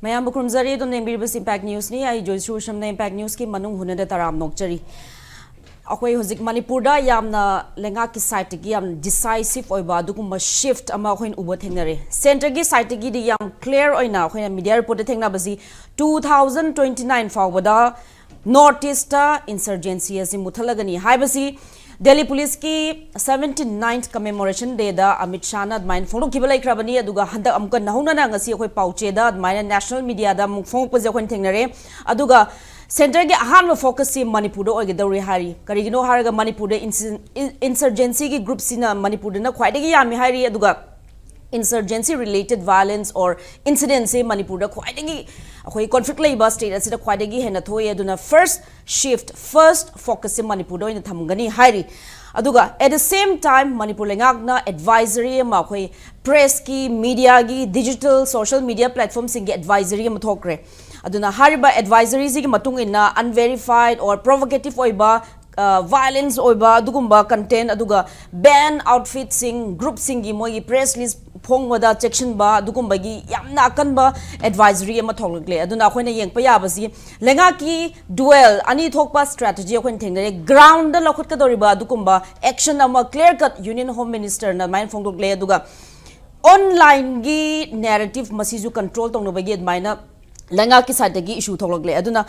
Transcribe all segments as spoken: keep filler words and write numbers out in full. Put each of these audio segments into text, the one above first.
ꯃꯌꯥꯝꯕꯨ ꯈꯨꯔꯨꯝꯖꯔꯤ꯫ ꯑꯗꯨꯝ ꯌꯦꯡꯕꯤꯔꯤꯕꯁꯤ ꯏꯝꯄꯦꯛ ꯅ꯭ꯌꯨꯁꯅꯤ꯫ ꯑꯩ ꯖꯣꯏꯁꯨ ꯁꯝꯅ ꯏꯝꯄꯦꯛ ꯅ꯭ꯌꯨꯁꯀꯤ ꯃꯅꯨꯡ ꯍꯨꯅꯗ ꯇꯔꯥꯝ ꯅꯣꯛꯆꯔꯤ꯫ ꯑꯩꯈꯣꯏ ꯍꯧꯖꯤꯛ ꯃꯅꯤꯄꯨꯔꯗ ꯌꯥꯝꯅ ꯂꯩꯉꯥꯛꯀꯤ ꯁꯥꯏꯠꯇꯒꯤ ꯌꯥꯝ ꯗꯤꯁꯥꯏꯁꯤꯞ ꯑꯣꯏꯕ ꯑꯗꯨꯒꯨꯝꯕ ꯁꯤꯐꯠ ꯑꯃ ꯑꯩꯈꯣꯏꯅ ꯎꯕ ꯊꯦꯡꯅꯔꯦ꯫ ꯁꯦꯟꯇꯔꯒꯤ ꯁꯥꯏꯠꯇꯒꯤ ꯌꯥꯝ ꯀ꯭ꯂꯤꯌꯥꯔ ꯑꯣꯏꯅ ꯑꯩꯈꯣꯏꯅ ꯃꯤꯗꯤꯌꯥ ꯔꯤꯄꯣꯔꯠꯇ ꯊꯦꯡꯅꯕꯁꯤ, ꯇꯨ ꯊꯥꯎꯖꯟ ꯇ꯭ꯋꯦꯟꯇꯤ ꯅꯥꯏꯟ ꯐꯥꯎꯕꯗ ꯅꯣꯔꯠ ꯏꯁꯇ ꯏꯟꯁꯔꯖꯦꯟꯁꯤ ꯑꯁꯤ ꯃꯨꯊꯠꯂꯒꯅꯤ ꯍꯥꯏꯕꯁꯤ ꯗꯦꯜꯂꯤ ꯄꯨꯂꯤꯁꯀꯤ ꯁꯕꯦꯟꯇꯤ ꯅꯥꯏꯟꯊ ꯀꯃꯦꯃꯣꯔꯦꯁꯟ ꯗꯦꯗ ꯑꯃꯤꯠ ꯁꯥꯍꯅ ꯑꯗꯨꯃꯥꯏꯅ ꯐꯣꯡꯗꯣꯛꯈꯤꯕ ꯂꯩꯈ꯭ꯔꯕꯅꯤ꯫ ꯑꯗꯨꯒ ꯍꯟꯗꯛ ꯑꯃꯨꯛꯀ ꯅꯧꯍꯧꯅꯅ ꯉꯁꯤ ꯑꯩꯈꯣꯏ ꯄꯥꯎꯆꯦꯗ ꯑꯗꯨꯃꯥꯏꯅ ꯅꯦꯁꯅꯦꯜ ꯃꯤꯗꯤꯌꯥꯗ ꯑꯃꯨꯛ ꯐꯣꯡꯉꯛꯄꯁꯦ ꯑꯩꯈꯣꯏꯅ ꯊꯦꯡꯅꯔꯦ꯫ ꯑꯗꯨꯒ ꯁꯦꯟꯇꯔꯒꯤ ꯑꯍꯥꯟꯕ ꯐꯣꯀꯁꯁꯤ ꯃꯅꯤꯄꯨꯔꯗ ꯑꯣꯏꯒꯗꯧꯔꯤ ꯍꯥꯏꯔꯤ꯫ ꯀꯔꯤꯒꯤꯅꯣ ꯍꯥꯏꯔꯒ ꯃꯅꯤꯄꯨꯔꯗ ꯏꯟꯁꯔꯖꯦꯟꯁꯤꯒꯤ ꯒ꯭ꯔꯨꯞꯁꯤꯅ ꯃꯅꯤꯄꯨꯔꯗꯅ ꯈ꯭ꯋꯥꯏꯗꯒꯤ ꯌꯥꯝꯃꯤ ꯍꯥꯏꯔꯤ꯫ ꯑꯗꯨꯒ ꯏꯟꯁꯔꯖꯦꯟꯁꯤ ꯔꯤꯂꯦꯇꯦꯗ ꯚꯥꯏꯑꯣꯂꯦꯟꯁ ꯑꯣꯔ ꯏꯟꯁꯤꯗꯦꯟꯁꯤ ꯃꯅꯤꯄꯨꯔꯗ ꯈ꯭ꯋꯥꯏꯗꯒꯤ, ꯑꯩꯈꯣꯏ ꯀꯣꯟꯐ꯭ꯂꯤꯛ ꯂꯩꯕ ꯁ꯭ꯇꯦꯠ ꯑꯁꯤꯗ ꯈ꯭ꯋꯥꯏꯗꯒꯤ ꯍꯦꯟꯅ ꯊꯣꯛꯑꯦ꯫ ꯑꯗꯨꯅ ꯐꯥꯔꯁ ꯁꯤꯐꯠ, ꯐꯥꯔꯁ ꯐꯣꯀꯁꯁꯤ ꯃꯅꯤꯄꯨꯔꯗ ꯑꯣꯏꯅ ꯊꯝꯒꯅꯤ ꯍꯥꯏꯔꯤ꯫ ꯑꯗꯨꯒ at the same time Manipur ꯂꯩꯉꯥꯛꯅ ꯑꯦꯗꯚꯥꯏꯖꯔꯤ ꯑꯃ, ꯑꯩꯈꯣꯏ ꯄ꯭ꯔꯦꯁꯀꯤ, ꯃꯤꯗꯤꯌꯥꯒꯤ, ꯗꯤꯖꯤꯇꯦꯜ ꯁꯣꯁꯤꯌꯦꯜ ꯃꯤꯗꯤꯌꯥ ꯄ꯭ꯂꯦꯠꯐꯣꯝꯁꯤꯡꯒꯤ ꯑꯦꯗꯚꯥꯏꯖꯔꯤ ꯑꯃ ꯊꯣꯛꯈ꯭ꯔꯦ꯫ ꯑꯗꯨꯅ ꯍꯥꯏꯔꯤꯕ ꯑꯦꯗꯚꯥꯏꯖꯔꯤꯁꯤꯒꯤ ꯃꯇꯨꯡ ꯏꯟꯅ ꯑꯟꯚꯦꯔꯤꯐꯥꯏꯗ ꯑꯣꯔ ꯄ꯭ꯔꯣꯚꯣꯀꯦꯇꯤꯚ ꯑꯣꯏꯕ, ꯚꯥꯏꯑꯣꯂꯦꯟꯁ ꯑꯣꯏꯕ ꯑꯗꯨꯒꯨꯝꯕ ꯀꯟꯇꯦꯟ, ꯑꯗꯨꯒ ꯕꯦꯟ ꯑꯥꯎꯠꯐꯤꯠꯁꯤꯡ, ꯒ꯭ꯔꯨꯞꯁꯤꯡꯒꯤ ꯃꯣꯏꯒꯤ ꯄ꯭ꯔꯦꯁ ꯔꯤꯂꯤꯁ ꯐꯣꯡꯕꯗ ꯆꯦꯛꯁꯤꯟꯕ, ꯑꯗꯨꯒꯨꯝꯕꯒꯤ ꯌꯥꯝꯅ ꯑꯀꯟꯕ ꯑꯦꯗꯚꯥꯏꯖꯔꯤ ꯑꯃ ꯊꯣꯛꯂꯛꯂꯦ꯫ ꯑꯗꯨꯅ ꯑꯩꯈꯣꯏꯅ ꯌꯦꯡꯕ ꯌꯥꯕꯁꯤ ꯂꯩꯉꯥꯛꯀꯤ ꯗꯨꯋꯦꯜ ꯑꯅꯤ ꯊꯣꯛꯄ ꯁ꯭ꯇ꯭ꯔꯦꯇꯦꯖꯤ ꯑꯩꯈꯣꯏꯅ ꯊꯦꯡꯅꯔꯦ꯫ ꯒ꯭ꯔꯥꯎꯟꯗ ꯂꯧꯈꯠꯀꯗꯧꯔꯤꯕ ꯑꯗꯨꯒꯨꯝꯕ ꯑꯦꯛꯁꯟ ꯑꯃ ꯀ꯭ꯂꯤꯌꯥꯔ ꯀꯠ ꯌꯨꯅꯤꯌꯟ ꯍꯣꯝ ꯃꯤꯅꯤꯁꯇꯔꯅ ꯑꯗꯨꯃꯥꯏꯅ ꯐꯣꯡꯗꯣꯛꯂꯦ꯫ ꯑꯗꯨꯒ ꯑꯣꯟꯂꯥꯏꯟꯒꯤ ꯅꯦꯔꯦꯇꯤꯚ ꯃꯁꯤꯁꯨ ꯀꯟꯇ꯭ꯔꯣꯜ ꯇꯧꯅꯕꯒꯤ ꯑꯗꯨꯃꯥꯏꯅ ꯂꯩꯉꯥꯛꯀꯤ ꯁꯥꯏꯠꯇꯒꯤ ꯏꯁꯨ ꯊꯣꯛꯂꯛꯂꯦ꯫ ꯑꯗꯨꯅ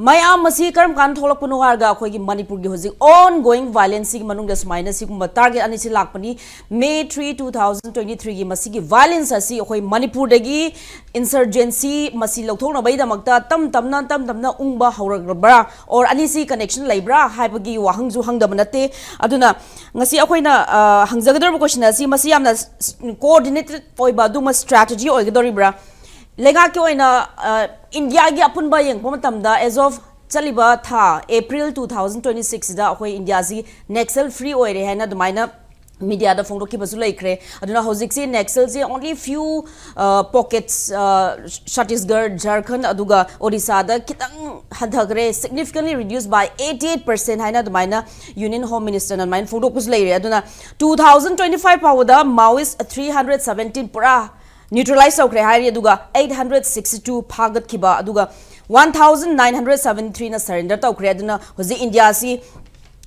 ꯃꯌꯥꯝ ꯑꯁꯤ ꯀꯔꯝ ꯀꯥꯟꯗ ꯊꯣꯛꯂꯛꯄꯅꯣ ꯍꯥꯏꯔꯒ ꯑꯩꯈꯣꯏꯒꯤ ꯃꯅꯤꯄꯨꯔꯒꯤ ꯍꯧꯖꯤꯛ ꯑꯣꯟ ꯒꯣꯋꯤꯡ ꯚꯥꯏꯑꯣꯂꯦꯟꯁꯁꯤꯒꯤ ꯃꯅꯨꯡꯗ ꯁꯨꯃꯥꯏꯅ ꯁꯤꯒꯨꯝꯕ ꯇꯥꯔꯒꯦꯠ ꯑꯅꯤꯁꯤ ꯂꯥꯛꯄꯅꯤ꯫ May three, two thousand twenty ꯊ꯭ꯔꯤꯒꯤ ꯃꯁꯤꯒꯤ ꯚꯥꯏꯑꯣꯂꯦꯟꯁ ꯑꯁꯤ ꯑꯩꯈꯣꯏ ꯃꯅꯤꯄꯨꯔꯗꯒꯤ ꯏꯟꯁꯔꯖꯦꯟꯁꯤ ꯃꯁꯤ ꯂꯧꯊꯣꯛꯅꯕꯒꯤꯗꯃꯛꯇ ꯇꯞ ꯇꯞꯅ, ꯇꯞ ꯇꯞꯅ ꯎꯪꯕ ꯍꯧꯔꯛꯂꯕ꯭ꯔꯥ, ꯑꯣꯔ ꯑꯅꯤꯁꯤ ꯀꯅꯦꯛꯁꯟ ꯂꯩꯕ꯭ꯔꯥ ꯍꯥꯏꯕꯒꯤ ꯋꯥꯍꯪꯁꯨ ꯍꯪꯗꯕ ꯅꯠꯇꯦ꯫ ꯑꯗꯨꯅ ꯉꯁꯤ ꯑꯩꯈꯣꯏꯅ, ꯑ, ꯍꯪꯖꯒꯗꯧꯔꯤꯕ ꯀꯣꯏꯁꯟ ꯑꯁꯤ, ꯃꯁꯤ ꯌꯥꯝꯅ ꯀꯣꯑꯣꯔꯗꯤꯅꯦꯇꯦꯗ ꯑꯣꯏꯕ ꯑꯗꯨꯒꯨꯝꯕ ꯁ꯭ꯇ꯭ꯔꯦꯇꯦꯖꯤ ꯑꯣꯏꯒꯗꯧꯔꯤꯕ꯭ꯔꯥ? ꯂꯩꯉꯥꯛꯀꯤ ꯑꯣꯏꯅ, ꯑ, ꯏꯟꯗꯤꯌꯥꯒꯤ ꯑꯄꯨꯟꯕ ꯌꯦꯡꯕ ꯃꯇꯝꯗ, as of ꯆꯠꯂꯤꯕ ꯊꯥ, ꯑꯦꯄ꯭ꯔꯤꯜ ꯇꯨ ꯊꯥꯎꯖꯟ ꯇ꯭ꯋꯦꯟꯇꯤ ꯁꯤꯛꯁꯁꯤꯗ ꯑꯩꯈꯣꯏ ꯏꯟꯗꯤꯌꯥꯁꯤ ꯅꯦꯛꯁꯦꯜ ꯐ꯭ꯔꯤ ꯑꯣꯏꯔꯦ ꯍꯥꯏꯅ ꯑꯗꯨꯃꯥꯏꯅ ꯃꯤꯗꯤꯌꯥꯗ ꯐꯣꯡꯗꯣꯛꯈꯤꯕꯁꯨ ꯂꯩꯈ꯭ꯔꯦ꯫ ꯑꯗꯨꯅ ꯍꯧꯖꯤꯛꯁꯤ ꯅꯦꯛꯁꯦꯜꯁꯤ only few, ꯑ, pockets, ꯑ, ꯁꯇꯤꯁꯒꯔ, ꯖꯔꯈꯟ, ꯑꯗꯨꯒ ꯑꯣꯔꯤꯁꯥꯗ ꯈꯤꯇꯪ ꯍꯟꯊꯈ꯭ꯔꯦ, significantly reduced by eighty eight percent ꯍꯥꯏꯅ ꯑꯗꯨꯃꯥꯏꯅ ꯌꯨꯅꯤꯌꯟ ꯍꯣꯝ ꯃꯤꯅꯤꯁꯇꯔꯅ ꯑꯗꯨꯃꯥꯏꯅ ꯐꯣꯡꯗꯣꯛꯄꯁꯨ ꯂꯩꯔꯦ꯫ ꯑꯗꯨꯅ ꯇꯨ ꯊꯥꯎꯖꯟ ꯇ꯭ꯋꯦꯟꯇꯤ ꯐꯥꯏꯚ ꯐꯥꯎꯕꯗ Maoist three hundred seventeen ꯄꯨꯔꯥ neutralize ꯇꯧꯈ꯭ꯔꯦ ꯍꯥꯏꯔꯤ, ꯑꯗꯨꯒ eight hundred sixty two ꯐꯥꯒꯠꯈꯤꯕ, ꯑꯗꯨꯒ one thousand nine hundred seventy three ꯅ surrender ꯇꯧꯈ꯭ꯔꯦ꯫ ꯑꯗꯨꯅ ꯍꯧꯖꯤꯛ ꯏꯟꯗꯤꯌꯥꯁꯤ,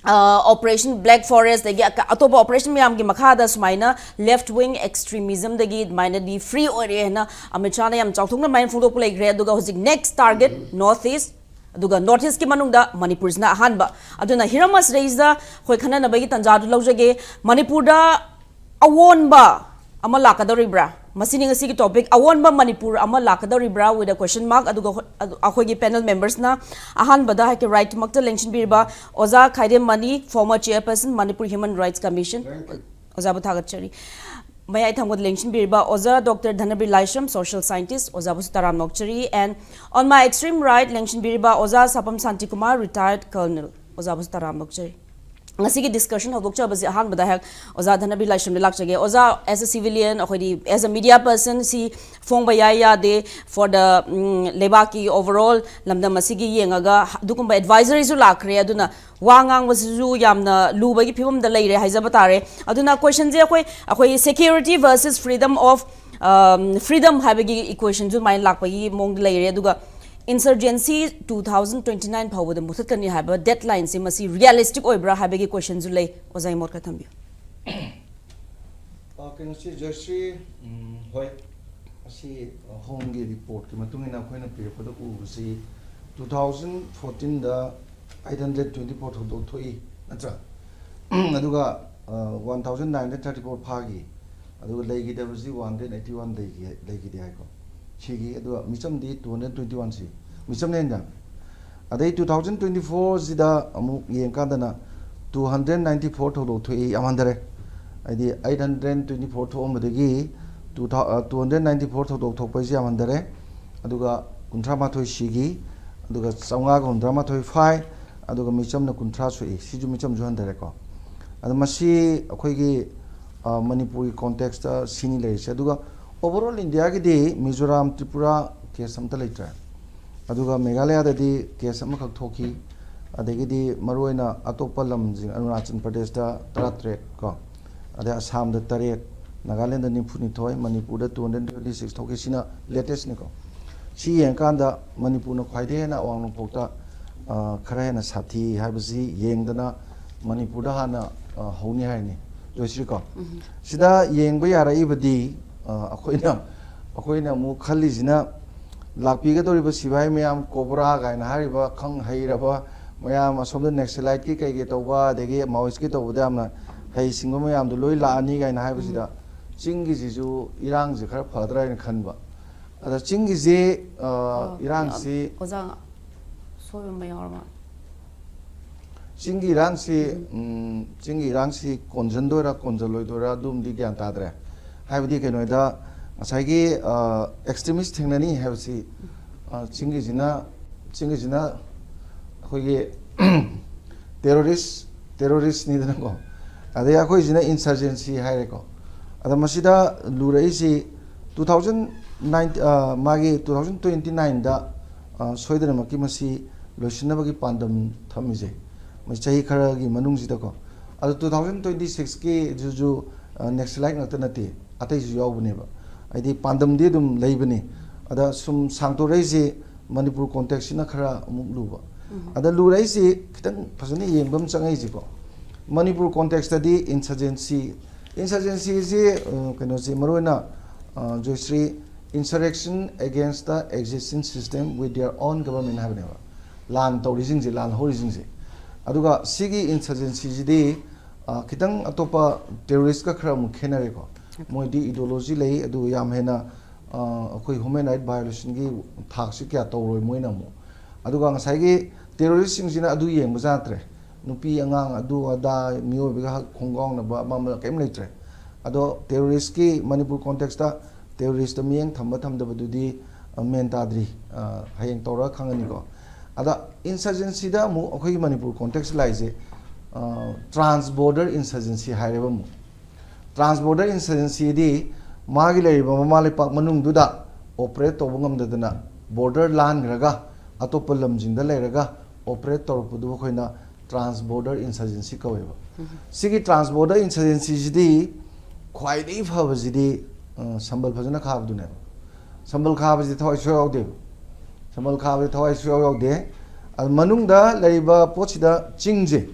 ꯑ, Operation Black Forest ꯗꯒꯤ ꯑꯀ-, ꯑꯇꯣꯞꯄ operation ꯃꯌꯥꯝꯒꯤ ꯃꯈꯥꯗ ꯁꯨꯃꯥꯏꯅ left wing extremism ꯗꯒꯤ ꯑꯗꯨꯃꯥꯏꯅꯗꯤ free ꯑꯣꯏꯔꯦ ꯍꯥꯏꯅ ꯑꯃꯤꯠ ꯁꯥꯍꯅ ꯌꯥꯝ ꯆꯥꯎꯊꯣꯛꯅ ꯑꯗꯨꯃꯥꯏꯅ ꯐꯣꯡꯗꯣꯛꯄ ꯂꯩꯈ꯭ꯔꯦ꯫ ꯑꯗꯨꯒ ꯍꯧꯖꯤꯛ next target North East, ꯑꯗꯨꯒ North East ꯀꯤ ꯃꯅꯨꯡꯗ ꯃꯅꯤꯄꯨꯔꯁꯤꯅ ꯑꯍꯥꯟꯕ꯫ ꯑꯗꯨꯅ ꯍꯤꯔꯝ ꯑꯁꯤꯗꯩꯁꯤꯗ ꯑꯩꯈꯣꯏ ꯈꯟꯅꯅꯕꯒꯤ ꯇꯥꯟꯖꯥꯗꯨ ꯂꯧꯖꯒꯦ꯫ ꯃꯅꯤꯄꯨꯔꯗ ꯑꯑꯣꯟꯕ ꯑꯃ ꯂꯥꯛꯀꯗꯧꯔꯤꯕ꯭ꯔꯥ? ꯃꯁꯤꯅꯤ ꯉꯁꯤꯒꯤ topic, ꯑꯑꯣꯟꯕ ꯃꯅꯤꯄꯨꯔ ꯑꯃ ꯂꯥꯛꯀꯗꯧꯔꯤꯕ꯭ꯔꯥ with a question mark꯫ ꯑꯗꯨꯒ ꯍꯣ-, ꯑꯗꯨ ꯑꯩꯈꯣꯏꯒꯤ panel members ꯅ ꯑꯍꯥꯟꯕꯗ ꯍꯥꯏꯀꯤ right ꯃꯛꯇ ꯂꯦꯡꯁꯤꯟꯕꯤꯔꯤꯕ ꯑꯣꯖꯥ Khaidem Mani, former chairperson Manipur Human Rights Commission, ꯑꯣꯖꯥꯕꯨ ꯊꯥꯒꯠꯆꯔꯤ꯫ ꯃꯌꯥꯏ ꯊꯪꯕꯗ ꯂꯦꯡꯁꯤꯟꯕꯤꯔꯤꯕ ꯑꯣꯖꯥ Doctor ꯙꯅꯕꯤꯔ ꯂꯥꯏꯁ꯭ꯔꯝ, social scientist, ꯑꯣꯖꯥꯕꯨꯁꯨ ꯇꯔꯥꯝꯅ ꯑꯣꯛꯆꯔꯤ꯫ And on my extreme right ꯂꯦꯡꯁꯤꯟꯕꯤꯔꯤꯕ ꯑꯣꯖꯥ ꯁꯥꯄꯝ ꯁꯥꯟꯇꯤꯀꯨꯃꯥꯔ, retired colonel, ꯑꯣꯖꯥꯕꯨꯁꯨ ꯇꯔꯥꯝꯅ ꯑꯣꯛꯆꯔꯤ꯫ ꯉꯁꯤꯒꯤ discussion ꯍꯧꯗꯣꯛꯆꯕꯁꯤ ꯑꯍꯥꯟꯕꯗ ꯍꯦꯛ ꯑꯣꯖꯥ ꯙꯅꯕꯤꯔ ꯂꯥꯏꯁ꯭ꯔꯝꯗ ꯂꯥꯛꯆꯒꯦ꯫ ꯑꯣꯖꯥ, as a civilian, ꯑꯩꯈꯣꯏꯗꯤ as a media person ꯁꯤ ꯐꯣꯡꯕ ꯌꯥꯏ ꯌꯥꯗꯦ, for the, ꯎꯝ, ꯂꯩꯕꯥꯛꯀꯤ overall ꯂꯝꯗꯝ ꯑꯁꯤꯒꯤ ꯌꯦꯡꯉꯒ ꯑꯗꯨꯒꯨꯝꯕ advisory ꯁꯨ ꯂꯥꯛꯈ꯭ꯔꯦ꯫ ꯑꯗꯨꯅ ꯋꯥ ꯉꯥꯡꯕꯁꯤꯁꯨ ꯌꯥꯝꯅ ꯂꯨꯕꯒꯤ ꯐꯤꯕꯝꯗ ꯂꯩꯔꯦ ꯍꯥꯏꯖꯕ ꯇꯥꯔꯦ꯫ ꯑꯗꯨꯅ question ꯁꯦ ꯑꯩꯈꯣꯏ, ꯑꯩꯈꯣꯏ security versus freedom of, um, freedom ꯍꯥꯏꯕꯒꯤ equation ꯁꯨ ꯑꯗꯨꯃꯥꯏꯅ ꯂꯥꯛꯄꯒꯤ ꯃꯑꯣꯡꯗ ꯂꯩꯔꯦ꯫ ꯑꯗꯨꯒ insurgency two thousand twenty nine ꯐꯥꯎꯕꯗ ꯃꯨꯊꯠꯀꯅꯤ ꯍꯥꯏꯕ deadline ꯁꯦ ꯃꯁꯤ realistic ꯑꯣꯏꯕ꯭ꯔꯥ ꯍꯥꯏꯕꯒꯤ question ꯁꯨ ꯂꯩ꯫ ꯑꯣꯖꯥꯒꯤ ꯃꯣꯠ ꯈꯔ ꯊꯝꯕꯤꯌꯨ꯫ ꯑ, ꯀꯩꯅꯣꯁꯤ, ꯖꯣꯏꯁ꯭ꯔꯤ, ꯎꯝ, ꯍꯣꯏ, ꯑꯁꯤ, ꯑ, ꯍꯣꯝꯒꯤ ꯔꯤꯄꯣꯔꯠꯀꯤ ꯃꯇꯨꯡ ꯏꯟꯅ ꯑꯩꯈꯣꯏꯅ ꯄꯤꯔꯛꯄꯗ ꯎꯕꯁꯤ, two thousand fourteen ꯗ eight hundred twenty four ꯊꯧꯗꯣꯛ ꯊꯣꯛꯏ, ꯅꯠꯇ꯭ꯔꯥ? ꯑꯗꯨꯒ, ꯑ, one thousand nine hundred thirty four ꯐꯥꯈꯤ, ꯑꯗꯨꯒ ꯂꯩꯈꯤꯗꯕꯁꯤ one hundred eighty one ꯂꯩꯈꯤ, ꯂꯩꯈꯤꯗꯦ ꯍꯥꯏꯀꯣ, ꯁꯤꯈꯤ꯫ ꯑꯗꯨꯒ ꯃꯤꯆꯝꯗꯤ two hundred twenty one ꯁꯤ, ꯃꯤꯆꯝꯅ ꯍꯦꯟꯅ꯫ ꯑꯗꯩ two thousand twenty four ꯁꯤꯗ ꯑꯃꯨꯛ ꯌꯦꯡꯀꯥꯟꯗꯅ two hundred ninety four ꯊꯧꯗꯣꯛ ꯊꯣꯛꯏ, ꯌꯥꯝ ꯍꯟꯊꯔꯦ꯫ ꯍꯥꯏꯗꯤ eight hundred twenty four ꯊꯣꯛꯑꯝꯕꯗꯒꯤ two thou-, ꯑ, two hundred ninety four ꯊꯧꯗꯣꯛ ꯊꯣꯛꯄ ꯍꯥꯏꯁꯤ ꯌꯥꯝ ꯍꯟꯊꯔꯦ꯫ ꯑꯗꯨꯒ ꯀꯨꯟꯊ꯭ꯔꯥ ꯃꯥꯊꯣꯏ ꯁꯤꯈꯤ, ꯑꯗꯨꯒ ꯆꯥꯝꯃꯉꯥꯒ ꯍꯨꯝꯗ꯭ꯔꯥ ꯃꯥꯊꯣꯏ ꯐꯥꯏ, ꯑꯗꯨꯒ ꯃꯤꯆꯝꯅ ꯀꯨꯟꯊ꯭ꯔꯥ ꯁꯣꯛꯏ꯫ ꯁꯤꯁꯨ ꯃꯤꯆꯝꯁꯨ ꯍꯟꯊꯔꯦꯀꯣ꯫ ꯑꯗꯣ ꯃꯁꯤ ꯑꯩꯈꯣꯏꯒꯤ, ꯑ, ꯃꯅꯤꯄꯨꯔꯒꯤ context ꯇ ꯁꯤꯅꯤ ꯂꯩꯔꯤꯁꯦ꯫ ꯑꯗꯨꯒ overall ꯏꯟꯗꯤꯌꯥꯒꯤꯗꯤ ꯃꯤꯖꯣꯔꯥꯝ, ꯇ꯭ꯔꯤꯄꯨꯔꯥ case ꯑꯝꯇ ꯂꯩꯇ꯭ꯔꯦ꯫ ꯑꯗꯨꯒ ꯃꯦꯘꯥꯂꯌꯥꯗꯗꯤ case ꯑꯃꯈꯛ ꯊꯣꯛꯈꯤ꯫ ꯑꯗꯒꯤꯗꯤ ꯃꯔꯨꯑꯣꯏꯅ ꯑꯇꯣꯞꯄ ꯂꯝꯁꯤꯡ, ꯑꯔꯨꯅꯥꯆꯜ ꯄ꯭ꯔꯗꯦꯁꯇ ꯇꯔꯥꯇꯔꯦꯠ ꯀꯣ, ꯑꯗꯩ ꯑꯁꯥꯝꯗ ꯇꯔꯦꯠ, ꯅꯥꯒꯥꯂꯦꯟꯗ ꯅꯤꯐꯨꯅꯤꯊꯣꯏ, ꯃꯅꯤꯄꯨꯔꯗ two hundred twenty six ꯊꯣꯛꯈꯤ꯫ ꯁꯤꯅ latest ꯅꯤꯀꯣ꯫ ꯁꯤ ꯌꯦꯡꯀꯥꯟꯗ ꯃꯅꯤꯄꯨꯔꯅ ꯈ꯭ꯋꯥꯏꯗꯒꯤ ꯍꯦꯟꯅ ꯑꯋꯥꯡ ꯅꯣꯡꯄꯣꯛꯇ, ꯑ, ꯈꯔ ꯍꯦꯟꯅ ꯁꯥꯊꯤ ꯍꯥꯏꯕꯁꯤ ꯌꯦꯡꯗꯅ ꯃꯅꯤꯄꯨꯔꯗ ꯍꯥꯟꯅ, ꯑ, ꯍꯧꯅꯤ ꯍꯥꯏꯅꯤ꯫ ꯖꯣꯏꯁ꯭ꯔꯤ ꯀꯣ꯫ ꯎꯝ꯫ ꯁꯤꯗ ꯌꯦꯡꯕ ꯌꯥꯔꯛꯏꯕꯗꯤ, ꯑ, ꯑꯩꯈꯣꯏꯅ, ꯑꯩꯈꯣꯏꯅ ꯑꯃꯨꯛ ꯈꯜꯂꯤꯁꯤꯅ ꯂꯥꯛꯄꯤꯒꯗꯧꯔꯤꯕ ꯁꯤꯐꯥꯏ ꯃꯌꯥꯝ, ꯀꯣꯕ꯭ꯔꯥ ꯀꯥꯏꯅ ꯍꯥꯏꯔꯤꯕ ꯈꯪ ꯍꯩꯔꯕ ꯃꯌꯥꯝ, ꯑꯁꯣꯝꯗ ꯅꯦꯛꯁꯂꯥꯏꯠꯀꯤ ꯀꯩꯀꯩ ꯇꯧꯕ, ꯑꯗꯒꯤ ꯃꯥꯑꯣꯏꯁꯀꯤ ꯇꯧꯕꯗ ꯌꯥꯝꯅ ꯍꯩꯁꯤꯡꯕ ꯃꯌꯥꯝꯗꯣ ꯂꯣꯏ ꯂꯥꯛꯑꯅꯤ ꯀꯥꯏꯅ ꯍꯥꯏꯕꯁꯤꯗ, ꯎꯝ꯫ ꯆꯤꯡꯒꯤꯁꯤꯁꯨ ꯏꯔꯥꯡꯁꯦ ꯈꯔ ꯐꯗ꯭ꯔꯥ ꯍꯥꯏꯅ ꯈꯟꯕ꯫ ꯑꯗ ꯆꯤꯡꯒꯤꯁꯦ, ꯑ, ꯑꯣ, ꯏꯔꯥꯡꯁꯤ ꯑꯣꯖꯥ, ꯑꯁꯣꯏꯕ ꯑꯃ ꯌꯥꯎꯔ ꯃꯥꯜꯂꯦ꯫ ꯆꯤꯡꯒꯤ ꯏꯔꯥꯡꯁꯤ, ꯎꯝ꯫ ꯎꯝ, ꯆꯤꯡꯒꯤ ꯏꯔꯥꯡꯁꯤ ꯀꯣꯟꯁꯤꯟꯗꯣꯏꯔꯥ ꯀꯣꯟꯁꯤꯜꯂꯣꯏꯗꯣꯏꯔꯥ ꯑꯗꯨꯝꯗꯤ ꯒ꯭ꯌꯥꯟ ꯇꯥꯗ꯭ꯔꯦ꯫ ꯍꯥꯏꯕꯗꯤ ꯀꯩꯅꯣꯗ ꯉꯁꯥꯏꯒꯤ, ꯑ, extremist ꯊꯦꯡꯅꯅꯤ ꯍꯥꯏꯕꯁꯤ, ꯑ, ꯆꯤꯡꯒꯤꯁꯤꯅ, ꯆꯤꯡꯒꯤꯁꯤꯅ ꯑꯩꯈꯣꯏꯒꯤ terrorist, terroristꯅꯤꯗꯅꯀꯣ꯫ ꯑꯗꯩ ꯑꯩꯈꯣꯏꯁꯤꯅ insurgency ꯍꯥꯏꯔꯦꯀꯣ꯫ ꯑꯗ ꯃꯁꯤꯗ ꯂꯨꯔꯛꯏꯁꯤ two thousand nine, ꯑ, ꯃꯥꯒꯤ two thousand twenty nineꯗ, ꯑ, ꯁꯣꯏꯗꯅꯃꯛꯀꯤ ꯃꯁꯤ ꯂꯣꯏꯁꯤꯟꯅꯕꯒꯤ ꯄꯥꯟꯗꯝ ꯊꯝꯃꯤꯁꯦ꯫ ꯃꯁꯤ ꯆꯍꯤ ꯈꯔꯒꯤ ꯃꯅꯨꯡꯁꯤꯗꯀꯣ꯫ ꯑꯗꯣ two thousand twenty sixꯀꯤꯗꯨꯁꯨ, ꯑ, ꯅꯦꯛꯁꯂꯥꯏꯠ ꯉꯥꯛꯇ ꯅꯠꯇꯦ, ꯑꯇꯩꯁꯨ ꯌꯥꯎꯕꯅꯦꯕ꯫ ꯍꯥꯏꯗꯤ ꯄꯥꯟꯗꯝꯗꯤ ꯑꯗꯨꯝ ꯂꯩꯕꯅꯤ꯫ ꯑꯗ ꯁꯨꯝ ꯁꯥꯡꯗꯣꯔꯛꯏꯁꯤ ꯃꯅꯤꯄꯨꯔ contextꯁꯤꯅ ꯈꯔ ꯑꯃꯨꯛ ꯂꯨꯕ꯫ ꯎꯝ꯫ ꯑꯗ ꯂꯨꯔꯛꯏꯁꯤ ꯈꯤꯇꯪ ꯐꯖꯅ ꯌꯦꯡꯕ ꯑꯃ ꯆꯪꯉꯛꯏꯁꯤꯀꯣ꯫ ꯃꯅꯤꯄꯨꯔ contextꯇꯗꯤ insurgency, insurgencyꯁꯤ, ꯑ, ꯀꯩꯅꯣꯁꯤ ꯃꯔꯨꯑꯣꯏꯅ, ꯑ, Joyshree, insurrection against the existing system with their own government ꯍꯥꯏꯕꯅꯦꯕ꯫ ꯂꯥꯟ ꯇꯧꯔꯤꯁꯤꯡꯁꯦ, ꯂꯥꯟ ꯍꯧꯔꯤꯁꯤꯡꯁꯦ꯫ ꯑꯗꯨꯒ ꯁꯤꯒꯤ insurgencyꯁꯤꯗꯤ, ꯑ, ꯈꯤꯇꯪ ꯑꯇꯣꯞꯄ terroristꯀ ꯈꯔ ꯑꯃꯨꯛ ꯈꯦꯠꯅꯔꯦꯀꯣ꯫ ꯃꯣꯏꯗꯤ ideology ꯂꯩ, ꯑꯗꯨꯒ ꯌꯥꯝ ꯍꯦꯟꯅ, ꯑ, ꯑꯩꯈꯣꯏ human right violationꯒꯤ ꯊꯥꯛꯁꯤ ꯀꯌꯥ ꯇꯧꯔꯣꯏ ꯃꯣꯏꯅ ꯑꯃꯨꯛ꯫ ꯑꯗꯨꯒ ꯉꯁꯥꯏꯒꯤ terroristꯁꯤꯡꯁꯤꯅ ꯑꯗꯨ ꯌꯦꯡꯕ ꯖꯥꯠ ꯅꯠꯇ꯭ꯔꯦ꯫ ꯅꯨꯄꯤ ꯑꯉꯥꯡ ꯑꯗꯨ ꯑꯗꯥ ꯃꯤꯑꯣꯏꯕꯒꯤ ꯍꯛ ꯈꯣꯡꯒꯥꯎꯅꯕ ꯑꯃ ꯑꯃ ꯀꯔꯤꯝ ꯂꯩꯇ꯭ꯔꯦ꯫ ꯑꯗꯣ terroristꯀꯤ ꯃꯅꯤꯄꯨꯔ contextꯇ terroristꯇ ꯃꯤꯠꯌꯦꯡ ꯊꯝꯕ ꯊꯝꯗꯕꯗꯨꯗꯤ, ꯑ, ꯃꯦꯟ ꯇꯥꯗ꯭ꯔꯤ꯫ ꯑ, ꯍꯌꯦꯡ ꯇꯧꯔꯒ ꯈꯪꯉꯅꯤꯀꯣ꯫ ꯑꯗ insurgencyꯗ ꯑꯃꯨꯛ ꯑꯩꯈꯣꯏꯒꯤ ꯃꯅꯤꯄꯨꯔ contextꯇ ꯂꯥꯛꯏꯁꯦ, ꯑ, trans border insurgency ꯍꯥꯏꯔꯦꯕ ꯑꯃꯨꯛ꯫ Trans border insurgencyꯗꯤ ꯃꯥꯒꯤ ꯂꯩꯔꯤꯕ ꯃꯃꯥ ꯂꯩꯄꯥꯛ ꯃꯅꯨꯡꯗꯨꯗ operate ꯇꯧꯕ ꯉꯝꯗꯗꯅ border ꯂꯥꯟꯈ꯭ꯔꯒ ꯑꯇꯣꯞꯄ ꯂꯝꯁꯤꯡꯗ ꯂꯩꯔꯒ operate ꯇꯧꯔꯛꯄꯗꯨꯕꯨ ꯑꯩꯈꯣꯏꯅ trans border insurgency ꯀꯧꯋꯦꯕ꯫ ꯎꯝ꯫ ꯁꯤꯒꯤ trans border insurgencyꯁꯤꯗꯤ, ꯈ꯭ꯋꯥꯏꯗꯒꯤ ꯐꯕꯁꯤꯗꯤ, ꯑ, ꯁꯝꯕꯜ ꯐꯖꯅ ꯈꯥꯕꯗꯨꯅꯦꯕ꯫ ꯁꯝꯕꯜ ꯈꯥꯕꯁꯤꯗꯤ ꯊꯋꯥꯏ ꯁꯨꯡꯌꯥꯎ ꯌꯥꯎꯗꯦꯕ꯫ ꯁꯝꯕꯜ ꯈꯥꯕꯁꯤ ꯊꯋꯥꯏ ꯁꯨꯡꯌꯥꯎ ꯌꯥꯎꯗꯦ꯫ ꯑꯗꯨ ꯃꯅꯨꯡꯗ ꯂꯩꯔꯤꯕ ꯄꯣꯠꯁꯤꯗ ꯆꯤꯡꯁꯦ,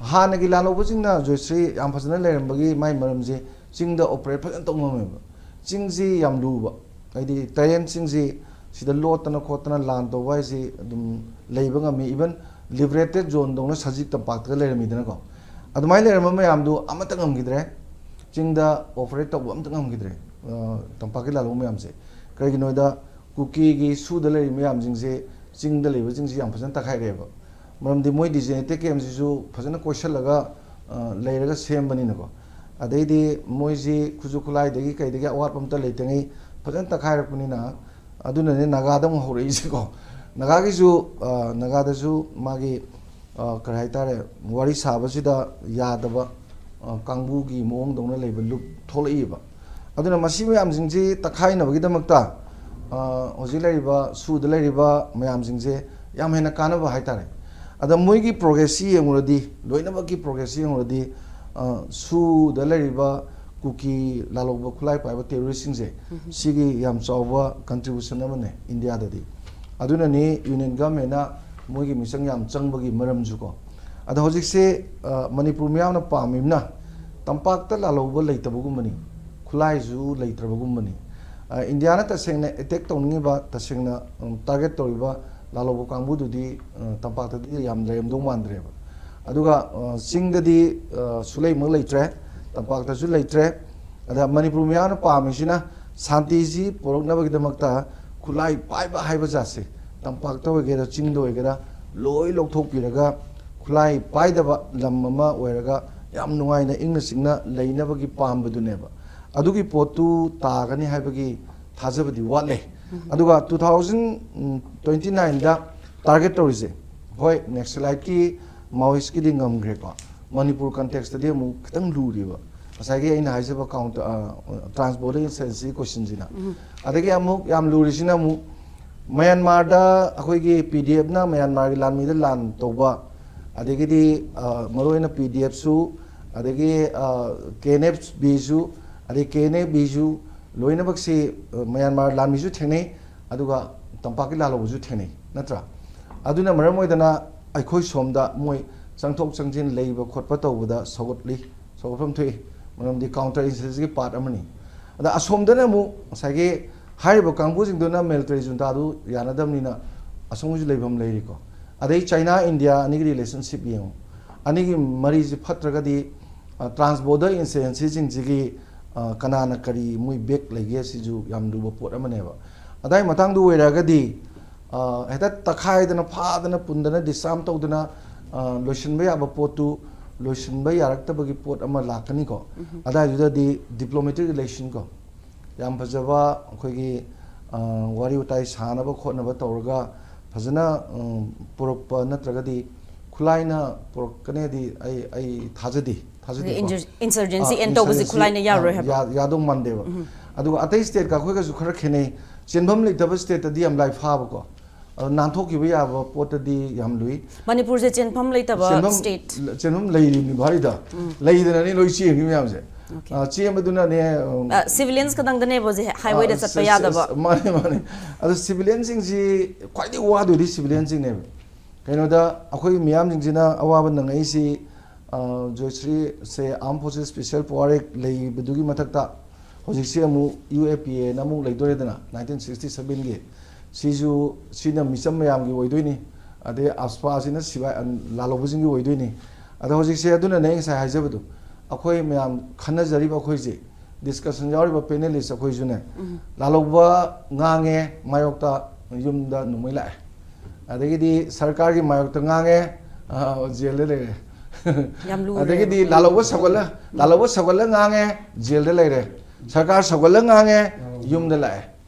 ꯍꯥꯟꯅꯒꯤ ꯂꯥꯜꯍꯧꯕꯁꯤꯡꯅ ꯖꯣꯏꯁ꯭ꯔꯤ ꯌꯥꯝ ꯐꯖꯅ ꯂꯩꯔꯝꯕꯒꯤ ꯃꯥꯏ ꯃꯔꯝꯁꯦ, ꯆꯤꯡꯗ operate ꯐꯖꯅ ꯇꯧ ꯉꯝꯃꯦꯕ꯫ ꯆꯤꯡꯁꯤ ꯌꯥꯝ ꯂꯨꯕ, ꯍꯥꯏꯗꯤ terrainꯁꯤꯡꯁꯤ ꯁꯤꯗ ꯂꯣꯠꯇꯅ ꯈꯣꯠꯇꯅ ꯂꯥꯟ ꯇꯧꯕ ꯍꯥꯏꯁꯤ ꯑꯗꯨꯝ ꯂꯩꯕ ꯉꯝꯃꯤ꯫ Even liberated zoneꯗꯧꯅ ꯁꯖꯤꯛ ꯇꯝꯄꯥꯛꯇꯒ ꯂꯩꯔꯝꯃꯤꯗꯅꯀꯣ, ꯑꯗꯨꯃꯥꯏꯅ ꯂꯩꯔꯝꯕ ꯃꯌꯥꯝꯗꯨ ꯑꯃꯠꯇ ꯉꯝꯈꯤꯗ꯭ꯔꯦ꯫ ꯆꯤꯡꯗ operate ꯇꯧꯕ ꯑꯝꯇ ꯉꯝꯈꯤꯗ꯭ꯔꯦ, ꯑ, ꯇꯝꯄꯥꯛꯀꯤ ꯂꯥꯜꯍꯧ ꯃꯌꯥꯝꯁꯦ꯫ ꯀꯩꯒꯤꯅꯣꯗ ꯀꯨꯀꯤꯒꯤ ꯁꯨꯗ ꯂꯩꯔꯤꯕ ꯃꯌꯥꯝꯁꯤꯡꯁꯦ, ꯆꯤꯡꯗ ꯂꯩꯕꯁꯤꯡꯁꯤ ꯌꯥꯝ ꯐꯖꯅ ꯇꯛꯈꯥꯏꯔꯛꯑꯦꯕ꯫ ꯃꯔꯝꯗꯤ ꯃꯣꯏ designated campꯁꯤꯁꯨ ꯐꯖꯅ ꯀꯣꯏꯁꯜꯂꯒ, ꯑ, ꯂꯩꯔꯒ ꯁꯦꯝꯕꯅꯤꯅꯀꯣ꯫ ꯑꯗꯩꯗꯤ ꯃꯣꯏꯁꯤ ꯈꯨꯠꯁꯨ ꯈꯨꯠꯂꯥꯏꯗꯒꯤ ꯀꯩꯗꯒꯤ ꯑꯋꯥꯠꯄ ꯑꯝꯇ ꯂꯩꯇꯉꯩ ꯐꯖꯅ ꯇꯛꯈꯥꯏꯔꯛꯄꯅꯤꯅ, ꯑꯗꯨꯅꯅꯦ ꯅꯥꯒꯥꯗ ꯑꯃꯨꯛ ꯍꯧꯔꯛꯏꯁꯦꯀꯣ꯫ ꯅꯥꯒꯥꯒꯤꯁꯨ, ꯑ, ꯅꯥꯒꯥꯗꯁꯨ ꯃꯥꯒꯤ, ꯑ, ꯀꯔꯤ ꯍꯥꯏꯇꯥꯔꯦ, ꯋꯥꯔꯤ ꯁꯥꯕꯁꯤꯗ ꯌꯥꯗꯕ, ꯑ, ꯀꯥꯡꯕꯨꯒꯤ ꯃꯑꯣꯡꯗꯧꯅ ꯂꯩꯕ ꯂꯨꯞ ꯊꯣꯛꯂꯛꯏꯕ꯫ ꯑꯗꯨꯅ ꯃꯁꯤ ꯃꯌꯥꯝꯁꯤꯡꯁꯤ ꯇꯛꯈꯥꯏꯅꯕꯒꯤꯗꯃꯛꯇ, ꯑ, ꯍꯧꯖꯤꯛ ꯂꯩꯔꯤꯕ ꯁꯨꯗ ꯂꯩꯔꯤꯕ ꯃꯌꯥꯝꯁꯤꯡꯁꯦ ꯌꯥꯝ ꯍꯦꯟꯅ ꯀꯥꯟꯅꯕ ꯍꯥꯏꯇꯥꯔꯦ꯫ ꯑꯗ ꯃꯣꯏꯒꯤ progressꯁꯤ ꯌꯦꯡꯉꯨꯔꯗꯤ, ꯂꯣꯏꯅꯃꯛꯀꯤ progressꯁꯤ ꯌꯦꯡꯉꯨꯔꯗꯤ, ꯑ, ꯁꯨꯗ ꯂꯩꯔꯤꯕ ꯀꯨꯀꯤ ꯂꯥꯜꯍꯧꯕ ꯈꯨꯠꯂꯥꯏ ꯄꯥꯏꯕ terroristꯁꯤꯡꯁꯦ, ꯎꯝ꯫ ꯁꯤꯒꯤ ꯌꯥꯝ ꯆꯥꯎꯕ contribution ꯑꯃꯅꯦ ꯏꯟꯗꯤꯌꯥꯗꯗꯤ꯫ ꯑꯗꯨꯅꯅꯤ Union Governmentꯅ ꯃꯣꯏꯒꯤ ꯃꯤꯆꯪ ꯌꯥꯝ ꯆꯪꯕꯒꯤ ꯃꯔꯝꯁꯨꯀꯣ꯫ ꯑꯗꯣ ꯍꯧꯖꯤꯛꯁꯦ, ꯑ, ꯃꯅꯤꯄꯨꯔ ꯃꯤꯌꯥꯝꯅ ꯄꯥꯝꯃꯤꯕꯅ ꯇꯝꯄꯥꯛꯇ ꯂꯥꯜꯍꯧꯕ ꯂꯩꯇꯕꯒꯨꯝꯕꯅꯤ, ꯈꯨꯠꯂꯥꯏꯁꯨ ꯂꯩꯇ꯭ꯔꯕꯒꯨꯝꯕꯅꯤ꯫ ꯑ, ꯏꯟꯗꯤꯌꯥꯅ ꯇꯁꯦꯡꯅ attack ꯇꯧꯅꯤꯡꯉꯤꯕ, ꯇꯁꯦꯡꯅ, ꯎꯝ, target ꯇꯧꯔꯤꯕ ꯂꯥꯜꯍꯧꯕ ꯀꯥꯡꯕꯨꯗꯨꯗꯤ, ꯑ, ꯇꯝꯄꯥꯛꯇꯗꯤ ꯌꯥꯝ ꯂꯩꯔꯝꯗꯧ ꯃꯥꯟꯗ꯭ꯔꯦꯕ꯫ ꯑꯗꯨꯒ, ꯑ, ꯆꯤꯡꯗꯗꯤ, ꯑ, ꯁꯨꯂꯩꯃꯛ ꯂꯩꯇ꯭ꯔꯦ, ꯇꯝꯄꯥꯛꯇꯁꯨ ꯂꯩꯇ꯭ꯔꯦ꯫ ꯑꯗ ꯃꯅꯤꯄꯨꯔ ꯃꯤꯌꯥꯝꯅ ꯄꯥꯝꯃꯤꯁꯤꯅ ꯁꯥꯟꯇꯤꯁꯤ ꯄꯨꯔꯛꯅꯕꯒꯤꯗꯃꯛꯇ ꯈꯨꯠꯂꯥꯏ ꯄꯥꯏꯕ ꯍꯥꯏꯕ ꯖꯥꯠꯁꯦ ꯇꯝꯄꯥꯛꯇ ꯑꯣꯏꯒꯦꯔꯥ ꯆꯤꯡꯗ ꯑꯣꯏꯒꯦꯔꯥ ꯂꯣꯏ ꯂꯧꯊꯣꯛꯄꯤꯔꯒ ꯈꯨꯠꯂꯥꯏ ꯄꯥꯏꯗꯕ ꯂꯝ ꯑꯃ ꯑꯣꯏꯔꯒ ꯌꯥꯝ ꯅꯨꯡꯉꯥꯏꯅ ꯏꯪꯅ ꯆꯤꯛꯅ ꯂꯩꯅꯕꯒꯤ ꯄꯥꯝꯕꯗꯨꯅꯦꯕ꯫ ꯑꯗꯨꯒꯤ ꯄꯣꯠꯇꯨ ꯇꯥꯒꯅꯤ ꯍꯥꯏꯕꯒꯤ ꯊꯥꯖꯕꯗꯤ ꯋꯥꯠꯂꯦ꯫ ꯎꯝ꯫ ꯑꯗꯨꯒ two thousand twenty nineꯗ target ꯇꯧꯔꯤꯁꯦ, ꯍꯣꯏ, Naxaliteꯀꯤ Maoistꯀꯤꯗꯤ ꯉꯝꯈ꯭ꯔꯦꯀꯣ, ꯃꯅꯤꯄꯨꯔ contextꯇꯗꯤ ꯑꯃꯨꯛ ꯈꯤꯇꯪ ꯂꯨꯔꯤꯕ꯫ ꯉꯁꯥꯏꯒꯤ ꯑꯩꯅ ꯍꯥꯏꯖꯕ counter, ꯑ, transborder insurgency questionꯁꯤꯅ꯫ ꯎꯝ꯫ ꯑꯗꯒꯤ ꯑꯃꯨꯛ ꯌꯥꯝ ꯂꯨꯔꯤꯁꯤꯅ ꯑꯃꯨꯛ ꯃ꯭ꯌꯥꯟꯃꯥꯔꯗ ꯑꯩꯈꯣꯏꯒꯤ PDFꯅ ꯃ꯭ꯌꯥꯟꯃꯥꯔꯒꯤ ꯂꯥꯟꯃꯤꯗ ꯂꯥꯟ ꯇꯧꯕ, ꯑꯗꯒꯤꯗꯤ, ꯑ, ꯃꯔꯨꯑꯣꯏꯅ PDFꯁꯨ ꯑꯗꯒꯤ ꯀꯦ ꯑꯦꯟ ꯑꯦꯐ ꯕꯤꯁꯨ, ꯑꯗꯩ ꯀꯦ ꯑꯦꯟ ꯑꯦꯐ ꯕꯤꯁꯨ ꯂꯣꯏꯅꯃꯛꯁꯤ, ꯑ, ꯃ꯭ꯌꯥꯟꯃꯥꯔ ꯂꯥꯟꯃꯤꯁꯨ ꯊꯦꯡꯅꯩ, ꯑꯗꯨꯒ ꯇꯝꯄꯥꯛꯀꯤ ꯂꯥꯜꯍꯧꯕꯁꯨ ꯊꯦꯡꯅꯩ, ꯅꯠꯇ꯭ꯔꯥ? ꯑꯗꯨꯅ ꯃꯔꯝ ꯑꯣꯏꯗꯅ ꯑꯩꯈꯣꯏ ꯁꯣꯝꯗ ꯃꯣꯏ ꯆꯪꯊꯣꯛ ꯆꯪꯁꯤꯟ ꯂꯩꯕ ꯈꯣꯠꯄ ꯇꯧꯕꯗ ꯁꯧꯒꯠꯂꯤ, ꯁꯧꯒꯠꯐꯝ ꯊꯣꯛꯏ꯫ ꯃꯔꯝꯗꯤ ꯀꯥꯎꯟꯇꯔ ꯏꯟꯁꯔꯖꯦꯟꯁꯤꯒꯤ ꯄꯥꯔꯠ ꯑꯃꯅꯤ꯫ ꯑꯗ ꯑꯁꯣꯝꯗꯅ ꯑꯃꯨꯛ ꯉꯁꯥꯏꯒꯤ ꯍꯥꯏꯔꯤꯕ ꯀꯥꯡꯕꯨꯁꯤꯡꯗꯨꯅ ꯃꯤꯂꯤꯇꯔꯤ ꯖꯨꯟꯇꯥꯗꯨ ꯌꯥꯅꯗꯕꯅꯤꯅ ꯑꯁꯣꯝꯒꯤꯁꯨ ꯂꯩꯐꯝ ꯂꯩꯔꯤꯀꯣ꯫ ꯑꯗꯩ ꯆꯥꯏꯅꯥ ꯏꯟꯗꯤꯌꯥ ꯑꯅꯤꯒꯤ ꯔꯤꯂꯦꯁꯟꯁꯤꯞ ꯌꯦꯡꯉꯨ꯫ ꯑꯅꯤꯒꯤ ꯃꯔꯤꯁꯤ ꯐꯠꯇ꯭ꯔꯒꯗꯤ, ꯑ, ꯇ꯭ꯔꯥꯟꯁ ꯕꯣꯔꯗꯔ ꯏꯟꯁꯤꯗꯦꯟꯁꯤꯁꯤꯡꯁꯤꯒꯤ, ꯑ, ꯀꯅꯥꯅ ꯀꯔꯤ ꯃꯣꯏ ꯕꯦꯛ ꯂꯩꯒꯦ, ꯁꯤꯁꯨ ꯌꯥꯝ ꯂꯨꯕ ꯄꯣꯠ ꯑꯃꯅꯦꯕ꯫ ꯑꯗꯥꯏ ꯃꯇꯥꯡꯗꯨ ꯑꯣꯏꯔꯒꯗꯤ, ꯑ, ꯍꯦꯛꯇ ꯇꯛꯈꯥꯏꯗꯅ, ꯐꯥꯗꯅ, ꯄꯨꯟꯗꯅ, ꯗꯤꯁꯥꯔꯝ ꯇꯧꯗꯅ, ꯑ, ꯂꯣꯏꯁꯤꯟꯕ ꯌꯥꯕ ꯄꯣꯠꯇꯨ ꯂꯣꯏꯁꯤꯟꯕ ꯌꯥꯔꯛꯇꯕꯒꯤ ꯄꯣꯠ ꯑꯃ ꯂꯥꯛꯀꯅꯤꯀꯣ꯫ ꯑꯗꯥꯏꯗꯨꯗꯗꯤ ꯗꯤꯄ꯭ꯂꯣꯃꯦꯇꯤꯛ ꯔꯤꯂꯦꯁꯟ ꯀꯣ, ꯌꯥꯝ ꯐꯖꯕ ꯑꯩꯈꯣꯏꯒꯤ, ꯑ, ꯋꯥꯔꯤ ꯋꯥꯇꯥꯏ ꯁꯥꯅꯕ ꯈꯣꯠꯅꯕ ꯇꯧꯔꯒ ꯐꯖꯅ, ꯎꯝ, ꯄꯨꯔꯛꯄ ꯅꯠꯇ꯭ꯔꯒꯗꯤ ꯈꯨꯠꯂꯥꯏꯅ ꯄꯨꯔꯛꯀꯅꯦꯗꯤ ꯑꯩ, ꯑꯩ ꯊꯥꯖꯗꯦ, ꯊꯥꯖꯗꯦꯀꯣ꯫ ꯏꯟꯁꯔ-, ꯏꯟꯁꯔꯖꯦꯟꯁꯤ ꯑ, ꯑꯦꯟ ꯇꯧꯕꯁꯤ ꯏꯟꯁꯔꯖꯦꯟꯁꯤ, ꯈꯨꯠꯂꯥꯏꯅ ꯑ, ꯌꯥꯔꯣꯏ ꯍꯥꯏꯕ? ꯌꯥ-, ꯌꯥꯗꯧ ꯃꯥꯟꯗꯦꯕ꯫ ꯑꯗꯨꯒ ꯑꯇꯩ ꯁ꯭ꯇꯦꯠꯀ ꯑꯩꯈꯣꯏꯒꯁꯨ ꯈꯔ ꯈꯦꯠꯅꯩ꯫ ꯆꯦꯟꯐꯝ ꯂꯩꯇꯕ ꯁ꯭ꯇꯦꯠꯇꯗꯤ ꯌꯥꯝ ꯂꯥꯏ ꯐꯥꯕꯀꯣ꯫ ꯑꯗꯣ ꯅꯥꯟꯊꯣꯛꯈꯤꯕ ꯌꯥꯕ ꯄꯣꯠꯇꯗꯤ ꯌꯥꯝ ꯂꯨꯏ꯫ ꯃꯅꯤꯄꯨꯔꯁꯦ ꯆꯦꯟꯐꯝ ꯂꯩꯇꯕ ꯆꯦꯟꯐꯝ, ꯁ꯭ꯇꯦꯠ꯫ ꯆꯦꯟꯐꯝ ꯂꯩꯔꯤꯕꯅꯤ ꯚꯥꯔꯤꯗ꯫ ꯂꯩꯗꯅꯅꯤ ꯂꯣꯏ ꯆꯦꯟꯈꯤꯕ ꯃꯌꯥꯝꯁꯦ꯫ ꯑꯣꯀꯦ꯫ ꯑ, ꯆꯦꯟꯕꯗꯨꯅꯅꯦ, ꯎꯝ, ꯑ, ꯁꯤꯚꯤꯂꯤꯌꯟꯁ ꯈꯛꯇꯪꯗꯅꯦꯕ ꯍꯧꯖꯤꯛ ꯍꯥꯏꯋꯦꯗ ꯑ, ꯆꯠꯄ ꯁ-, ꯁ-, ꯌꯥꯗꯕ꯫ ꯃꯥꯅꯦ, ꯃꯥꯅꯦ꯫ ꯑꯗꯣ ꯁꯤꯚꯤꯂꯤꯌꯟꯁꯤꯡꯁꯤ ꯈ꯭ꯋꯥꯏꯗꯒꯤ ꯋꯥꯗꯣꯏꯗꯤ ꯁꯤꯚꯤꯂꯤꯌꯟꯁꯤꯡꯅꯦꯕ꯫ ꯀꯩꯅꯣꯗ ꯑꯩꯈꯣꯏ ꯃꯤꯌꯥꯝꯁꯤꯡꯁꯤꯅ ꯑꯋꯥꯕ ꯅꯪꯉꯛꯏꯁꯤ, ꯑ, ꯖꯣꯏꯁ꯭ꯔꯤ ꯁꯦ ꯑꯥꯔꯝ ꯐꯣꯔꯁꯦꯁ ꯁ꯭ꯄꯦꯁꯦꯜ ꯄꯋꯥꯔ ꯑꯦꯛ ꯂꯩꯕꯗꯨꯒꯤ ꯃꯊꯛꯇ ꯍꯧꯖꯤꯛꯁꯤ ꯑꯃꯨꯛ ꯌꯨ ꯑꯦ ꯄꯤ ꯑꯦꯅ ꯑꯃꯨꯛ ꯂꯩꯗꯣꯔꯦꯗꯅ, ꯅꯥꯏꯟꯇꯤꯟ ꯁꯤꯛꯁꯇꯤ ꯁꯚꯦꯟꯒꯤ꯫ ꯁꯤꯁꯨ, ꯁꯤꯅ ꯃꯤꯆꯝ ꯃꯌꯥꯝꯒꯤ ꯑꯣꯏꯗꯣꯏꯅꯤ, ꯑꯗꯩ ꯑꯁꯄꯥꯁꯤꯅ ꯁꯤꯕꯥꯏ, ꯑ, ꯂꯥꯜꯍꯧꯕꯁꯤꯡꯒꯤ ꯑꯣꯏꯗꯣꯏꯅꯤ꯫ ꯑꯗꯣ ꯍꯧꯖꯤꯛꯁꯦ ꯑꯗꯨꯅꯅꯦ ꯑꯩ ꯉꯁꯥꯏ ꯍꯥꯏꯖꯕꯗꯣ, ꯑꯩꯈꯣꯏ ꯃꯌꯥꯝ ꯈꯟꯅꯖꯔꯤꯕ ꯑꯩꯈꯣꯏꯁꯦ, ꯗꯤꯁꯀꯁꯟ ꯌꯥꯎꯔꯤꯕ ꯄꯦꯅꯦꯂꯤꯁ ꯑꯩꯈꯣꯏꯁꯨꯅꯦ, ꯂꯥꯜꯍꯧꯕ ꯉꯥꯡꯉꯦ ꯃꯥꯌꯣꯛꯇ, ꯌꯨꯝꯗ ꯅꯣꯡꯃꯩ ꯂꯥꯛꯑꯦ꯫ ꯑꯗꯒꯤꯗꯤ ꯁꯔꯀꯥꯔꯒꯤ ꯃꯥꯌꯣꯛꯇ ꯉꯥꯡꯉꯦ, ꯑ, ꯖꯦꯜꯗ ꯂꯩꯔꯦ꯫ ꯌꯥꯝ ꯂꯨꯔꯦ꯫ ꯑꯗꯒꯤꯗꯤ ꯂꯥꯜꯍꯧꯕ ꯁꯧꯒꯠꯂ, ꯂꯥꯜꯍꯧꯕ ꯁꯧꯒꯠꯂ ꯉꯥꯡꯉꯦ, ꯖꯦꯜꯗ ꯂꯩꯔꯦ꯫ ꯁꯔꯀꯥꯔ ꯁꯧꯒꯠꯂ ꯉꯥꯡꯉꯦ, ꯌꯨꯝꯗ ꯂꯥꯛꯑꯦ꯫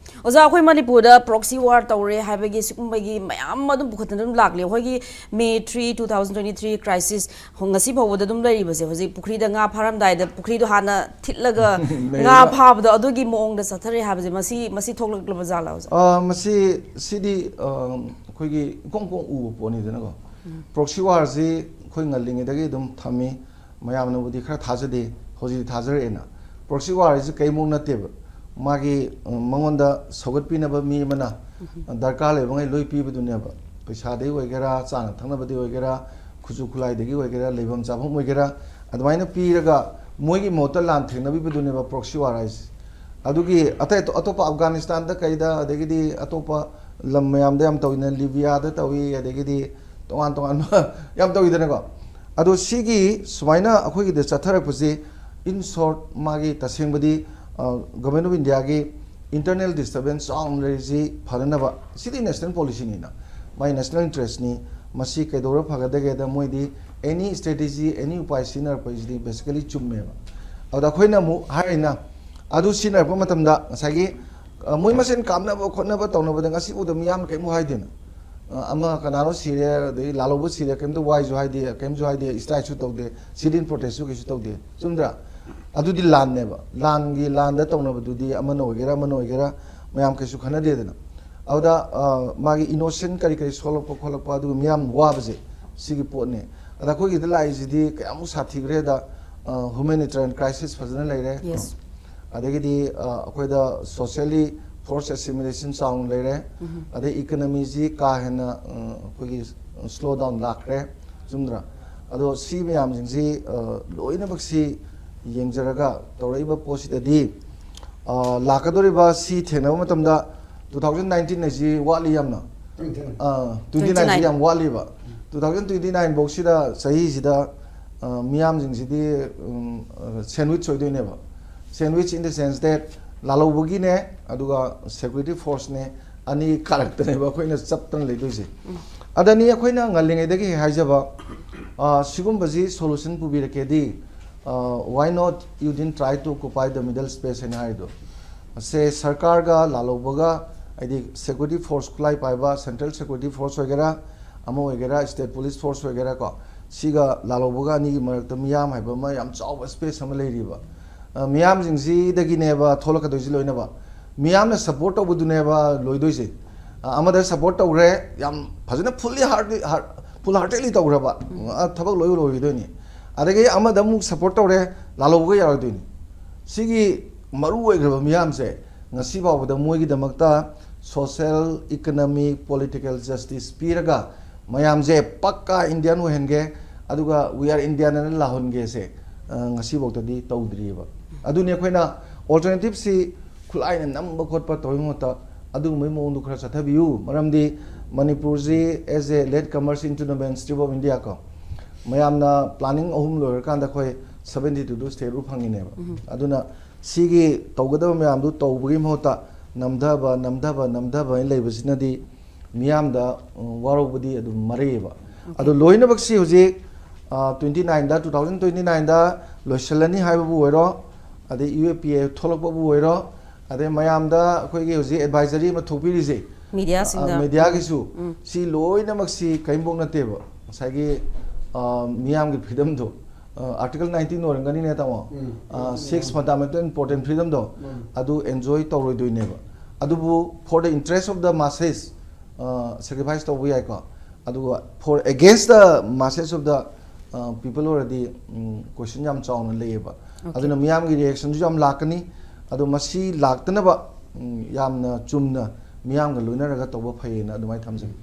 ꯑꯣꯖꯥ, ꯑꯩꯈꯣꯏ ꯃꯅꯤꯄꯨꯔꯗ ꯄ꯭ꯔꯣꯛꯁꯤ ꯋꯥꯔ ꯇꯧꯔꯦ ꯍꯥꯏꯕꯒꯤ ꯁꯤꯒꯨꯝꯕꯒꯤ ꯃꯌꯥꯝ ꯑꯗꯨꯝ ꯄꯨꯈꯠꯇꯅ ꯑꯗꯨꯝ ꯂꯥꯛꯂꯤ꯫ ꯑꯩꯈꯣꯏꯒꯤ May three, two thousand twenty three crisis ꯉꯁꯤ ꯐꯥꯎꯕꯗ ꯑꯗꯨꯝ ꯂꯩꯔꯤꯕꯁꯦ, ꯍꯧꯖꯤꯛ ꯄꯨꯈ꯭ꯔꯤꯗ ꯉꯥ ꯐꯥꯔꯝꯗꯥꯏꯗ ꯄꯨꯈ꯭ꯔꯤꯗꯣ ꯍꯥꯟꯅ ꯊꯤꯠꯂꯒ ꯉꯥ ꯂꯩꯔꯤꯕ꯫ ꯐꯥꯕꯗꯣ, ꯑꯗꯨꯒꯤ ꯃꯑꯣꯡꯗ ꯆꯠꯊꯔꯦ ꯍꯥꯏꯕꯁꯦ, ꯃꯁꯤ, ꯃꯁꯤ ꯊꯣꯛꯂꯛꯂꯕ ꯖꯥꯠꯂꯥ, ꯑꯣꯖꯥ? ꯑ, ꯃꯁꯤ, ꯁꯤꯗꯤ, ꯑ, ꯑꯩꯈꯣꯏꯒꯤ ꯏꯀꯣꯡ ꯀꯣꯡ ꯎꯕ ꯄꯣꯠꯅꯤꯗꯅꯀꯣ꯫ ꯄ꯭ꯔꯣꯛꯁꯤ ꯋꯥꯔꯁꯤ ꯑꯩꯈꯣꯏ ꯉꯜꯂꯤꯉꯩꯗꯒꯤ ꯑꯗꯨꯝ ꯊꯝꯃꯤ꯫ ꯃꯌꯥꯝꯅꯕꯨꯗꯤ ꯈꯔ ꯊꯥꯖꯗꯦ, ꯍꯧꯖꯤꯛꯇꯤ ꯊꯥꯖꯔꯛꯑꯦꯅ꯫ Proxy war ꯍꯥꯏꯁꯦ ꯀꯩꯃꯨꯛ ꯅꯠꯇꯦꯕ, ꯃꯥꯒꯤ ꯎꯝ, ꯃꯉꯣꯟꯗ ꯁꯧꯒꯠꯄꯤꯅꯕ ꯃꯤ ꯑꯃꯅ ꯗꯔꯀꯥꯔ ꯂꯩꯕꯉꯩ ꯂꯣꯏ ꯄꯤꯕꯗꯨꯅꯦꯕ꯫ ꯄꯩꯁꯥꯗꯒꯤ ꯑꯣꯏꯒꯦꯔꯥ, ꯆꯥꯅ ꯊꯛꯅꯕꯗꯒꯤ ꯑꯣꯏꯒꯦꯔꯥ, ꯈꯨꯠꯁꯨ ꯈꯨꯠꯂꯥꯏꯗꯒꯤ ꯑꯣꯏꯒꯦꯔꯥ, ꯂꯩꯐꯝ ꯆꯥꯐꯝ ꯑꯣꯏꯒꯦꯔꯥ, ꯑꯗꯨꯃꯥꯏꯅ ꯄꯤꯔꯒ ꯃꯣꯏꯒꯤ ꯃꯍꯨꯠꯇ ꯂꯥꯟ ꯊꯦꯡꯅꯕꯤꯕꯗꯨꯅꯦꯕ proxy war ꯍꯥꯏꯁꯦ꯫ ꯑꯗꯨꯒꯤ ꯑꯇꯩ ꯑꯇꯣꯞꯄ ꯑꯐꯒꯥꯅꯤꯁꯇꯥꯟꯗ ꯀꯩꯗ, ꯑꯗꯒꯤꯗꯤ ꯑꯇꯣꯞꯄ ꯂꯝ ꯃꯌꯥꯝꯗ ꯌꯥꯝ ꯇꯧꯏꯅ, ꯂꯤꯕꯤꯌꯥꯗ ꯇꯧꯏ, ꯑꯗꯒꯤꯗꯤ ꯇꯣꯉꯥꯟ ꯇꯣꯉꯥꯟꯕ ꯌꯥꯝ ꯇꯧꯏꯗꯅꯀꯣ꯫ ꯑꯗꯣ ꯁꯤꯒꯤ ꯁꯨꯃꯥꯏꯅ ꯑꯩꯈꯣꯏꯒꯤꯗ ꯆꯠꯊꯔꯛꯄꯁꯤ, in short, ꯃꯥꯒꯤ ꯇꯁꯦꯡꯕꯗꯤ, ꯑ, Government of India ꯒꯤ internal disturbance ꯆꯥꯎꯅ ꯂꯩꯔꯤꯁꯤ ꯐꯅꯅꯕ, ꯁꯤꯗꯤ national policy ꯅꯤꯅ, ꯃꯥꯏ national interest ꯅꯤ꯫ ꯃꯁꯤ ꯀꯩꯗꯧꯔ ꯐꯒꯗꯒꯦꯗ ꯃꯣꯏꯗꯤ any strategy, any ꯎꯄꯥꯏ ꯁꯤꯖꯤꯟꯅꯔꯛꯄꯁꯤꯗꯤ basically ꯆꯨꯝꯃꯦꯕ꯫ ꯑꯗ ꯑꯩꯈꯣꯏꯅ ꯑꯃꯨꯛ ꯍꯥꯏꯔꯤꯅ, ꯑꯗꯨ ꯁꯤꯖꯤꯟꯅꯔꯛꯄ ꯃꯇꯝꯗ ꯉꯁꯥꯏꯒꯤ, ꯑ, ꯃꯣꯏ ꯃꯁꯦꯟ ꯀꯥꯞꯅꯕ ꯈꯣꯠꯅꯕ ꯇꯧꯅꯕꯗ ꯉꯁꯤꯐꯥꯎꯗ ꯃꯤꯌꯥꯝ ꯀꯔꯤꯝ ꯍꯥꯏꯗꯦꯅ꯫ ꯑ, ꯑꯃ ꯀꯅꯥꯅꯣ ꯁꯤꯔꯦ, ꯑꯗꯩ ꯂꯥꯜꯍꯧꯕ ꯁꯤꯔꯦ, ꯀꯔꯤꯝꯇ ꯋꯥꯏꯁꯨ ꯍꯥꯏꯗꯦ, ꯀꯔꯤꯝꯁꯨ ꯍꯥꯏꯗꯦ, strike ꯁꯨ ꯇꯧꯗꯦ, sit in protest ꯁꯨ ꯀꯩꯁꯨ ꯇꯧꯗꯦ꯫ ꯆꯨꯝꯗ꯭ꯔꯥ? ꯑꯗꯨꯗꯤ ꯂꯥꯟꯅꯦꯕ꯫ ꯂꯥꯟꯒꯤ, ꯂꯥꯟꯗ ꯇꯧꯅꯕꯗꯨꯗꯤ ꯑꯃꯅ ꯑꯣꯏꯒꯦꯔꯥ ꯑꯃꯅ ꯑꯣꯏꯒꯦꯔꯥ ꯃꯌꯥꯝ ꯀꯩꯁꯨ ꯈꯟꯅꯗꯦꯗꯅ꯫ ꯑꯗꯨꯗ, ꯑ, ꯃꯥꯒꯤ innocent ꯀꯔꯤ ꯀꯔꯤ ꯁꯣꯛꯂꯛꯄ ꯈꯣꯠꯂꯛꯄ, ꯑꯗꯨꯒ ꯃꯤꯌꯥꯝ ꯋꯥꯕꯁꯦ, ꯁꯤꯒꯤ ꯄꯣꯠꯅꯤ꯫ ꯑꯗ ꯑꯩꯈꯣꯏꯒꯤꯗ ꯂꯥꯛꯏꯁꯤꯗꯤ ꯀꯌꯥꯃꯨꯛ ꯁꯥꯊꯤꯈ꯭ꯔꯦꯗ, ꯑ, humanitarian crisis ꯐꯖꯅ ꯂꯩꯔꯦ꯫ Yes. ꯑꯗꯒꯤꯗꯤ, ꯑ, ꯑꯩꯈꯣꯏꯗ socially forced assimilation ꯆꯥꯎꯅ ꯂꯩꯔꯦ꯫ ꯑꯗꯩ economy ꯁꯤ ꯀꯥ ꯍꯦꯟꯅ, ꯑ, ꯑꯩꯈꯣꯏꯒꯤ slow down ꯂꯥꯛꯈ꯭ꯔꯦ꯫ ꯆꯨꯝꯗ꯭ꯔꯥ? ꯑꯗꯣ ꯁꯤ ꯃꯌꯥꯝꯁꯤꯡꯁꯤ, ꯑ, ꯂꯣꯏꯅꯃꯛꯁꯤ ꯌꯦꯡꯖꯔꯒ ꯇꯧꯔꯛꯏꯕ ꯄꯣꯠꯁꯤꯗꯗꯤ, ꯑ, ꯂꯥꯛꯀꯗꯧꯔꯤꯕ ꯁꯤ ꯊꯦꯡꯅꯕ ꯃꯇꯝꯗ two thousand nineteen ꯍꯥꯏꯁꯤ ꯋꯥꯠꯂꯤ ꯌꯥꯝꯅ꯫ ꯑ, twenty nine ꯁꯤ ꯌꯥꯝ ꯋꯥꯠꯂꯤꯕ꯫ Two thousand twenty nine ꯐꯥꯎꯁꯤꯗ, ꯆꯍꯤꯁꯤꯗ, ꯑ, ꯃꯤꯌꯥꯝꯁꯤꯡꯁꯤꯗꯤ, ꯎꯝ, ꯑ, sandwich ꯑꯣꯏꯗꯣꯏꯅꯦꯕ꯫ Sandwich in the sense that ꯂꯥꯜꯍꯧꯕꯒꯤꯅꯦ, ꯑꯗꯨꯒ security force ꯅꯦ, ꯑꯅꯤ ꯀꯥꯔꯛꯇꯅꯦꯕ ꯑꯩꯈꯣꯏꯅ ꯆꯞꯇꯅ ꯂꯩꯗꯣꯏꯁꯦ꯫ ꯑꯗꯅꯤ ꯑꯩꯈꯣꯏꯅ ꯉꯜꯂꯤꯉꯩꯗꯒꯤ ꯍꯥꯏꯖꯕ, ꯑ, ꯁꯤꯒꯨꯝꯕꯁꯤ solution ꯄꯨꯕꯤꯔꯛꯀꯦꯗꯤ, ꯑ, why not you didn't try to occupy the middle space ꯍꯥꯏꯅ ꯍꯥꯏꯔꯤꯗꯣ꯫ ꯁꯦ ꯁꯔꯀꯥꯔꯒ ꯂꯥꯜꯍꯧꯕꯒ, ꯍꯥꯏꯗꯤ security force, ꯈꯨꯠꯂꯥꯏ ꯄꯥꯏꯕ central security force ꯑꯣꯏꯒꯦꯔꯥ, ꯑꯃ ꯑꯣꯏꯒꯦꯔꯥ, state police force ꯑꯣꯏꯒꯦꯔꯥ ꯀꯣ, ꯁꯤꯒ ꯂꯥꯜꯍꯧꯕꯒ ꯑꯅꯤꯒꯤ ꯃꯔꯛꯇ ꯃꯤꯌꯥꯝ ꯍꯥꯏꯕ ꯑꯃ ꯌꯥꯝ ꯆꯥꯎꯕ space ꯑꯃ ꯂꯩꯔꯤꯕ꯫ ꯑ, ꯃꯤꯌꯥꯝꯁꯤꯡꯁꯤꯗꯒꯤꯅꯦꯕ ꯊꯣꯛꯂꯛꯀꯗꯣꯏꯁꯤ ꯂꯣꯏꯅꯕ꯫ ꯃꯤꯌꯥꯝꯅ support ꯇꯧꯕꯗꯨꯅꯦꯕ ꯂꯣꯏꯗꯣꯏꯁꯦ꯫ ꯑ, ꯑꯃꯗ support ꯇꯧꯈ꯭ꯔꯦ, ꯌꯥꯝ ꯐꯖꯅ fully heartedly, heart-, full heartedly ꯇꯧꯈ꯭ꯔꯕ, ꯑ, ꯊꯕꯛ ꯂꯣꯏ ꯂꯣꯏꯈꯤꯗꯣꯏꯅꯤ꯫ ꯑꯗꯒꯤ ꯑꯃꯗ ꯑꯃꯨꯛ ꯁꯞꯄꯣꯔꯠ ꯇꯧꯔꯦ, ꯂꯥꯜꯍꯧꯕꯒ ꯌꯥꯔꯣꯏꯗꯣꯏꯅꯤ꯫ ꯁꯤꯒꯤ ꯃꯔꯨ ꯑꯣꯏꯈ꯭ꯔꯕ ꯃꯤꯌꯥꯝꯁꯦ ꯉꯁꯤ ꯐꯥꯎꯕꯗ ꯃꯣꯏꯒꯤꯗꯃꯛꯇ ꯁꯣꯁꯦꯜ, ꯏꯀꯅꯃꯤꯛ, ꯄꯣꯂꯤꯇꯤꯀꯦꯜ ꯖꯁꯇꯤꯁ ꯄꯤꯔꯒ ꯃꯌꯥꯝꯁꯦ ꯄꯛꯀꯥ ꯏꯟꯗꯤꯌꯥꯟ ꯑꯣꯏꯍꯟꯒꯦ, ꯑꯗꯨꯒ "We are Indian" ꯑꯅ ꯂꯥꯎꯍꯟꯒꯦꯁꯦ, ꯑ, ꯉꯁꯤꯐꯥꯎꯗꯗꯤ ꯇꯧꯗ꯭ꯔꯤꯑꯕ꯫ ꯑꯗꯨꯅꯤ ꯑꯩꯈꯣꯏꯅ ꯑꯣꯜꯇꯔꯅꯦꯇꯤꯞꯁꯤ ꯈꯨꯠꯂꯥꯏꯅ ꯅꯝꯕ ꯈꯣꯠꯄ ꯇꯧꯕꯒꯤ ꯃꯍꯨꯠꯇ ꯑꯗꯨꯒꯨꯝꯕꯒꯤ ꯃꯑꯣꯡꯗꯣ ꯈꯔ ꯆꯠꯊꯕꯤꯌꯨ꯫ ꯃꯔꯝꯗꯤ ꯃꯅꯤꯄꯨꯔꯁꯤ as a late comers into the mainstream of India ꯀꯣ, ꯃꯌꯥꯝꯅ ꯄ꯭ꯂꯥꯅꯤꯡ ꯑꯍꯨꯝ ꯂꯣꯏꯔꯀꯥꯟꯗ ꯑꯩꯈꯣꯏ seventy two ꯗꯨ ꯁ꯭ꯇꯦꯠ ꯔꯨ ꯐꯪꯉꯤꯅꯦꯕ꯫ ꯑꯗꯨꯅ ꯁꯤꯒꯤ ꯇꯧꯒꯗꯕ ꯃꯌꯥꯝꯗꯨ ꯇꯧꯕꯒꯤ ꯃꯍꯨꯠꯇ ꯅꯝꯊꯕ, ꯅꯝꯊꯕ, ꯅꯝꯊꯕ ꯍꯥꯏꯅ ꯂꯩꯕꯁꯤꯅꯗꯤ ꯃꯤꯌꯥꯝꯗ, ꯎꯝ, ꯋꯥꯔꯧꯕꯗꯤ ꯑꯗꯨꯝ ꯃꯔꯩꯌꯦꯕ꯫ ꯑꯗꯣ ꯂꯣꯏꯅꯃꯛꯁꯤ ꯍꯧꯖꯤꯛ, ꯑ, twenty nine ꯗ, two thousand twenty nine ꯗ ꯂꯣꯏꯁꯤꯜꯂꯅꯤ ꯍꯥꯏꯕꯕꯨ ꯑꯣꯏꯔꯣ, ꯑꯗꯩ U A P A ꯊꯣꯛꯂꯛꯄꯕꯨ ꯑꯣꯏꯔꯣ, ꯑꯗꯩ ꯃꯌꯥꯝꯗ ꯑꯩꯈꯣꯏꯒꯤ ꯍꯧꯖꯤꯛ ꯑꯦꯗꯚꯥꯏꯖꯔꯤ ꯑꯃ ꯊꯣꯛꯄꯤꯔꯤꯁꯦ, ꯃꯤꯗꯤꯌꯥꯁꯤꯡꯗ꯫ ꯑ, ꯃꯤꯗꯤꯌꯥꯒꯤꯁꯨ, ꯁꯤ ꯂꯣꯏꯅꯃꯛꯁꯤ ꯀꯔꯤꯝꯐꯧ ꯅꯠꯇꯦꯕ꯫ ꯉꯁꯥꯏꯒꯤ, ꯑ, ꯃꯤꯌꯥꯝꯒꯤ ꯐ꯭ꯔꯤꯗꯝꯗꯣ, ꯑ, Article nineteen ꯑꯣꯏꯔꯝꯒꯅꯤꯅꯦ, ꯇꯥꯃꯣ? ꯎꯝ꯫ ꯑ, six fundamental important freedomꯗꯣ, ꯎꯝ꯫ ꯑꯗꯨ enjoy ꯇꯧꯔꯣꯏꯗꯣꯏꯅꯦꯕ꯫ ꯑꯗꯨꯕꯨ for the interest of the masses, ꯑ, sacrifice ꯇꯧꯕ ꯌꯥꯏꯀꯣ꯫ ꯑꯗꯨꯒ for against the masses of the, ꯑ, people ꯑꯣꯏꯔꯗꯤ, ꯎꯝ, question ꯌꯥꯝ ꯆꯥꯎꯅ ꯂꯩꯌꯦꯕ꯫ ꯑꯣꯀꯦ꯫ ꯑꯗꯨꯅ ꯃꯤꯌꯥꯝꯒꯤ ꯔꯤꯌꯦꯛꯁꯟꯁꯨ ꯌꯥꯝ ꯂꯥꯛꯀꯅꯤ꯫ ꯑꯗꯣ ꯃꯁꯤ ꯂꯥꯛꯇꯅꯕ, ꯎꯝ, ꯌꯥꯝꯅ ꯆꯨꯝꯅ ꯃꯤꯌꯥꯝꯒ ꯂꯣꯏꯅꯔꯒ ꯇꯧꯕ ꯐꯩꯌꯦꯅ ꯑꯗꯨꯃꯥꯏꯅ ꯊꯝꯖꯒꯦ꯫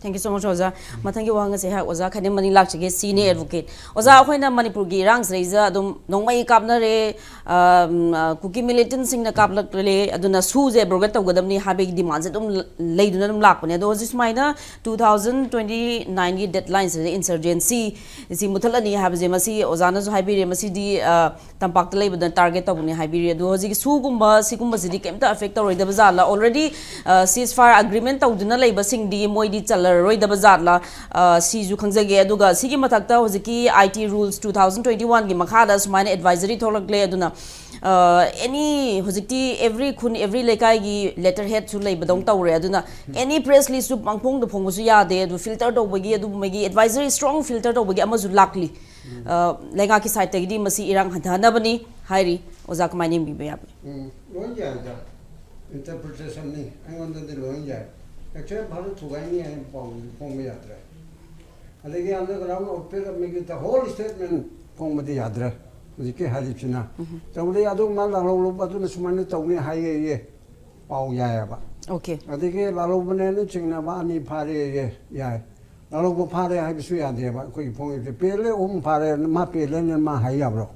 Thank you so much, ꯑꯣꯖꯥ꯫ ꯃꯊꯪꯒꯤ ꯋꯥꯍꯪ ꯑꯁꯦ ꯑꯩꯍꯥꯛ ꯑꯣꯖꯥ ꯈꯥꯏꯅꯦꯝ ꯃꯅꯤ ꯂꯥꯛꯆꯒꯦ, senior advocate꯫ ꯑꯣꯖꯥ, ꯑꯩꯈꯣꯏꯅ ꯃꯅꯤꯄꯨꯔꯒꯤ ꯏꯔꯥꯡꯁꯤꯗꯩꯁꯤꯗ ꯑꯗꯨꯝ ꯅꯣꯡꯃꯩ ꯀꯥꯞꯅꯔꯦ, ꯑꯝ, ꯑ, ꯀꯨꯀꯤ ꯃꯤꯂꯤꯇꯦꯟꯁꯤꯡꯅ ꯀꯥꯞꯂꯛꯂꯦ, ꯑꯗꯨꯅ ꯁꯨꯁꯦ ꯑꯦꯕ꯭ꯔꯣꯒꯦꯠ ꯇꯧꯒꯗꯕꯅꯤ ꯍꯥꯏꯕꯒꯤ ꯗꯤꯃꯥꯟꯁꯦ ꯑꯗꯨꯝ ꯂ-, ꯂꯩꯗꯨꯅ ꯑꯗꯨꯝ ꯂꯥꯛꯄꯅꯦ꯫ ꯑꯗꯣ ꯍꯧꯖꯤꯛ ꯁꯨꯃꯥꯏꯅ two thousand twenty nineꯒꯤ ꯗꯦꯠꯂꯥꯏꯟꯁꯤꯗ ꯏꯟꯁꯔꯖꯦꯟꯁꯤ ꯁꯤ ꯃꯨꯊꯠꯂꯅꯤ ꯍꯥꯏꯕꯁꯦ, ꯃꯁꯤ ꯑꯣꯖꯥꯅꯁꯨ ꯍꯥꯏꯕꯤꯔꯦ, ꯃꯁꯤꯗꯤ, ꯑ, ꯇꯝꯄꯥꯛꯇ ꯂꯩꯕꯗ ꯇꯥꯔꯒꯦꯠ ꯇꯧꯕꯅꯤ ꯍꯥꯏꯕꯤꯔꯦ꯫ ꯑꯗꯣ ꯍꯧꯖꯤꯛ ꯁꯨꯒꯨꯝꯕ ꯁꯤꯒꯨꯝꯕꯁꯤꯗꯤ ꯀꯩꯝꯇ ꯑꯦꯐꯦꯛ ꯇꯧꯔꯣꯏꯗꯕ ꯖꯥꯠꯂꯥ? Already, ꯑ, ceasefire agreement ꯇꯧꯗꯨꯅ ꯂꯩꯕꯁꯤꯡꯗꯤ ꯃꯣꯏꯗꯤ ꯆꯜꯂꯔꯣꯏꯗꯕ ꯖꯥꯠꯂꯥ? ꯑ, ꯁꯤꯁꯨ ꯈꯪꯖꯒꯦ꯫ ꯑꯗꯨꯒ ꯁꯤꯒꯤ ꯃꯊꯛꯇ ꯍꯧꯖꯤꯛꯀꯤ I T rules two thousand twenty oneꯒꯤ ꯃꯈꯥꯗ ꯁꯨꯃꯥꯏꯅ ꯑꯦꯗꯚꯥꯏꯖꯔꯤ ꯊꯣꯛꯂꯛꯂꯦ꯫ ꯑꯗꯨꯅ, ꯑ, any, ꯍꯧꯖꯤꯛꯇꯤ every ꯈꯨꯟ, every ꯂꯩꯀꯥꯏꯒꯤ ꯂꯦꯇꯔ ꯍꯦꯗꯁꯨ ꯂꯩꯕꯗꯧ ꯇꯧꯔꯦ꯫ ꯑꯗꯨꯅ any press releaseꯁꯨ ꯄꯪꯐꯣꯡꯗ ꯐꯣꯡꯕꯁꯨ ꯌꯥꯗꯦ꯫ ꯑꯗꯨ ꯐꯤꯜꯇꯔ ꯇꯧꯕꯒꯤ, ꯑꯗꯨꯒꯨꯝꯕꯒꯤ ꯑꯦꯗꯚꯥꯏꯖꯔꯤ, ꯁ꯭ꯇ꯭ꯔꯣꯡ ꯐꯤꯜꯇꯔ ꯇꯧꯕꯒꯤ ꯑꯃꯁꯨ ꯂꯥꯛꯂꯤ꯫ ꯑ, ꯂꯩꯉꯥꯛꯀꯤ ꯁꯥꯏꯠꯇꯒꯤꯗꯤ ꯃꯁꯤ ꯏꯔꯥꯡ ꯍꯟꯊꯍꯟꯅꯕꯅꯤ ꯍꯥꯏꯔꯤ꯫ ꯑꯣꯖꯥ, ꯀꯃꯥꯏꯅ ꯌꯦꯡꯕꯤꯕ ꯌꯥꯕꯒꯦ? ꯎꯝ, ꯂꯣꯏ ꯌꯥꯏꯗ꯫ ꯏꯟꯇꯔꯄ꯭ꯔꯤꯇꯦꯁꯟꯅꯤ, ꯑꯩꯉꯣꯟꯗꯗꯤ ꯂꯣꯏ ꯌꯥꯏ꯫ ꯑꯦꯛꯆꯨꯋꯦꯜ ꯚꯥꯔꯠ ꯊꯨꯒꯥꯏꯅꯤ ꯍꯥꯏꯅ ꯄꯥꯎꯗꯨꯗꯤ ꯐꯣꯡꯕ ꯌꯥꯗ꯭ꯔꯦ꯫ ꯑꯗꯒꯤ underground outfit ꯑꯃꯒꯤ the whole statement ꯐꯣꯡꯕꯗꯤ ꯌꯥꯗ꯭ꯔꯦ꯫ ꯍꯧꯖꯤꯛꯀꯤ ꯍꯥꯏꯔꯤꯕꯁꯤꯅ ꯇꯧꯕꯗꯤ ꯑꯗꯨ ꯃꯥ ꯂꯥꯛꯍꯧꯕ ꯑꯗꯨꯅ ꯁꯨꯃꯥꯏꯅ ꯇꯧꯅꯤ ꯍꯥꯏꯌꯦ, ꯄꯥꯎ ꯌꯥꯏꯑꯕ꯫ ꯑꯣꯀꯦ꯫ ꯑꯗꯒꯤ ꯂꯥꯛꯍꯧꯕꯅꯦꯅ ꯆꯤꯡꯅꯕ ꯑꯅꯤ ꯐꯥꯔꯦꯌꯦ꯫ ꯌꯥꯏ, ꯂꯥꯛꯍꯧꯕ ꯐꯥꯔꯦ ꯍꯥꯏꯕꯁꯨ ꯌꯥꯗꯦꯕ꯫ ꯑꯩꯈꯣꯏꯒꯤ ꯐꯣꯡꯉꯤꯕꯁꯦ ꯄꯦꯜꯂꯦ, ꯑꯍꯨꯝ ꯐꯥꯔꯦ, ꯃꯥ ꯄꯦꯜꯂꯦꯅ ꯃꯥ ꯍꯥꯏ ꯌꯥꯕ꯭ꯔꯣ?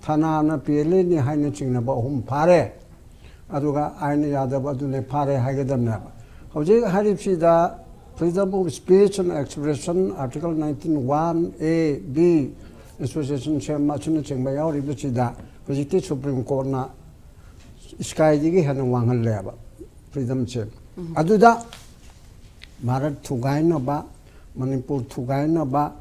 ꯊꯥꯅꯥꯅ ꯄꯦꯜꯂꯦꯅꯤ ꯍꯥꯏꯅ ꯆꯤꯡꯅꯕ ꯑꯍꯨꯝ ꯐꯥꯔꯦ, ꯑꯗꯨꯒ ꯑꯥꯏꯟꯅ ꯌꯥꯗꯕ ꯑꯗꯨꯅꯦ ꯐꯥꯔꯦ ꯍꯥꯏꯒꯗꯕꯅꯦꯕ꯫ ꯍꯧꯖꯤꯛ ꯍꯥꯏꯔꯤꯕꯁꯤꯗ freedom of speech and expression, article nineteen one A, B, association ꯁꯦꯝꯕ ꯑꯁꯤꯅꯆꯤꯡꯕ ꯌꯥꯎꯔꯤꯕꯁꯤꯗ ꯍꯧꯖꯤꯛꯇꯤ ꯁꯨꯄ꯭ꯔꯤꯝ ꯀꯣꯔꯠꯅ ꯁ꯭ꯀꯥꯏꯗꯒꯤ ꯍꯦꯟꯅ ꯋꯥꯡꯍꯜꯂꯦꯕ freedomꯁꯦ꯫ ꯑꯗꯨꯗ ꯚꯥꯔꯠ ꯊꯨꯒꯥꯏꯅꯕ, ꯃꯅꯤꯄꯨꯔ ꯊꯨꯒꯥꯏꯅꯕ,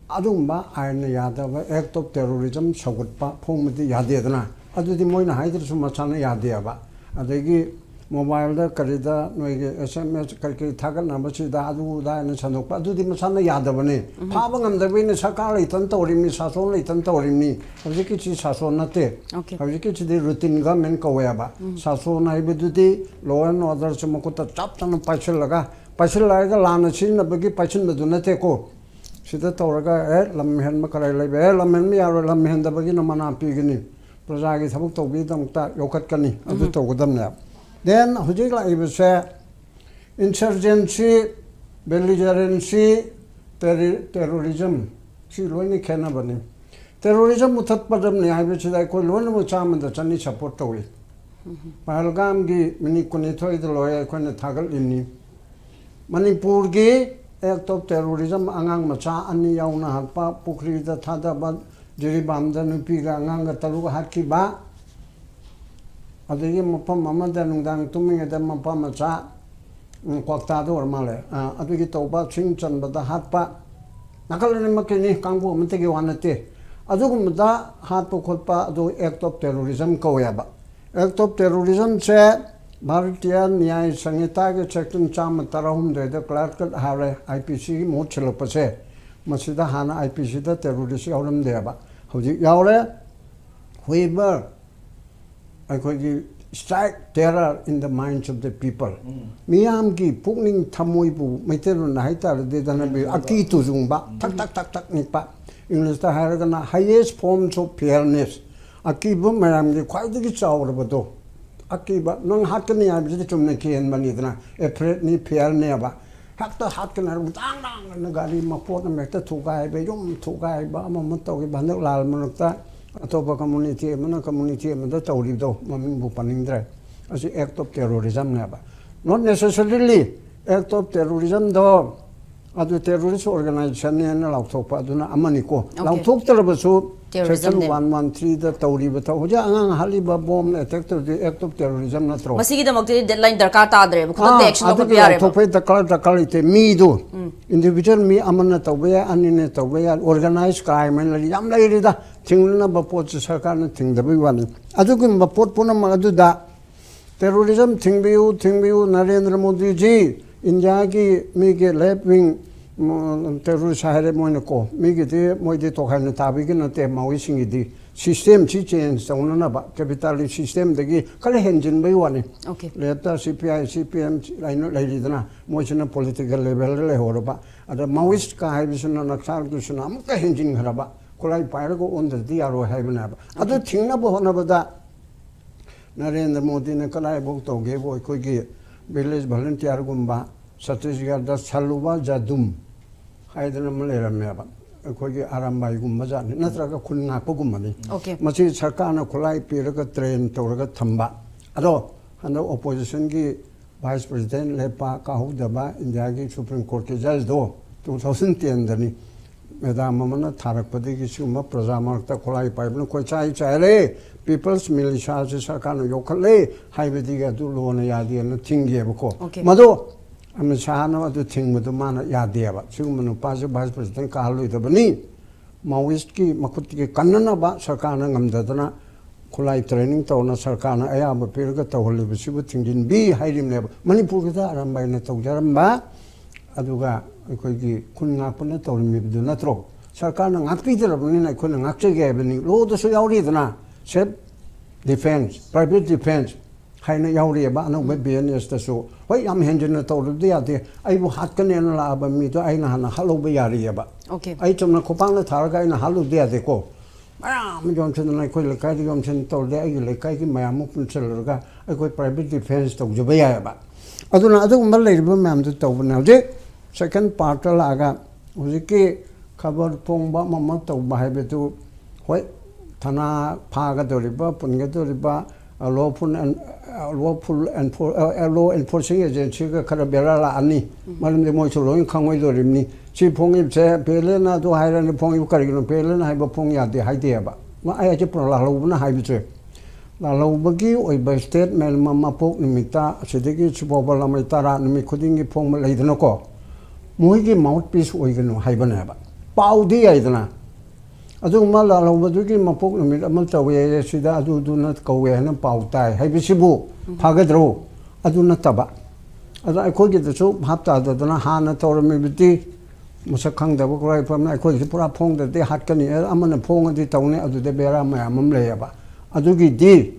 ꯑꯗꯨꯒꯨꯝꯕ ꯑꯥꯏꯟꯅ ꯌꯥꯗꯕ act of terrorism ꯁꯧꯒꯠꯄ ꯐꯣꯡꯕꯗꯤ ꯌꯥꯗꯦꯗꯅ꯫ ꯑꯗꯨꯗꯤ ꯃꯣꯏꯅ ꯍꯥꯏꯗ꯭ꯔꯁꯨ ꯃꯁꯥꯅ ꯌꯥꯗꯦꯕ꯫ ꯑꯗꯒꯤ mobileꯗ ꯀꯔꯤꯗ ꯅꯣꯏꯒꯤ S M S ꯀꯔꯤ ꯀꯔꯤ ꯊꯥꯒꯠꯅꯕꯁꯤꯗ ꯑꯗꯨ ꯑꯗꯥ ꯍꯥꯏꯅ ꯁꯟꯗꯣꯛꯄ, ꯑꯗꯨꯗꯤ ꯃꯁꯥꯅ ꯌꯥꯗꯕꯅꯤ꯫ ꯐꯥꯕ ꯉꯝꯗꯕꯒꯤꯅꯤ, ꯁꯔꯀꯥꯔ ꯂꯩꯇꯅ ꯇꯧꯔꯤꯕꯅꯤ, ꯁꯥꯁꯣꯟ ꯂꯩꯇꯅ ꯇꯧꯔꯤꯕꯅꯤ꯫ ꯍꯧꯖꯤꯛꯀꯤꯁꯤ ꯁꯥꯁꯣꯟ ꯅꯠꯇꯦ꯫ Okay. ꯍꯧꯖꯤꯛꯀꯤꯁꯤꯗꯤ routine government ꯀꯧꯋꯦꯕ꯫ ꯁꯥꯁꯣꯟ ꯍꯥꯏꯕꯗꯨꯗꯤ law and orderꯁꯦ ꯃꯈꯨꯠꯇ ꯆꯞ ꯆꯥꯅ ꯄꯥꯏꯁꯤꯜꯂꯒ, ꯄꯥꯏꯁꯤꯜꯂꯒ ꯂꯥꯟꯅ ꯁꯤꯖꯤꯟꯅꯕꯒꯤ ꯄꯥꯏꯁꯤꯟꯕꯗꯨ ꯅꯠꯇꯦꯀꯣ꯫ ꯁꯤꯗ ꯇꯧꯔꯒ ꯑꯦ ꯂꯝ ꯍꯦꯟꯕ ꯀꯔꯥꯏ ꯂꯩꯕ, ꯑꯦ ꯂꯝ ꯍꯦꯟꯕ ꯌꯥꯔꯣꯏ, ꯂꯝ ꯍꯦꯟꯗꯕꯒꯤꯅ ꯃꯅꯥ ꯄꯤꯒꯅꯤ, ꯄ꯭ꯔꯖꯥꯒꯤ ꯊꯕꯛ ꯇꯧꯕꯒꯤꯗꯃꯛꯇ ꯌꯣꯛꯈꯠꯀꯅꯤ, ꯑꯗꯨ ꯇꯧꯒꯗꯕꯅꯦꯕ꯫ Then ꯍꯧꯖꯤꯛ ꯂꯥꯛꯏꯕꯁꯦ insurgency, belligerency, terrorism, ꯁꯤ ꯂꯣꯏꯅ ꯈꯦꯠꯅꯕꯅꯤ꯫ Terrorism ꯃꯨꯊꯠꯄꯗꯕꯅꯤ ꯍꯥꯏꯕꯁꯤꯗ ꯑꯩꯈꯣꯏ ꯂꯣꯏꯅꯃꯛ ꯆꯥꯝꯃꯗ ꯆꯅꯤ support ꯇꯧꯏ꯫ ꯄꯍꯜꯒꯥꯝꯒꯤ minute ꯀꯨꯟꯅꯤꯊꯣꯏꯗ ꯂꯣꯏꯔꯦ ꯑꯩꯈꯣꯏꯅ ꯊꯥꯒꯠꯂꯤꯅꯤ꯫ ꯃꯅꯤꯄꯨꯔꯒꯤ act of terrorism, ꯑꯉꯥꯡ ꯃꯆꯥ ꯑꯅꯤ ꯌꯥꯎꯅ ꯍꯥꯠꯄ, ꯄꯨꯈ꯭ꯔꯤꯗ ꯊꯥꯗꯕ, ꯖꯤꯔꯤꯕꯥꯝꯗ ꯅꯨꯄꯤꯒ ꯑꯉꯥꯡꯒ ꯇꯔꯨꯛ ꯍꯥꯠꯈꯤꯕ, ꯑꯗꯒꯤ ꯃꯐꯝ ꯑꯃꯗ ꯅꯨꯡꯗꯥꯡ ꯇꯨꯝꯃꯤꯉꯩꯗ ꯃꯄꯥ ꯃꯆꯥ, ꯎꯝ, ꯀ꯭ꯋꯥꯛꯇꯥꯗ ꯑꯣꯏꯔ ꯃꯥꯜꯂꯦ, ꯑ, ꯑꯗꯨꯒꯤ ꯇꯧꯕ, ꯁꯤꯡ ꯆꯟꯕꯗ ꯍꯥꯠꯄ, ꯅꯥꯀꯜ ꯑꯅꯤꯃꯛꯀꯤꯅꯤ, ꯀꯥꯡꯕꯨ ꯑꯃꯠꯇꯒꯤ ꯋꯥ ꯅꯠꯇꯦ꯫ ꯑꯗꯨꯒꯨꯝꯕꯗ ꯍꯥꯠꯄ ꯈꯣꯠꯄ ꯑꯗꯨ act of terrorism ꯀꯧꯋꯦꯕ꯫ Act of terrorismꯁꯦ Bharatiya ꯅ꯭ꯌꯥꯌ ꯁꯪꯍꯤꯇꯥꯒꯤ section ꯆꯥꯝꯃ ꯇꯔꯥꯍꯨꯝꯗꯣꯏꯗ clear cut ꯍꯥꯏꯔꯦ, IPCꯒꯤ ꯃꯍꯨꯠ ꯁꯤꯜꯂꯛꯄꯁꯦ꯫ ꯃꯁꯤꯗ ꯍꯥꯟꯅ IPCꯗ terrorist ꯌꯥꯎꯔꯝꯗꯦꯕ, ꯍꯧꯖꯤꯛ ꯌꯥꯎꯔꯦ꯫ Whoever ꯑꯩꯈꯣꯏꯒꯤ Strike terror in the minds of the people. ꯃꯤꯌꯥꯝꯒꯤ ꯄꯨꯛꯅꯤꯡ ꯊꯃꯣꯏꯕꯨ ꯃꯩꯇꯩꯂꯣꯟꯗ ꯍꯥꯏꯇꯥꯔꯗꯤ ꯙꯅꯕꯤꯔ ꯑꯀꯤ ꯇꯨꯖꯨꯡꯕ, ꯊꯛ ꯊꯛ ꯊꯛ ꯊꯛ ꯅꯤꯛꯄ꯫ ꯏꯪꯂꯤꯁꯇ ꯍꯥꯏꯔꯒꯅ highest forms of fearness꯫ ꯑꯀꯤꯕ ꯃꯌꯥꯝꯒꯤ ꯈ꯭ꯋꯥꯏꯗꯒꯤ ꯆꯥꯎꯔꯕꯗꯣ꯫ ꯑꯀꯤꯕ, ꯅꯪ ꯍꯥꯠꯀꯅꯤ ꯍꯥꯏꯕꯁꯤꯗꯤ ꯆꯨꯝꯅ ꯀꯤꯍꯟꯕꯅꯤꯗꯅ, ꯑꯦꯐ꯭ꯔꯦꯠꯅꯤ, ꯐꯤꯌꯔꯅꯦꯕ꯫ ꯍꯦꯛꯇ ꯍꯥꯠꯀꯅꯤ ꯍꯥꯏꯔꯒ ꯗꯥꯡ ꯗꯥꯡ ꯑꯅ ꯒꯥꯔꯤ ꯃꯄꯣꯠ ꯑꯃ ꯍꯦꯛꯇ ꯊꯨꯒꯥꯏꯕ, ꯌꯨꯝ ꯊꯨꯒꯥꯏꯕ, ꯑꯃ ꯑꯃ ꯇꯧꯈꯤꯕ꯫ ꯍꯟꯗꯛ ꯂꯥꯜ ꯃꯔꯛꯇ ꯑꯇꯣꯞꯄ ꯀꯝꯃꯨꯅꯤꯇꯤ ꯑꯃꯅ ꯀꯝꯃꯨꯅꯤꯇꯤ ꯑꯃꯗ ꯇꯧꯔꯤꯕꯗꯣ ꯃꯃꯤꯡꯕꯨ ꯄꯟꯅꯤꯡꯗ꯭ꯔꯦ꯫ ꯑꯁꯤ act of terrorismꯅꯦꯕ꯫ Not necessarily act of terrorismꯗꯣ ꯑꯗꯨ terrorist organizationꯅꯦꯅ ꯂꯥꯎꯊꯣꯛꯄ ꯑꯗꯨꯅ ꯑꯃꯅꯤꯀꯣ꯫ ꯂꯥꯎꯊꯣꯛꯇ꯭ꯔꯕꯁꯨ section one one threeꯗ ꯇꯧꯔꯤꯕ ꯊꯕꯛ, ꯍꯧꯖꯤꯛ ꯑꯉꯥꯡ ꯍꯥꯠꯂꯤꯕ, bomb attack ꯇꯧꯔꯤꯕ act of terrorism ꯅꯠꯇ꯭ꯔꯣ? ꯃꯁꯤꯒꯤꯗꯃꯛꯇꯗꯤ deadline ꯗꯔꯀꯥꯔ ꯇꯥꯗ꯭ꯔꯦꯕ, ꯈꯨꯗꯛꯇ action ꯂꯧꯈꯠꯄ ꯌꯥꯔꯦꯕ꯫ ꯂꯥꯎꯊꯣꯛꯄꯩ ꯗꯔꯀꯥꯔ ꯗꯔꯀꯥꯔ ꯂꯩꯇꯦ꯫ ꯃꯤꯗꯨ individual ꯃꯤ ꯑꯃꯅ ꯇꯧꯕ ꯌꯥꯏ, ꯑꯅꯤꯅ ꯇꯧꯕ ꯌꯥꯏ, organized crime ꯍꯥꯏꯅ ꯂꯩ, ꯌꯥꯝ ꯂꯩꯔꯤꯗ꯫ ꯊꯤꯡꯅꯅꯕ ꯄꯣꯠꯁꯤ ꯁꯔꯀꯥꯔꯅ ꯊꯤꯡꯗꯕꯩ ꯋꯥꯅꯤ꯫ ꯑꯗꯨꯒꯨꯝꯕ ꯄꯣꯠ ꯄꯨꯝꯅꯃꯛ ꯑꯗꯨꯗ terrorism ꯊꯤꯡꯕꯤꯌꯨ, ꯊꯤꯡꯕꯤꯌꯨ, ꯅꯔꯦꯟꯗ꯭ꯔ ꯃꯣꯗꯤꯖꯤ, ꯏꯟꯗꯤꯌꯥꯒꯤ ꯃꯤꯒꯤ left wing terrorist ꯍꯥꯏꯔꯦ ꯃꯣꯏꯅꯀꯣ, ꯃꯤꯒꯤꯗꯤ ꯃꯣꯏꯗꯤ ꯇꯣꯈꯥꯏꯅ ꯇꯥꯕꯤꯒꯤ ꯅꯠꯇꯦ꯫ ꯃꯥꯋꯤꯁꯤꯡꯒꯤꯗꯤ systemꯁꯤ change ꯇꯧꯅꯅꯕ capitalist systemꯗꯒꯤ ꯈꯔ ꯍꯦꯟꯖꯤꯟꯕꯩ ꯋꯥꯅꯤ꯫ Okay. Leftꯇ CPI, CPM ꯍꯥꯏꯅ ꯂꯩꯔꯤꯗꯅ, ꯃꯣꯏꯁꯤꯅ political levelꯗ ꯂꯩꯍꯧꯔꯕ꯫ ꯑꯗ Maoistꯀ ꯍꯥꯏꯕꯁꯤꯅ Naxalꯒꯤꯁꯤꯅ ꯑꯃꯨꯛꯀ ꯍꯦꯟꯖꯤꯟꯈ꯭ꯔꯕ, ꯈꯨꯠꯂꯥꯏ ꯄꯥꯏꯔꯒ ꯑꯣꯟꯗ꯭ꯔꯗꯤ ꯌꯥꯔꯣꯏ ꯍꯥꯏꯕꯅꯦꯕ꯫ ꯑꯗꯨ ꯊꯤꯡꯅꯕ ꯍꯣꯠꯅꯕꯗ ꯅꯔꯦꯟꯗ꯭ꯔ ꯃꯣꯗꯤꯅ ꯀꯗꯥꯏꯐꯥꯎ ꯇꯧꯒꯦꯕꯨ, ꯑꯩꯈꯣꯏꯒꯤ village volunteerꯒꯨꯝꯕ, ꯆꯇꯤꯁꯒꯔꯗ ꯁꯂꯨꯋꯥ ꯖꯥꯗꯨꯝ ꯍꯥꯏꯗꯅ ꯑꯃ ꯂꯩꯔꯝꯃꯦꯕ, ꯑꯩꯈꯣꯏꯒꯤ ꯑꯔꯥꯝꯕꯥꯏꯒꯨꯝꯕ ꯖꯥꯠꯅꯤ, ꯅꯠꯇ꯭ꯔꯒ ꯈꯨꯟ ꯉꯥꯛꯄꯒꯨꯝꯕꯅꯤ꯫ Okay. ꯃꯁꯤ ꯁꯔꯀꯥꯔꯅ ꯈꯨꯠꯂꯥꯏ ꯄꯤꯔꯒ train ꯇꯧꯔꯒ ꯊꯝꯕ꯫ ꯑꯗꯣ ꯍꯟꯗꯛ oppositionꯒꯤ vice president ꯂꯦꯞꯄ ꯀꯥꯍꯧꯗꯕ ꯏꯟꯗꯤꯌꯥꯒꯤ Supreme Courtꯀꯤ judgeꯗꯣ two thousand tenꯗꯅꯤ꯫ Madam ꯑꯃꯅ ꯊꯥꯔꯛꯄꯗꯒꯤ ꯁꯤꯒꯨꯝꯕ ꯄ꯭ꯔꯖꯥ ꯃꯔꯛꯇ ꯈꯨꯠꯂꯥꯏ ꯄꯥꯏꯕꯅ ꯀꯣꯏꯆꯥꯏ ꯆꯥꯏꯔꯦ, People's Militiaꯁꯦ ꯁꯔꯀꯥꯔꯅ ꯌꯣꯛꯈꯠꯂꯦ ꯍꯥꯏꯕꯗꯒꯤ ꯑꯗꯨ ꯂꯣꯅ ꯌꯥꯗꯦꯅ ꯊꯤꯡꯒꯤꯑꯕꯀꯣ꯫ Okay. ꯃꯗꯣ ꯑꯃꯤꯠ ꯁꯥꯍꯅ ꯑꯗꯨ ꯊꯤꯡꯕꯗꯨ ꯃꯥꯅ ꯌꯥꯗꯦꯕ꯫ ꯁꯤꯒꯨꯝꯕ ꯅꯨꯄꯥꯁꯦ vice president ꯀꯥꯍꯜꯂꯣꯏꯗꯕꯅꯤ꯫ Maoistꯀꯤ ꯃꯈꯨꯠꯇꯒꯤ ꯀꯟꯅꯅꯕ ꯁꯔꯀꯥꯔꯅ ꯉꯝꯗꯗꯅ ꯈꯨꯠꯂꯥꯏ training ꯇꯧꯅ ꯁꯔꯀꯥꯔꯅ ꯑꯌꯥꯕ ꯄꯤꯔꯒ ꯇꯧꯍꯜꯂꯤꯕꯁꯤꯕꯨ ꯊꯤꯡꯖꯤꯟꯕꯤ ꯍꯥꯏꯔꯤꯕꯅꯦꯕ꯫ ꯃꯅꯤꯄꯨꯔꯒꯤꯗ ꯑꯔꯥꯝꯕꯥꯏꯅ ꯇꯧꯖꯔꯝꯕ, ꯑꯗꯨꯒ ꯑꯩꯈꯣꯏꯒꯤ ꯈꯨꯟ ꯉꯥꯛꯄꯅ ꯇꯧꯔꯝꯃꯤꯕꯗꯨ ꯅꯠꯇ꯭ꯔꯣ? ꯁꯔꯀꯥꯔꯅ ꯉꯥꯛꯄꯤꯗ꯭ꯔꯕꯅꯤꯅ ꯑꯩꯈꯣꯏꯅ ꯉꯥꯛꯆꯒꯦ ꯍꯥꯏꯕꯅꯤ꯫ Lawꯗꯁꯨ ꯌꯥꯎꯔꯤꯗꯅ, self ꯗꯤꯐꯦꯟꯁ, ꯄ꯭ꯔꯥꯏꯚꯦꯠ ꯗꯤꯐꯦꯟꯁ ꯍꯥꯏꯅ ꯌꯥꯎꯔꯤꯑꯕ ꯑꯅꯧꯕ ꯕꯤ ꯑꯦꯟ ꯑꯦꯁꯇꯁꯨ꯫ ꯍꯣꯏ, ꯌꯥꯝ ꯍꯦꯟꯖꯤꯟꯅ ꯇꯧꯔꯨꯕꯗꯤ ꯌꯥꯗꯦ, ꯑꯩꯕꯨ ꯍꯥꯠꯀꯅꯦꯅ ꯂꯥꯛꯑꯕ ꯃꯤꯗꯣ ꯑꯩꯅ ꯍꯥꯟꯅ ꯍꯥꯠꯍꯧꯕ ꯌꯥꯔꯤꯑꯕ꯫ Okay. ꯑꯩ ꯆꯨꯝꯅ ꯈꯣꯡꯄꯥꯛꯅ ꯊꯥꯔꯒ ꯑꯩꯅ ꯍꯥꯠꯂꯨꯕꯗꯤ ꯌꯥꯗꯦꯀꯣ꯫ ꯃꯌꯥꯝ ꯑꯃ ꯌꯣꯝꯁꯤꯟꯗꯅ ꯑꯩꯈꯣꯏ ꯂꯩꯀꯥꯏꯗ ꯌꯣꯝꯁꯤꯟ ꯇꯧꯔꯗꯤ ꯑꯩꯒꯤ ꯂꯩꯀꯥꯏꯒꯤ ꯃꯌꯥꯝ ꯑꯃ ꯄꯨꯟꯁꯤꯜꯂꯒ ꯑꯩꯈꯣꯏ ꯄ꯭ꯔꯥꯏꯚꯦꯠ ꯗꯤꯐꯦꯟꯁ ꯇꯧꯖꯕ ꯌꯥꯏꯑꯕ꯫ ꯑꯗꯨꯅ ꯑꯗꯨꯒꯨꯝꯕ ꯂꯩꯔꯤꯕ ꯃꯌꯥꯝꯗꯨ ꯇꯧꯕꯅꯦ꯫ ꯍꯧꯖꯤꯛ ꯁꯦꯀꯦꯟ ꯄꯥꯔꯠꯇ ꯂꯥꯛꯑꯒ ꯍꯧꯖꯤꯛꯀꯤ ꯈꯕꯔ ꯐꯣꯡꯕ ꯑꯃ ꯑꯃ ꯇꯧꯕ ꯍꯥꯏꯕꯗꯨ, ꯍꯣꯏ, ꯊꯅꯥ ꯐꯥꯒꯗꯧꯔꯤꯕ, ꯄꯨꯟꯒꯗꯧꯔꯤꯕ, ꯂꯣꯐꯨꯜ, ꯂꯣꯐꯨꯜ, ꯂꯣ ꯑꯦꯟꯐꯣꯔꯁꯤꯡ ꯑꯦꯖꯦꯟꯁꯤꯒ ꯈꯔ ꯕꯦꯔꯥ ꯂꯥꯛꯑꯅꯤ꯫ ꯃꯔꯝꯗꯤ ꯃꯣꯏꯁꯨ ꯂꯣꯏ ꯈꯪꯉꯣꯏꯗꯧꯔꯤꯕꯅꯤ꯫ ꯁꯤ ꯐꯣꯡꯉꯤꯕꯁꯦ ꯄꯦꯂꯦꯅ ꯑꯗꯨ ꯍꯥꯏꯔꯅꯤ, ꯐꯣꯡꯉꯤꯕ ꯀꯔꯤꯒꯤꯅꯣ? ꯄꯦꯂꯦꯅ ꯍꯥꯏꯕ ꯐꯣꯡ ꯌꯥꯗꯦ ꯍꯥꯏꯗꯦꯕ꯫ ꯃꯥ ꯑꯩ ꯍꯥꯏꯁꯦ ꯄꯨꯔꯥ ꯂꯥꯜꯍꯧꯕꯅ ꯍꯥꯏꯕꯁꯦ꯫ ꯂꯥꯜꯍꯧꯕꯒꯤ ꯑꯣꯏꯕ ꯁ꯭ꯇꯦꯠꯃꯦꯟ ꯑꯃ ꯃꯄꯣꯛ ꯅꯨꯃꯤꯠꯇ ꯑꯁꯤꯗꯒꯤ ꯁꯤꯐꯥꯎꯕ ꯂꯥꯃꯩ ꯇꯔꯥ ꯅꯨꯃꯤꯠ ꯈꯨꯗꯤꯡꯒꯤ ꯐꯣꯡꯕ ꯂꯩꯗꯅꯀꯣ, ꯃꯣꯏꯒꯤ ꯃꯥꯎꯠ ꯄꯤꯁ ꯑꯣꯏꯒꯅꯨ ꯍꯥꯏꯕꯅꯦꯕ꯫ ꯄꯥꯎꯗꯤ ꯌꯥꯏꯗꯅ, ꯑꯗꯨꯒꯨꯝꯕ ꯂꯥꯜꯍꯧꯕꯗꯨꯒꯤ ꯃꯄꯣꯛ ꯅꯨꯃꯤꯠ ꯑꯃ ꯇꯧꯋꯦ, ꯁꯤꯗ ꯑꯗꯨꯗꯨꯅ ꯀꯧꯋꯦ ꯍꯥꯏꯅ ꯄꯥꯎ ꯇꯥꯏ ꯍꯥꯏꯕꯁꯤꯕꯨ ꯐꯒꯗ꯭ꯔꯣ? ꯑꯗꯨ ꯅꯠꯇꯕ, ꯑꯗꯣ ꯑꯩꯈꯣꯏꯒꯤꯗꯁꯨ ꯚꯥꯞ ꯇꯥꯗꯗꯅ ꯍꯥꯟꯅ ꯇꯧꯔꯝꯃꯤꯕꯗꯤ ꯃꯁꯛ ꯈꯪꯗꯕ ꯈꯨꯠꯂꯥꯏ ꯐꯝꯅ ꯑꯩꯈꯣꯏꯒꯤꯁꯨ ꯄꯨꯔꯥ ꯐꯣꯡꯗ꯭ꯔꯗꯤ ꯍꯥꯠꯀꯅꯤ, ꯑꯦ, ꯑꯃꯅ ꯐꯣꯡꯉꯗꯤ ꯇꯧꯅꯤ, ꯑꯗꯨꯗ ꯕꯦꯔꯥ ꯃꯌꯥꯝ ꯑꯃ ꯂꯩꯌꯦꯕ꯫ ꯑꯗꯨꯒꯤꯗꯤ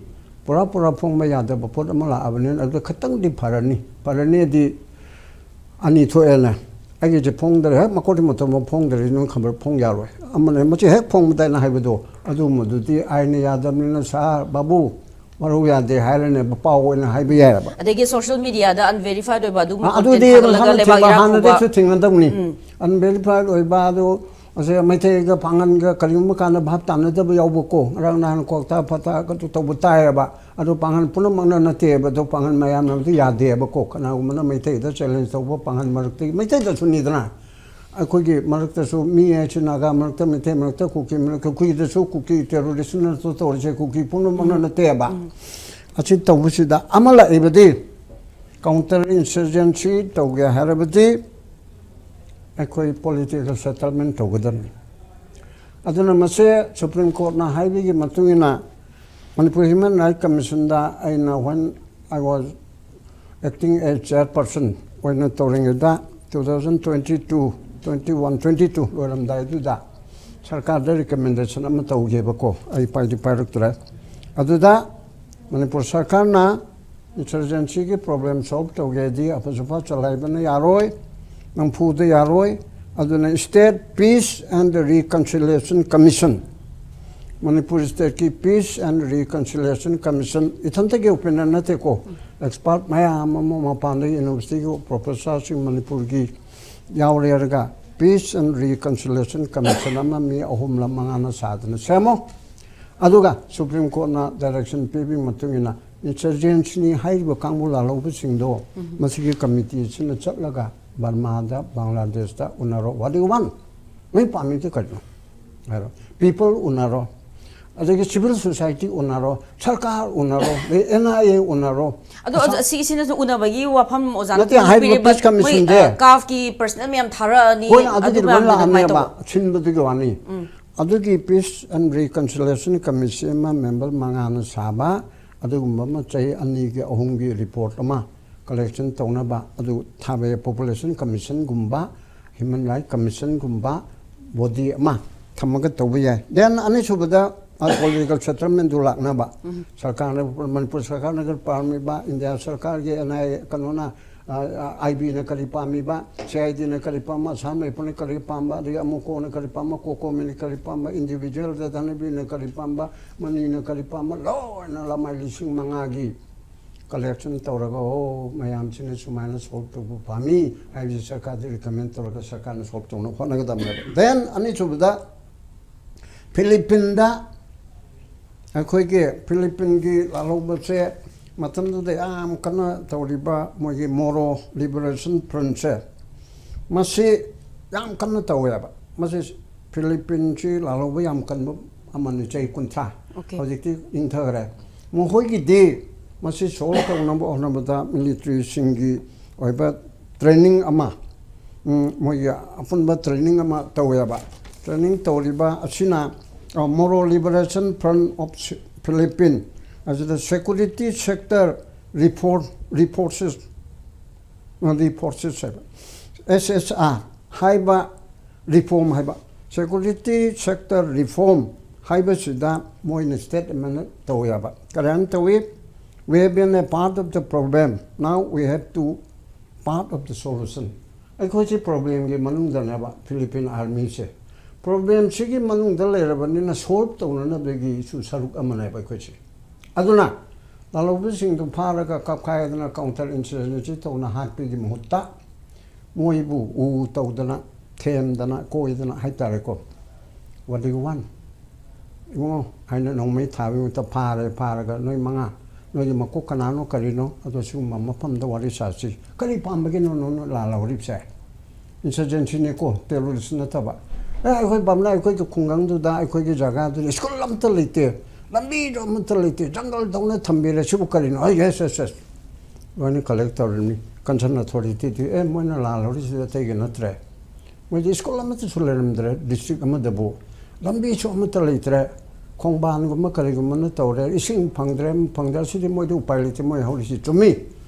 ꯄꯨꯔꯥ ꯄꯨꯔꯥ ꯐꯣꯡꯕ ꯌꯥꯗꯕ ꯄꯣꯠ ꯑꯃ ꯂꯥꯛꯑꯕꯅꯤꯅ ꯑꯗꯨꯗ ꯈꯤꯇꯪꯗꯤ ꯐꯔꯅꯤ꯫ ꯐꯔꯅꯤꯗꯤ ꯑꯅꯤ ꯊꯣꯛꯑꯦꯅ, ꯑꯩꯒꯤꯁꯦ ꯐꯣꯡꯗ꯭ꯔꯦ, ꯍꯦꯛ ꯃꯀꯣꯛꯇꯩ ꯃꯇꯣꯟ ꯐꯣꯡꯗ꯭ꯔꯗꯤ ꯅꯪ ꯈꯕꯔ ꯐꯣꯡ ꯌꯥꯔꯣꯏ꯫ ꯑꯃꯅ ꯃꯁꯤ ꯍꯦꯛ ꯐꯣꯡꯕꯗ ꯑꯩꯅ ꯍꯥꯏꯕꯗꯣ ꯑꯗꯨꯒꯨꯝꯕꯗꯨꯗꯤ ꯑꯥꯏꯟꯅ ꯌꯥꯗꯕꯅꯤꯅ, ꯁꯥꯔ, ꯕꯥꯕꯨ, ꯃꯔꯧ ꯌꯥꯗꯦ ꯍꯥꯏꯔꯅꯦꯕ, ꯄꯥꯎ ꯑꯣꯏꯅ ꯍꯥꯏꯕ ꯌꯥꯏꯑꯕ꯫ ꯑꯗꯒꯤ ꯁꯣꯁꯤꯌꯦꯜ ꯃꯤꯗꯤꯌꯥꯗ ꯑꯟꯚꯦꯔꯤꯐꯥꯏꯗ ꯑꯣꯏꯕ ꯑꯗꯨꯒꯨꯝꯕ ꯑ, ꯑꯗꯨꯗꯤ ꯀꯣꯟꯇꯦꯟꯠ ꯊꯥꯒꯠꯂꯒ ꯃꯁꯥꯅ ꯂꯩꯕꯥꯛ ꯊꯤꯡꯕ ꯏꯔꯥꯡ ꯄꯨꯕ꯫ ꯍꯥꯟꯅꯗꯩꯁꯨ ꯊꯤꯡꯅꯗꯕꯅꯤ꯫ ꯑꯟꯚꯦꯔꯤꯐꯥꯏꯗ ꯑꯣꯏꯕ ꯑꯗꯨ, ꯑꯁꯦ ꯃꯩꯇꯩꯒ ꯄꯥꯡꯒꯟꯒ ꯀꯔꯤꯒꯨꯝꯕ ꯀꯥꯟꯗ ꯚꯥꯞ ꯇꯥꯅꯗꯕ ꯌꯥꯎꯕꯀꯣ, ꯉꯔꯥꯡ ꯅꯍꯥꯟ ꯀ꯭ꯋꯥꯛꯇꯥ ꯐꯠꯇ ꯀꯇꯨ ꯇꯧꯕ ꯇꯥꯏꯌꯦꯕ꯫ ꯑꯗꯣ ꯄꯥꯡꯒꯟ ꯄꯨꯝꯅꯃꯛꯅ ꯅꯠꯇꯦꯕ, ꯑꯗꯣ ꯄꯥꯡꯒꯟ ꯃꯌꯥꯝꯅꯕꯨꯗꯤ ꯌꯥꯗꯦꯕꯀꯣ꯫ ꯀꯅꯥꯒꯨꯝꯕꯅ ꯃꯩꯇꯩꯗ ꯆꯦꯂꯦꯟꯖ ꯇꯧꯕ ꯄꯥꯡꯒꯟ ꯃꯔꯛꯇꯒꯤ, ꯃꯩꯇꯩꯗꯁꯨꯅꯤꯗꯅ꯫ ꯑꯩꯈꯣꯏꯒꯤ ꯃꯔꯛꯇꯁꯨ ꯃꯤ ꯍꯥꯏꯁꯤ ꯅꯥꯒꯥ ꯃꯔꯛꯇ, ꯃꯩꯇꯩ ꯃꯔꯛꯇ, ꯀꯨꯀꯤ ꯃꯔꯛꯇ, ꯀꯨꯀꯤꯗꯁꯨ ꯀꯨꯀꯤ ꯇꯦꯔꯣꯔꯤꯁꯅ ꯇꯧꯔꯤꯁꯦ ꯀꯨꯀꯤ ꯄꯨꯝꯅꯃꯛꯅ ꯅꯠꯇꯦꯕ꯫ ꯑꯁꯤ ꯇꯧꯕꯁꯤꯗ ꯑꯃ ꯂꯥꯛꯏꯕꯗꯤ, ꯀꯥꯎꯟꯇꯔ ꯏꯟꯁꯔꯖꯦꯟꯁꯤ ꯇꯧꯒꯦ ꯍꯥꯏꯔꯕꯗꯤ ꯑꯩꯈꯣꯏ ꯄꯣꯂꯤꯇꯤꯀꯦꯜ ꯁꯦꯇꯜꯃꯦꯟ ꯇꯧꯒꯗꯕꯅꯤ꯫ ꯑꯗꯨꯅ ꯃꯁꯦ ꯁꯨꯄ꯭ꯔꯤꯝ ꯀꯣꯔꯠꯅ ꯍꯥꯏꯕꯒꯤ ꯃꯇꯨꯡ ꯏꯟꯅ ꯃꯅꯤꯄꯨꯔ ꯍ꯭ꯌꯨꯃꯦꯟ ꯔꯥꯏꯠ ꯀꯃꯤꯁꯟꯗ ꯑꯩꯅ, when I was acting as chairperson ꯑꯣꯏꯅ ꯇꯧꯔꯤꯉꯩꯗ, two thousand twenty two, twenty one, twenty two ꯂꯣꯏꯔꯝꯗꯥꯏꯗꯨꯗ ꯁꯔꯀꯥꯔꯗ ꯔꯤꯀꯃꯦꯟꯗꯦꯁꯟ ꯑꯃ ꯇꯧꯒꯦꯕꯀꯣ, ꯑꯩ ꯄꯥꯏꯗꯤ ꯄꯥꯏꯔꯛꯇ꯭ꯔꯦ꯫ ꯑꯗꯨꯗ ꯃꯅꯤꯄꯨꯔ ꯁꯔꯀꯥꯔꯅ ꯏꯟꯁꯔꯖꯦꯟꯁꯤꯒꯤ ꯄ꯭ꯔꯣꯕ꯭ꯂꯦꯝ ꯁꯣꯜꯕ ꯇꯧꯒꯦꯗꯤ ꯑꯐꯁꯨꯐ ꯆꯂꯥꯏꯕꯅ ꯌꯥꯔꯣꯏ, ꯅꯝꯐꯨꯗ ꯌꯥꯔꯣꯏ꯫ ꯑꯗꯨꯅ State Peace and Reconciliation Commission, Manipur ꯁ꯭ꯇꯦꯠꯀꯤ Peace and Reconciliation Commission, ꯏꯊꯟꯇꯒꯤ ꯑꯣꯄꯤꯅꯤꯌꯟ ꯅꯠꯇꯦꯀꯣ, ꯑꯦꯛꯁꯄꯥꯔꯠ ꯃꯌꯥꯝ ꯑꯃ ꯃꯄꯥꯟꯗ ꯌꯨꯅꯤꯚꯔꯁꯤꯇꯤꯒꯤ ꯄ꯭ꯔꯣꯐꯦꯁꯔꯁꯤꯡ ꯃꯅꯤꯄꯨꯔꯒꯤ ꯌꯥꯎꯔꯦꯔꯒ Peace and Reconciliation Commission ꯑꯃ ꯃꯤ ꯑꯍꯨꯝꯂ ꯃꯉꯥꯅ ꯁꯥꯗꯅ ꯁꯦꯝꯃꯣ꯫ ꯑꯗꯨꯒ ꯁꯨꯄ꯭ꯔꯤꯝ ꯀꯣꯔꯠꯅ ꯗꯥꯏꯔꯦꯛꯁꯟ ꯄꯤꯕꯒꯤ ꯃꯇꯨꯡ ꯏꯟꯅ ꯏꯟꯁꯔꯖꯦꯟꯁꯤꯅꯤ ꯍꯥꯏꯔꯤꯕ ꯀꯥꯡꯕꯨ ꯂꯥꯜꯍꯧꯕꯁꯤꯡꯗꯣ ꯃꯁꯤꯒꯤ ꯀꯃꯤꯇꯤ ꯑꯁꯤꯅ ꯆꯠꯂꯒ ꯕꯔꯃꯥꯗ, ꯕꯪꯒ꯭ꯂꯥꯗꯦꯁꯇ ꯎꯅꯔꯣ꯫ What do you want? ꯅꯣꯏ ꯄꯥꯝꯃꯤꯗꯤ ꯀꯔꯤꯅꯣ ꯍꯥꯏꯔꯣ꯫ ꯄꯤꯄꯜ ꯎꯅꯔꯣ, ꯑꯗꯒꯤ ꯁꯤꯚꯤꯜ ꯁꯣꯁꯥꯏꯇꯤ ꯎꯅꯔꯣ, ꯁꯔꯀꯥꯔ ꯎꯅꯔꯣ, ꯑꯗꯩ ꯑꯦꯟ ꯑꯥꯏ ꯑꯦ ꯎꯅꯔꯣ꯫ ꯑꯗꯣ ꯑꯁꯤꯒꯤꯁꯤꯅꯁꯨ ꯎꯅꯕꯒꯤ ꯋꯥꯐꯝ ꯑꯣꯖꯥꯅ ꯅꯠꯇꯦ, ꯍꯥꯏꯔꯤꯕ ꯄꯤꯔꯤꯕ peace commission ꯁꯦ꯫ ꯃꯣꯏ, ꯑ, ꯀꯥꯐꯀꯤ ꯄꯔꯁꯅꯦꯜ ꯃꯌꯥꯝ ꯊꯥꯔꯛꯑꯅꯤ, ꯍꯣꯏ, ꯑꯗꯨꯗꯤ ꯑꯗꯨꯒ ꯂꯣꯏ ꯑꯗꯨꯃꯥꯏꯅ ꯂꯥꯛꯑꯅꯦꯕ ꯇꯧꯕ꯫ ꯁꯤꯟꯕꯗꯨꯒꯤ ꯋꯥꯅꯤ꯫ ꯑꯗꯨꯒꯤ Peace and Reconciliation Commission ꯑꯃ ꯃꯦꯝꯕꯔ ꯃꯉꯥꯅ ꯁꯥꯕ, ꯑꯗꯨꯒꯨꯝꯕ ꯑꯃ ꯆꯍꯤ ꯑꯅꯤꯒꯤ ꯑꯍꯨꯝꯒꯤ ꯔꯤꯄꯣꯔꯠ ꯑꯃ ꯀꯂꯦꯛꯁꯟ ꯇꯧꯅꯕ, ꯑꯗꯨ ꯊꯥꯕ ꯌꯥꯏ꯫ ꯄꯣꯄꯨꯂꯦꯁꯟ ꯀꯃꯤꯁꯟꯒꯨꯝꯕ, ꯍ꯭ꯌꯨꯃꯦꯟ ꯔꯥꯏꯠ ꯀꯃꯤꯁꯟꯒꯨꯝꯕ ꯕꯣꯗꯤ ꯑꯃ ꯊꯝꯃꯒ ꯇꯧꯕ ꯌꯥꯏ꯫ ꯗꯦꯟ ꯑꯅꯤꯁꯨꯕꯗ ꯄꯣꯂꯤꯇꯤꯀꯦꯜ ꯁꯦꯇꯜꯃꯦꯟꯗꯨ ꯂꯥꯛꯅꯕ, ꯁꯔꯀꯥꯔꯅ, ꯃꯅꯤꯄꯨꯔ ꯁꯔꯀꯥꯔꯅꯒ ꯄꯥꯝꯃꯤꯕ, ꯏꯟꯗꯤꯌꯥ ꯁꯔꯀꯥꯔꯒꯤ ꯑꯦꯟ ꯑꯥꯏ ꯑꯦ ꯀꯩꯅꯣꯅ, ꯑꯥꯏ ꯕꯤꯅ ꯀꯔꯤ ꯄꯥꯝꯃꯤꯕ, ꯁꯤ ꯑꯥꯏ ꯗꯤꯅ ꯀꯔꯤ ꯄꯥꯝꯕ, ꯑꯁꯥꯝ ꯔꯥꯏꯐꯜꯅ ꯀꯔꯤ ꯄꯥꯝꯕ, ꯑꯗꯒꯤ ꯑꯃꯨꯛ ꯀꯣꯟꯅ ꯀꯔꯤ ꯄꯥꯝꯕ, ꯀꯣꯀꯣꯃꯤꯅ ꯀꯔꯤ ꯄꯥꯝꯕ, ꯏꯟꯗꯤꯚꯤꯖꯨꯋꯦꯜ ꯙꯅꯕꯤꯅ ꯀꯔꯤ ꯄꯥꯝꯕ, ꯃꯅꯤꯅ ꯀꯔꯤ ꯄꯥꯝꯕ, ꯂꯣꯏꯅ ꯂꯃꯥꯏ ꯂꯤꯁꯤꯡ ꯃꯉꯥꯒꯤ ꯀꯂꯦꯛꯁꯟ ꯇꯧꯔꯒ, ꯑꯣ, ꯃꯌꯥꯝꯁꯤꯅ ꯁꯨꯃꯥꯏꯅ ꯁꯣꯜꯕ ꯇꯧꯕ ꯄꯥꯝꯃꯤ ꯍꯥꯏꯕꯁꯤ ꯁꯔꯀꯥꯔꯗ ꯔꯤꯀꯃꯦꯟ ꯇꯧꯔꯒ ꯁꯔꯀꯥꯔꯅ ꯁꯣꯜꯕ ꯇꯧꯅꯕ ꯍꯣꯠꯅꯒꯗꯕꯅꯦꯕ꯫ ꯗꯦꯟ ꯑꯅꯤꯁꯨꯕꯗ ꯐꯤꯂꯤꯄꯤꯟꯗ, ꯑꯩꯈꯣꯏꯒꯤ ꯐꯤꯂꯤꯄꯤꯟꯒꯤ ꯂꯥꯜꯍꯧꯕꯁꯦ ꯃꯇꯝꯗꯨꯗ ꯌꯥꯝ ꯀꯟꯅ ꯇꯧꯔꯤꯕ ꯃꯣꯏꯒꯤ ꯃꯣꯔꯣ ꯂꯤꯕꯔꯦꯁꯟ ꯐ꯭ꯔꯟꯁꯦ, ꯃꯁꯤ ꯌꯥꯝ ꯀꯟꯅ ꯇꯧꯋꯦꯕ꯫ ꯃꯁꯤ ꯐꯤꯂꯤꯄꯤꯟꯁꯤ ꯂꯥꯜꯍꯧꯕ ꯌꯥꯝ ꯀꯟꯕ ꯑꯃꯅꯤ, ꯆꯍꯤ ꯀꯨꯟꯊ꯭ꯔꯥ꯫ Okay. ꯍꯧꯖꯤꯛꯇꯤ ꯏꯪꯊꯈ꯭ꯔꯦ꯫ ꯃꯈꯣꯏꯒꯤꯗꯤ ꯃꯁꯤ ꯁꯣꯜꯕ ꯇꯧꯅꯕ ꯍꯣꯠꯅꯕꯗ ꯃꯤꯂꯤꯇ꯭ꯔꯤꯁꯤꯡꯒꯤ ꯑꯣꯏꯕ ꯇ꯭ꯔꯦꯅꯤꯡ ꯑꯃ, ꯎꯝ, ꯃꯣꯏꯒꯤ ꯑꯄꯨꯟꯕ ꯇ꯭ꯔꯦꯅꯤꯡ ꯑꯃ ꯇꯧꯋꯦꯕ꯫ ꯇ꯭ꯔꯦꯅꯤꯡ ꯇꯧꯔꯤꯕ ꯑꯁꯤꯅ, ꯑ, Moro Liberation Front of Philippine, ꯑꯁꯤꯗ Security Sector Reform, Reforces, ꯑ, Reforces ꯍꯥꯏꯕ, ꯑꯦꯁ ꯑꯦꯁ ꯑꯥꯔ ꯍꯥꯏꯕ ꯔꯤꯐꯣꯔꯝ ꯍꯥꯏꯕ, Security Sector Reform ꯍꯥꯏꯕꯁꯤꯗ ꯃꯣꯏꯅ statement ꯇꯧꯋꯦꯕ꯫ ꯀꯔꯝ ꯇꯧꯏ? "We have been a part of the problem, now we have to part of the solution." ꯑꯩꯈꯣꯏꯁꯤ problemꯒꯤ ꯃꯅꯨꯡꯗꯅꯦꯕ, Philippine Armyꯁꯦ꯫ Problemꯁꯤꯒꯤ ꯃꯅꯨꯡꯗ ꯂꯩꯔꯕꯅꯤꯅ solve ꯇꯧꯅꯅꯕꯒꯤꯁꯨ ꯁꯔꯨꯛ ꯑꯃꯅꯦꯕ ꯑꯩꯈꯣꯏꯁꯦ꯫ ꯑꯗꯨꯅ ꯂꯥꯜꯍꯧꯕꯁꯤꯡꯗꯨ ꯐꯥꯔꯒ ꯀꯞꯈꯥꯏꯗꯅ counter insurgency ꯇꯧꯅ ꯍꯥꯠꯄꯒꯤ ꯃꯍꯨꯠꯇ ꯃꯣꯏꯕꯨ ꯎ ꯇꯧꯗꯅ, ꯊꯦꯝꯗꯅ, ꯀꯣꯏꯗꯅ ꯍꯥꯏꯇꯥꯔꯦꯀꯣ, "What do you want?" "ꯏꯕꯨꯡꯉꯣ," ꯍꯥꯏꯅ ꯅꯣꯡꯃꯩ ꯊꯥꯕꯒꯤ ꯃꯍꯨꯠꯇ ꯐꯥꯔꯦ, ꯐꯥꯔꯒ "ꯅꯣꯏ ꯃꯉꯥ, ꯅꯣꯏꯒꯤ ꯃꯀꯣꯛ ꯀꯅꯥꯅꯣ ꯀꯔꯤꯅꯣ, ꯑꯗꯣ ꯁꯤꯒꯨꯝꯕ ꯃꯐꯝꯗ ꯋꯥꯔꯤ ꯁꯥꯁꯤ꯫ ꯀꯔꯤ ꯄꯥꯝꯕꯒꯤꯅꯣ ꯅꯣꯏꯅ ꯂꯥꯜꯍꯧꯔꯤꯕꯁꯦ? Insurgencyꯅꯤꯀꯣ, terrorist ꯅꯠꯇꯕ꯫ ꯑꯦ, ꯑꯩꯈꯣꯏ ꯄꯥꯝꯂ, ꯑꯩꯈꯣꯏꯒꯤ ꯈꯨꯡꯒꯪꯗꯨꯗ, ꯑꯩꯈꯣꯏꯒꯤ ꯖꯒꯥꯗꯨꯗ school ꯑꯃꯠꯇ ꯂꯩꯇꯦ, ꯂꯝꯕꯤꯗꯣ ꯑꯃꯠꯇ ꯂꯩꯇꯦ, ꯖꯪꯒꯜꯗꯧꯅ ꯊꯝꯕꯤꯔꯦ, ꯁꯤꯕꯨ ꯀꯔꯤꯅꯣ?" "ꯑꯩ, yes, yes, yes." ꯂꯣꯏꯅ collect ꯇꯧꯔꯅꯤ꯫ Concern authorityꯗꯤ, "ꯑꯦ, ꯃꯣꯏꯅ ꯂꯥꯜꯍꯧꯔꯤꯁꯤꯗꯤ ꯑꯇꯩꯒꯤ ꯅꯠꯇ꯭ꯔꯦ꯫ ꯃꯣꯏꯗꯤ school ꯑꯃꯠꯇꯁꯨ ꯂꯩꯔꯝꯗ꯭ꯔꯦ district ꯑꯃꯗꯕꯨ꯫ ꯂꯝꯕꯤꯁꯨ ꯑꯃꯠꯇ ꯂꯩꯇ꯭ꯔꯦ꯫ ꯈꯣꯡꯕꯥꯟꯒꯨꯝꯕ ꯀꯔꯤꯒꯨꯝꯕꯅ ꯇꯧꯔꯦ꯫ ꯏꯁꯤꯡ ꯐꯪꯗ꯭ꯔꯦ, ꯑꯃ ꯐꯪꯗ꯭ꯔꯦ꯫ ꯑꯁꯤꯗꯤ ꯃꯣꯏꯗꯤ ꯎꯄꯥꯏ ꯂꯩꯇꯦ, ꯃꯣꯏ ꯍꯧꯔꯤꯁꯤ ꯆꯨꯝꯃꯤ,"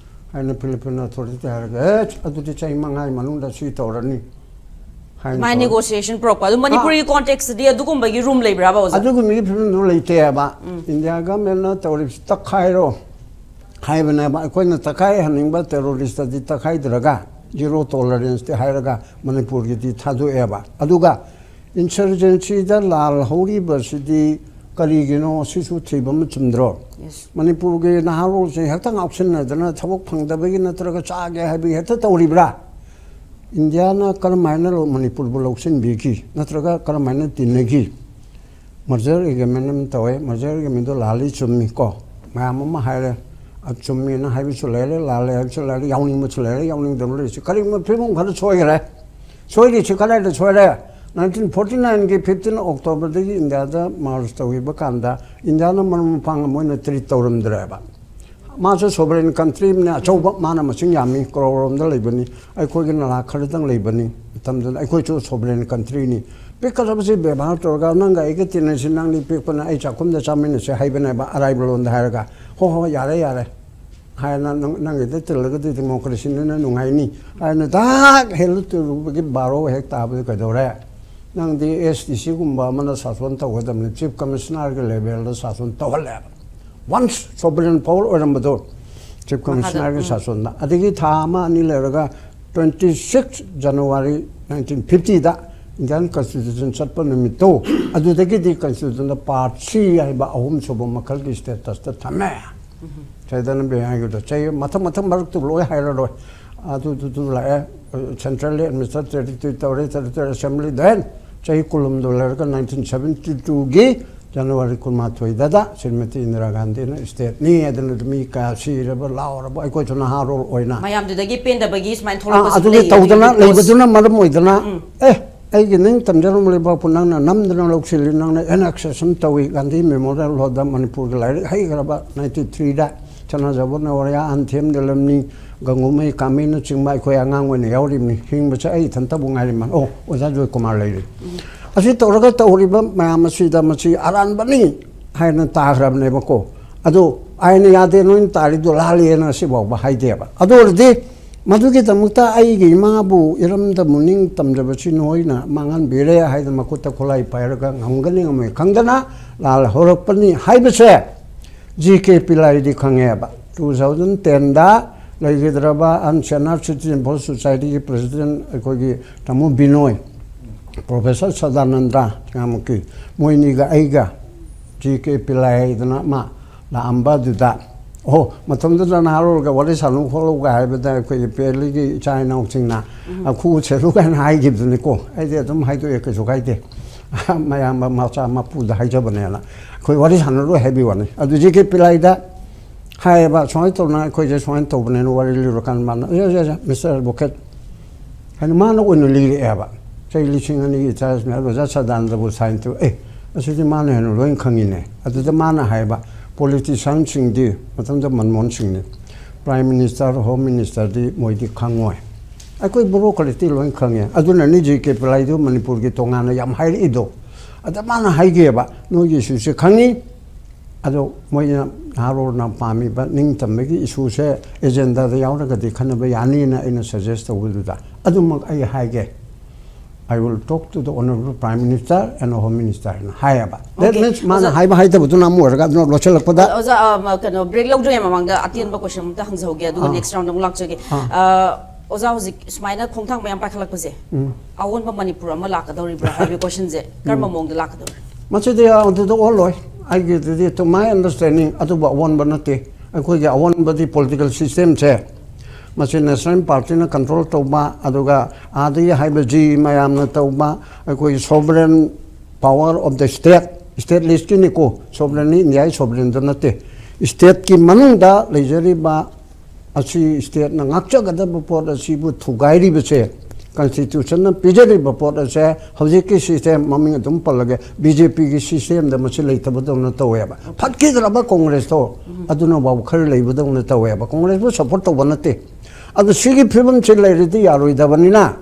ꯍꯥꯏꯅ Philippine authority ꯍꯥꯏꯔꯒ, "ꯑꯦ, ꯑꯗꯨꯗꯤ ꯆꯍꯤ ꯃꯉꯥꯒꯤ ꯃꯅꯨꯡꯗ ꯁꯤ ꯇꯧꯔꯅꯤ" ꯍꯥꯏꯅ ꯃꯥꯏ ꯇꯧꯔꯦ꯫ Negotiation ꯄꯨꯔꯛꯄ ꯑꯗꯨ ꯃꯅꯤꯄꯨꯔꯒꯤ contextꯗꯤ ꯑꯗꯨꯒꯨꯝꯕꯒꯤ room ꯂꯩꯕ꯭ꯔꯥꯕ ꯑꯣꯖꯥ? ꯑꯗꯨꯒꯨꯝꯕꯒꯤ ꯐꯤꯕꯝꯗꯨ ꯂꯩꯇꯦꯕ꯫ India governmentꯅ ꯇꯧꯔꯤꯕꯁꯤ ꯇꯛꯈꯥꯏꯔꯣ ꯍꯥꯏꯕꯅꯦꯕ꯫ ꯑꯩꯈꯣꯏꯅ ꯇꯛꯈꯥꯏꯍꯟꯅꯤꯡꯕ terroristꯇꯗꯤ ꯇꯛꯈꯥꯏꯗ꯭ꯔꯒ, zero toleranceꯇꯤ ꯍꯥꯏꯔꯒ ꯃꯅꯤꯄꯨꯔꯒꯤꯗꯤ ꯊꯥꯗꯣꯛꯑꯦꯕ꯫ ꯑꯗꯨꯒ insurgencyꯗ ꯂꯥꯜ ꯍꯧꯔꯤꯕꯁꯤꯗꯤ ꯀꯔꯤꯒꯤꯅꯣ, ꯁꯤꯁꯨ ꯊꯤꯕ ꯑꯃ ꯆꯨꯝꯗ꯭ꯔꯣ? Yes. ꯃꯅꯤꯄꯨꯔꯒꯤ ꯅꯍꯥꯔꯣꯜꯁꯤꯡ ꯍꯦꯛꯇ ꯉꯥꯎꯁꯤꯟꯅꯗꯅ ꯊꯕꯛ ꯐꯪꯗꯕꯒꯤ ꯅꯠꯇ꯭ꯔꯒ ꯆꯥꯒꯦ ꯍꯥꯏꯕꯒꯤ ꯍꯦꯛꯇ ꯇꯧꯔꯤꯕ꯭ꯔꯥ? Indiaꯅ ꯀꯔꯝ ꯍꯥꯏꯅ ꯂꯧ-, ꯃꯅꯤꯄꯨꯔꯕꯨ ꯂꯧꯁꯤꯟꯕꯤꯈꯤ, ꯅꯠꯇ꯭ꯔꯒ ꯀꯔꯝ ꯍꯥꯏꯅ ꯇꯤꯟꯅꯈꯤ? Merger agreement ꯑꯃ ꯇꯧꯋꯦ, merger agreementꯗꯣ ꯂꯥꯜꯂꯤ ꯆꯨꯝꯃꯤ ꯀꯣ, ꯃꯌꯥꯝ ꯑꯃ ꯍꯥꯏꯔꯦ꯫ ꯑꯆꯨꯝꯃꯦꯅ ꯍꯥꯏꯕꯁꯨ ꯂꯩꯔꯦ, ꯂꯥꯜꯂꯦ ꯍꯥꯏꯕꯁꯨ ꯂꯩꯔꯦ, ꯌꯥꯎꯅꯤꯡꯕꯁꯨ ꯂꯩꯔꯦ, ꯌꯥꯎꯅꯤꯡꯗꯕ ꯂꯩꯔꯁꯨ, ꯀꯔꯤꯒꯨꯝꯕ ꯐꯤꯕꯝ ꯈꯔ ꯁꯣꯏꯈꯔꯦ꯫ ꯁꯣꯏꯔꯤꯁꯤ ꯀꯗꯥꯏꯗ ꯁꯣꯏꯔꯦ? Nineteen forty nineꯒꯤ fifteen Octoberꯗꯒꯤ Indiaꯗ merge ꯇꯧꯈꯤꯕ ꯀꯥꯟꯗ Indiaꯅ ꯃꯔꯨꯞ ꯃꯄꯥꯡ ꯑꯃ ꯑꯣꯏꯅ treat ꯇꯧꯔꯝꯗ꯭ꯔꯦꯕ꯫ ꯃꯥꯁꯨ sovereign country ꯑꯃꯅꯤ, ꯑꯆꯧꯕ, ꯃꯥꯅ ꯃꯁꯤꯡ ꯌꯥꯝꯃꯤ, ꯀ꯭ꯔꯣꯔ ꯔꯣꯝꯗ ꯂꯩꯕꯅꯤ, ꯑꯩꯈꯣꯏꯒꯤꯅ ꯂꯥꯈ ꯈꯔꯗꯪ ꯂꯩꯕꯅꯤ꯫ ꯃꯇꯝꯗꯨꯗ ꯑꯩꯈꯣꯏꯁꯨ sovereign countryꯅꯤ꯫ ꯄꯤꯛꯀꯗꯕꯁꯤ ꯕꯦꯕꯥꯔ ꯇꯧꯔꯒ, "ꯅꯪꯒ ꯑꯩꯒ ꯇꯤꯟꯅꯁꯤ, ꯅꯪꯗꯤ ꯄꯤꯛꯄꯅ ꯑꯩ ꯆꯥꯛꯈꯨꯝꯗ ꯆꯥꯃꯤꯟꯅꯁꯤ" ꯍꯥꯏꯕꯅꯦꯕ ꯑꯔꯥꯏꯕ ꯂꯣꯟꯗ ꯍꯥꯏꯔꯒ꯫ "ꯍꯣ ꯍꯣ, ꯌꯥꯔꯦ ꯌꯥꯔꯦ" ꯍꯥꯏꯅ, "ꯅꯪ-, ꯅꯪꯒꯤꯗ ꯇꯤꯜꯂꯒꯗꯤ democracyꯅꯤꯅ ꯅꯨꯡꯉꯥꯏꯅꯤ" ꯍꯥꯏꯅ ꯗꯥꯛ ꯍꯦꯜꯂ ꯇꯤꯜꯂꯨꯕꯒꯤ ꯕꯥꯔꯣ ꯍꯦꯛ ꯇꯥꯕꯗ ꯀꯩꯗꯧꯔꯦ? ꯅꯪꯗꯤ ꯑꯦꯁ ꯗꯤ ꯁꯤꯒꯨꯝꯕ ꯑꯃꯅ ꯁꯥꯁꯣꯟ ꯇꯧꯒꯗꯕꯅꯤ, ꯆꯤꯐ ꯀꯃꯤꯁꯅꯔꯒꯤ ꯂꯦꯚꯦꯜꯗ ꯁꯥꯁꯣꯟ ꯇꯧꯍꯜꯂꯦꯕ꯫ ꯋꯥꯟꯁ ꯁꯣꯕꯔꯦꯟ ꯄꯋꯥꯔ ꯑꯣꯏꯔꯝꯕꯗꯣ ꯆꯤꯐ ꯀꯃꯤꯁꯅꯔꯒꯤ ꯎꯝ꯫ ꯁꯥꯁꯣꯟꯗ꯫ ꯑꯗꯒꯤ ꯊꯥ ꯑꯃ ꯑꯅꯤ ꯂꯩꯔꯒ twenty six January nineteen fiftyꯗ ꯏꯟꯗꯤꯌꯥꯟ ꯀꯟꯁꯇꯤꯇ꯭ꯌꯨꯁꯟ ꯆꯠꯄ ꯅꯨꯃꯤꯠꯇꯣ, ꯑꯗꯨꯗꯒꯤꯗꯤ ꯀꯟꯁꯇꯤꯇ꯭ꯌꯨꯁꯟꯗ ꯄꯥꯔꯠ ꯁꯤ ꯍꯥꯏꯕ ꯑꯍꯨꯝꯁꯨꯕ ꯃꯈꯜꯒꯤ ꯁ꯭ꯇꯦꯇꯁꯇ ꯊꯝꯃꯦ꯫ ꯁꯤꯗꯅ ꯕꯦꯡ ꯍꯥꯏꯒꯗ꯭ꯔꯥ, ꯆꯍꯤ ꯃꯊꯪ ꯃꯊꯪ ꯃꯔꯛꯇꯨ ꯂꯣꯏ ꯍꯥꯏꯔꯔꯣꯏ꯫ ꯑꯗꯨꯗꯨꯗꯨ ꯂꯥꯛꯑꯦ, ꯁꯦꯟꯇ꯭ꯔꯦꯜ ꯑꯦꯗꯃꯤꯅꯤꯁꯇ꯭ꯔꯦꯇꯤꯚ ꯇꯧꯔꯦ, ꯇꯦꯔꯤꯇꯣꯔꯤ ꯑꯦꯁꯦꯝꯕ꯭ꯂꯤ, ꯗꯦꯟ ꯆꯍꯤ ꯀꯨꯟꯍꯨꯝꯗꯣꯏ ꯂꯩꯔꯒ nineteen seventy twoꯒꯤ January ꯀꯨꯟꯃꯥꯊꯣꯏꯗ Shrimati Indira ꯒꯥꯟꯙꯤꯅ ꯁ꯭ꯇꯦꯠꯅꯤ ꯑꯗꯨꯅ ꯃꯤ ꯀꯌꯥ ꯁꯤꯔꯕ ꯂꯥꯎꯔꯕ, ꯑꯩꯈꯣꯏꯁꯨ ꯅꯍꯥꯔꯣꯜ ꯑꯣꯏꯅ ꯃꯌꯥꯝꯗꯨꯗꯒꯤ ꯄꯦꯟꯗꯕꯒꯤ ꯁꯨꯃꯥꯏꯅ ꯑꯥ, ꯊꯣꯛꯂꯛꯄꯁꯨ ꯑꯗꯨꯒꯤ ꯂꯩ, ꯇꯧꯗꯅ ꯑꯗꯨꯒꯤ ꯂꯩꯕꯗꯨꯅ ꯃꯔꯝ ꯑꯣꯏꯗꯅ, ꯎꯝ꯫ ꯑꯦ, ꯑꯩꯒꯤ ꯅꯤꯡꯇꯝꯖꯔꯝꯕ ꯂꯩꯕꯥꯛꯄꯨ ꯅꯪꯅ ꯅꯝꯗꯅ ꯂꯧꯁꯤꯜꯂꯤ, ꯅꯪꯅ ꯑꯦꯅꯦꯛꯁꯦꯁꯟ ꯇꯧꯏ, ꯒꯥꯟꯙꯤ ꯃꯦꯃꯣꯔꯤꯌꯦꯜ ꯍꯣꯜꯗ ꯃꯅꯤꯄꯨꯔꯒꯤ ꯂꯥꯏꯔꯤꯛ ꯍꯩꯈ꯭ꯔꯕ ninety threeꯗ ꯁꯅꯥꯖꯥꯎꯕ ꯅꯋꯥꯔꯤꯌꯥ ꯑꯟꯊꯦꯝ ꯅꯤꯂꯝꯅꯤ, ꯒꯪꯒꯨꯃꯩ ꯀꯥꯃꯤꯅꯆꯤꯡꯕ ꯑꯩꯈꯣꯏ ꯑꯉꯥꯡ ꯑꯣꯏꯅ ꯌꯥꯎꯔꯤꯕꯅꯤ꯫ ꯍꯤꯡꯕꯁꯦ ꯑꯩ ꯏꯊꯟꯇꯕꯨ ꯉꯥꯏꯔꯤꯃꯟ꯫ ꯑꯣ, ꯑꯣꯖꯥ ꯖꯣꯏꯀꯨꯃꯥꯔ ꯂꯩꯔꯤ꯫ ꯑꯁꯤ ꯇꯧꯔꯒ ꯇꯧꯔꯤꯕ ꯃꯌꯥꯝ ꯑꯁꯤꯗ ꯃꯁꯤ ꯑꯔꯥꯟꯕꯅꯤ ꯍꯥꯏꯅ ꯇꯥꯈ꯭ꯔꯕꯅꯦꯕꯀꯣ꯫ ꯑꯗꯨ ꯑꯥꯏꯟꯅ ꯌꯥꯗꯦ, ꯅꯣꯏꯅ ꯇꯥꯔꯤꯗꯨ ꯂꯥꯜꯂꯦꯅ ꯁꯤꯐꯥꯎꯕ ꯍꯥꯏꯗꯦꯕ꯫ ꯑꯗꯨ ꯑꯣꯏꯔꯗꯤ ꯃꯗꯨꯒꯤꯗꯃꯛꯇ ꯑꯩꯒꯤ ꯏꯃꯥꯕꯨ ꯏꯔꯝꯗꯝꯕꯨ ꯅꯤꯡ ꯇꯝꯖꯕꯁꯤ ꯅꯣꯏꯅ ꯃꯥꯡꯍꯟꯕꯤꯔꯦ ꯍꯥꯏꯗꯅ ꯃꯈꯨꯠꯇ ꯈꯨꯠꯂꯥꯏ ꯄꯥꯏꯔꯒ ꯉꯝꯒꯅꯤ ꯉꯝꯃꯣꯏ ꯈꯪꯗꯅ ꯂꯥꯜ ꯍꯧꯔꯛꯄꯅꯤ ꯍꯥꯏꯕꯁꯦ ꯖꯤ ꯀꯦ ꯄꯤꯂꯥꯏꯗꯤ ꯈꯪꯉꯦꯕ꯫ Two thousand tenꯗ ꯂꯩꯈꯤꯗ꯭ꯔꯕ ꯑꯟ ꯁꯦꯅꯥ ꯁꯤꯇꯤꯖꯟ ꯐꯣꯔ ꯁꯣꯁꯥꯏꯇꯤꯒꯤ ꯄ꯭ꯔꯁꯤꯗꯦꯟ ꯑꯩꯈꯣꯏꯒꯤ ꯇꯥꯃꯣ ꯕꯤꯅꯣꯏ, ꯄ꯭ꯔꯣꯐꯦꯁꯔ ꯁꯗꯥꯅꯟꯗ ꯉꯥꯃꯨꯛꯀꯤ, ꯃꯣꯏꯅꯤꯒ ꯑꯩꯒ ꯖꯤ ꯀꯦ ꯄꯤꯂꯥꯏ ꯍꯥꯏꯗꯅ ꯑꯃ ꯂꯥꯛꯑꯝꯕ ꯑꯗꯨꯗ, ꯑꯣ, ꯃꯇꯝꯗꯨꯗ ꯅꯍꯥꯔꯣꯜꯒ ꯋꯥꯔꯤ ꯁꯥꯟꯅꯧ ꯈꯣꯠꯂꯧꯒ ꯍꯥꯏꯕꯗ ꯑꯩꯈꯣꯏꯒꯤ ꯄꯦꯂꯤꯒꯤ ꯏꯆꯥ ꯏꯅꯥꯎꯁꯤꯡꯅ ꯎꯝ꯫ "ꯈꯨꯎ ꯁꯦꯠꯂꯨ" ꯀꯥꯏꯅ ꯍꯥꯏꯈꯤꯕꯗꯨꯅꯤꯀꯣ꯫ ꯑꯩꯗꯤ ꯑꯗꯨꯝ ꯍꯥꯏꯗꯣꯛꯑꯦ, ꯀꯩꯁꯨ ꯀꯥꯏꯗꯦ꯫ ꯃꯌꯥꯝꯕ ꯃꯆꯥ ꯃꯄꯨꯗ ꯍꯥꯏꯖꯕꯅꯦꯅ꯫ ꯑꯩꯈꯣꯏ ꯋꯥꯔꯤ ꯁꯥꯟꯅꯔꯣꯏ ꯍꯥꯏꯕꯤ ꯋꯥꯅꯤ꯫ ꯑꯗꯨ ꯖꯤ ꯀꯦ ꯄꯤꯂꯥꯏꯗ ꯍꯥꯏꯌꯦꯕ, "ꯁꯨꯃꯥꯏꯅ ꯇꯧꯅ ꯑꯩꯈꯣꯏꯁꯦ ꯁꯨꯃꯥꯏꯅ ꯇꯧꯕꯅꯦꯅ" ꯋꯥꯔꯤ ꯂꯤꯔꯀꯥꯟꯗ ꯃꯥꯅ, "ꯌꯥ, ꯌꯥ, ꯌꯥ, ꯃꯤꯁꯇꯔ ꯑꯦꯗꯚꯣꯀꯦꯠ" ꯍꯥꯏꯅ ꯃꯥꯅ ꯑꯣꯏꯅ ꯂꯤꯔꯛꯑꯦꯕ꯫ "ꯆꯍꯤ ꯂꯤꯁꯤꯡ ꯑꯅꯤꯒꯤ ꯏꯆꯥꯁꯤꯡ ꯑꯣꯖꯥ ꯁꯗꯥꯅꯟꯗꯕꯨ ꯁꯥꯏꯟ ꯇꯧ"꯫ ꯑꯦ, ꯑꯁꯤꯗꯤ ꯃꯥꯅ ꯍꯦꯟꯅ ꯂꯣꯏꯅ ꯈꯪꯉꯤꯅꯦ꯫ ꯑꯗꯨꯗ ꯃꯥꯅ ꯍꯥꯏꯕ, ꯄꯣꯂꯤꯇꯤꯁꯤꯌꯥꯟꯁꯤꯡꯗꯤ, ꯃꯇꯝꯗ ꯃꯟꯃꯣꯍꯟ ꯁꯤꯡꯅꯤ, ꯄ꯭ꯔꯥꯏꯝ ꯃꯤꯅꯤꯁꯇꯔ, ꯍꯣꯝ ꯃꯤꯅꯤꯁꯇꯔꯗꯤ ꯃꯣꯏꯗꯤ ꯈꯪꯉꯣꯏ꯫ ꯑꯩꯈꯣꯏ ꯕ꯭ꯌꯨꯔꯣꯀ꯭ꯔꯦꯠꯇꯤ ꯂꯣꯏ ꯈꯪꯉꯦ꯫ ꯑꯗꯨꯅꯅꯤ ꯖꯤ ꯀꯦ ꯄꯤꯂꯥꯏꯗꯨ ꯃꯅꯤꯄꯨꯔꯒꯤ ꯇꯣꯉꯥꯟꯅ ꯌꯥꯝ ꯍꯥꯏꯔꯛꯏꯗꯣ꯫ ꯑꯗ ꯃꯥꯅ ꯍꯥꯏꯒꯦꯕ, "ꯅꯣꯏꯒꯤ ꯏꯁꯨꯁꯦ ꯈꯪꯉꯤ, ꯑꯗꯣ ꯃꯣꯏꯅ ꯅꯍꯥꯔꯣꯜꯅ ꯄꯥꯝꯃꯤꯕ ꯅꯤꯡꯇꯝꯕꯒꯤ ꯏꯁꯨꯁꯦ ꯑꯦꯖꯦꯟꯗꯥꯗ ꯌꯥꯎꯔꯒꯗꯤ ꯈꯟꯅꯕ ꯌꯥꯅꯤꯅ ꯑꯩꯅ ꯁꯖꯦꯁ ꯇꯧꯕꯗꯨꯗ ꯑꯗꯨꯃꯛ ꯑꯩ ꯍꯥꯏꯒꯦ"꯫ "I will talk to the Honorable Prime Minister and Home Minister" ꯍꯥꯏꯅ ꯍꯥꯏꯌꯦꯕ. That Okay. means ꯃꯥꯅ ꯑꯣꯖꯥ- ꯍꯥꯏꯕ ꯍꯥꯏꯗꯕꯗꯨꯅ ꯑꯃ ꯑꯣꯏꯔꯒ, ꯑꯗꯨꯅ ꯂꯣꯏꯁꯤꯜꯂꯛꯄꯗ ꯑꯣꯖꯥ ꯑ, ꯃ- ꯀꯩꯅꯣ, ꯕ꯭ꯔꯦꯛ ꯂꯧꯗ꯭ꯔꯤꯉꯩ ꯃꯃꯥꯡꯗ ꯑꯇꯦꯟꯕ ꯀꯣꯏꯁꯟ ꯑꯝꯇ ꯍꯪꯖꯍꯧꯒꯦ, ꯑꯗꯨꯒ ꯑꯥ. ꯅꯦꯛꯁ ꯔꯥꯎꯟꯗ ꯑꯃꯨꯛ ꯂꯥꯛꯆꯒꯦ꯫ ꯑꯥ. ꯑ, ꯑꯣꯖꯥ, ꯍꯧꯖꯤꯛ ꯁꯨꯃꯥꯏꯅ ꯈꯣꯡꯊꯥꯡ ꯃꯌꯥꯝ ꯄꯥꯏꯈꯠꯂꯛꯄꯁꯦ, ꯑꯑꯣꯟꯕ ꯃꯅꯤꯄꯨꯔ ꯑꯃ ꯂꯥꯛꯀꯗꯧꯔꯤꯕ꯭ꯔꯥ ꯍꯥꯏꯕꯒꯤ ꯀꯣꯏꯁꯟꯁꯦ ꯀꯔꯝꯕ ꯃꯑꯣꯡꯗ ꯂꯥꯛꯀꯗꯧꯔꯤ? ꯃꯁꯤꯗꯤ ꯑꯗꯨꯗ ꯑꯣꯜꯂꯣꯏ꯫ ꯑꯩꯒꯤꯗꯨꯗꯤ, to my understanding, ꯑꯗꯨꯕꯨ ꯑꯑꯣꯟꯕ ꯅꯠꯇꯦ꯫ ꯑꯩꯈꯣꯏꯒꯤ ꯑꯑꯣꯟꯕꯗꯤ ꯄꯣꯂꯤꯇꯤꯀꯦꯜ ꯁꯤꯁꯇꯦꯝꯁꯦ, ꯃꯁꯤ ꯅꯦꯁꯅꯦꯜ ꯄꯥꯔꯇꯤꯅ ꯀꯟꯇ꯭ꯔꯣꯜ ꯇꯧꯕ, ꯑꯗꯨꯒ ꯑꯥꯗꯒꯤ ꯍꯥꯏꯕ ꯖꯤ ꯃꯌꯥꯝꯅ ꯇꯧꯕ, ꯑꯩꯈꯣꯏꯒꯤ sovereign power of the state, state ꯂꯤꯁꯀꯤꯅꯤꯀꯣ, sovereignꯅꯤ, ꯏꯟꯗꯤꯌꯥꯒꯤ sovereignꯗꯨ ꯅꯠꯇꯦ꯫ ꯁ꯭ꯇꯦꯠꯀꯤ ꯃꯅꯨꯡꯗ ꯂꯩꯖꯔꯤꯕ ꯑꯁꯤ ꯁ꯭ꯇꯦꯠꯅ ꯉꯥꯛꯆꯒꯗꯕ ꯄꯣꯠ ꯑꯁꯤꯕꯨ ꯊꯨꯒꯥꯏꯔꯤꯕꯁꯦ, ꯀꯟꯁꯇꯤꯇ꯭ꯌꯨꯁꯟꯅ ꯄꯤꯖꯔꯤꯕ ꯄꯣꯠ ꯑꯁꯦ, ꯍꯧꯖꯤꯛꯀꯤ ꯁꯤꯁꯇꯦꯝ, ꯃꯃꯤꯡ ꯑꯗꯨꯝ ꯄꯜꯂꯒꯦ, ꯕꯤ ꯖꯦ ꯄꯤꯒꯤ ꯁꯤꯁꯇꯦꯝꯗ ꯃꯁꯤ ꯂꯩꯇꯕꯗꯧꯅ ꯇꯧꯋꯦꯕ꯫ ꯐꯠꯈꯤꯗ꯭ꯔꯕ ꯀꯣꯡꯒ꯭ꯔꯦꯁꯇꯣ, ꯑꯗꯨꯅꯐꯥꯎ ꯈꯔ ꯂꯩꯕꯗꯧꯅ ꯇꯧꯋꯦꯕ꯫ ꯀꯣꯡꯒ꯭ꯔꯦꯁꯄꯨ ꯁꯞꯄꯣꯔꯠ ꯇꯧꯕ ꯅꯠꯇꯦ꯫ ꯑꯗꯨ ꯁꯤꯒꯤ ꯐꯤꯕꯝꯁꯤ ꯂꯩꯔꯗꯤ ꯌꯥꯔꯣꯏꯗꯕꯅꯤꯅ,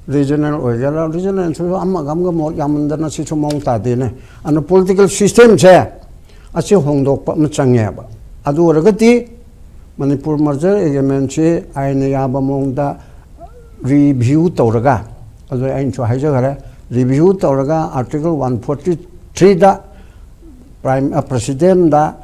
ꯔꯤꯖꯅꯦꯜ ꯑꯣꯏꯒꯦꯔꯥ, ꯔꯤꯖꯅꯦꯜꯁꯨ ꯑꯃꯒ ꯑꯃꯒ ꯃꯣꯠ ꯌꯥꯝꯃꯟꯗꯅ ꯁꯤꯁꯨ ꯃꯑꯣꯡ ꯇꯥꯗꯦꯅꯦ꯫ ꯑꯗꯨꯅ ꯄꯣꯂꯤꯇꯤꯀꯦꯜ ꯁꯤꯁꯇꯦꯝꯁꯦ ꯑꯁꯤ ꯍꯣꯡꯗꯣꯛꯄ ꯑꯃ ꯆꯪꯉꯦꯕ꯫ ꯑꯗꯨ ꯑꯣꯏꯔꯒꯗꯤ ꯃꯅꯤꯄꯨꯔ ꯃꯔꯖꯔ ꯑꯦꯒ꯭ꯔꯤꯃꯦꯟꯁꯤ ꯑꯥꯏꯟꯅ ꯌꯥꯕ ꯃꯑꯣꯡꯗ ꯔꯤꯚ꯭ꯌꯨ ꯇꯧꯔꯒ, ꯑꯗꯨ ꯑꯩꯅꯁꯨ ꯍꯥꯏꯖꯈꯔꯦ, ꯔꯤꯚ꯭ꯌꯨ ꯇꯧꯔꯒ ꯑꯥꯔꯇꯤꯀꯜ ꯋꯥꯟ ꯐꯣꯔꯇꯤ ꯊ꯭ꯔꯤꯗ ꯄ꯭ꯔꯥꯏꯝ, ꯑ, ꯄ꯭ꯔꯁꯤꯗꯦꯟꯗ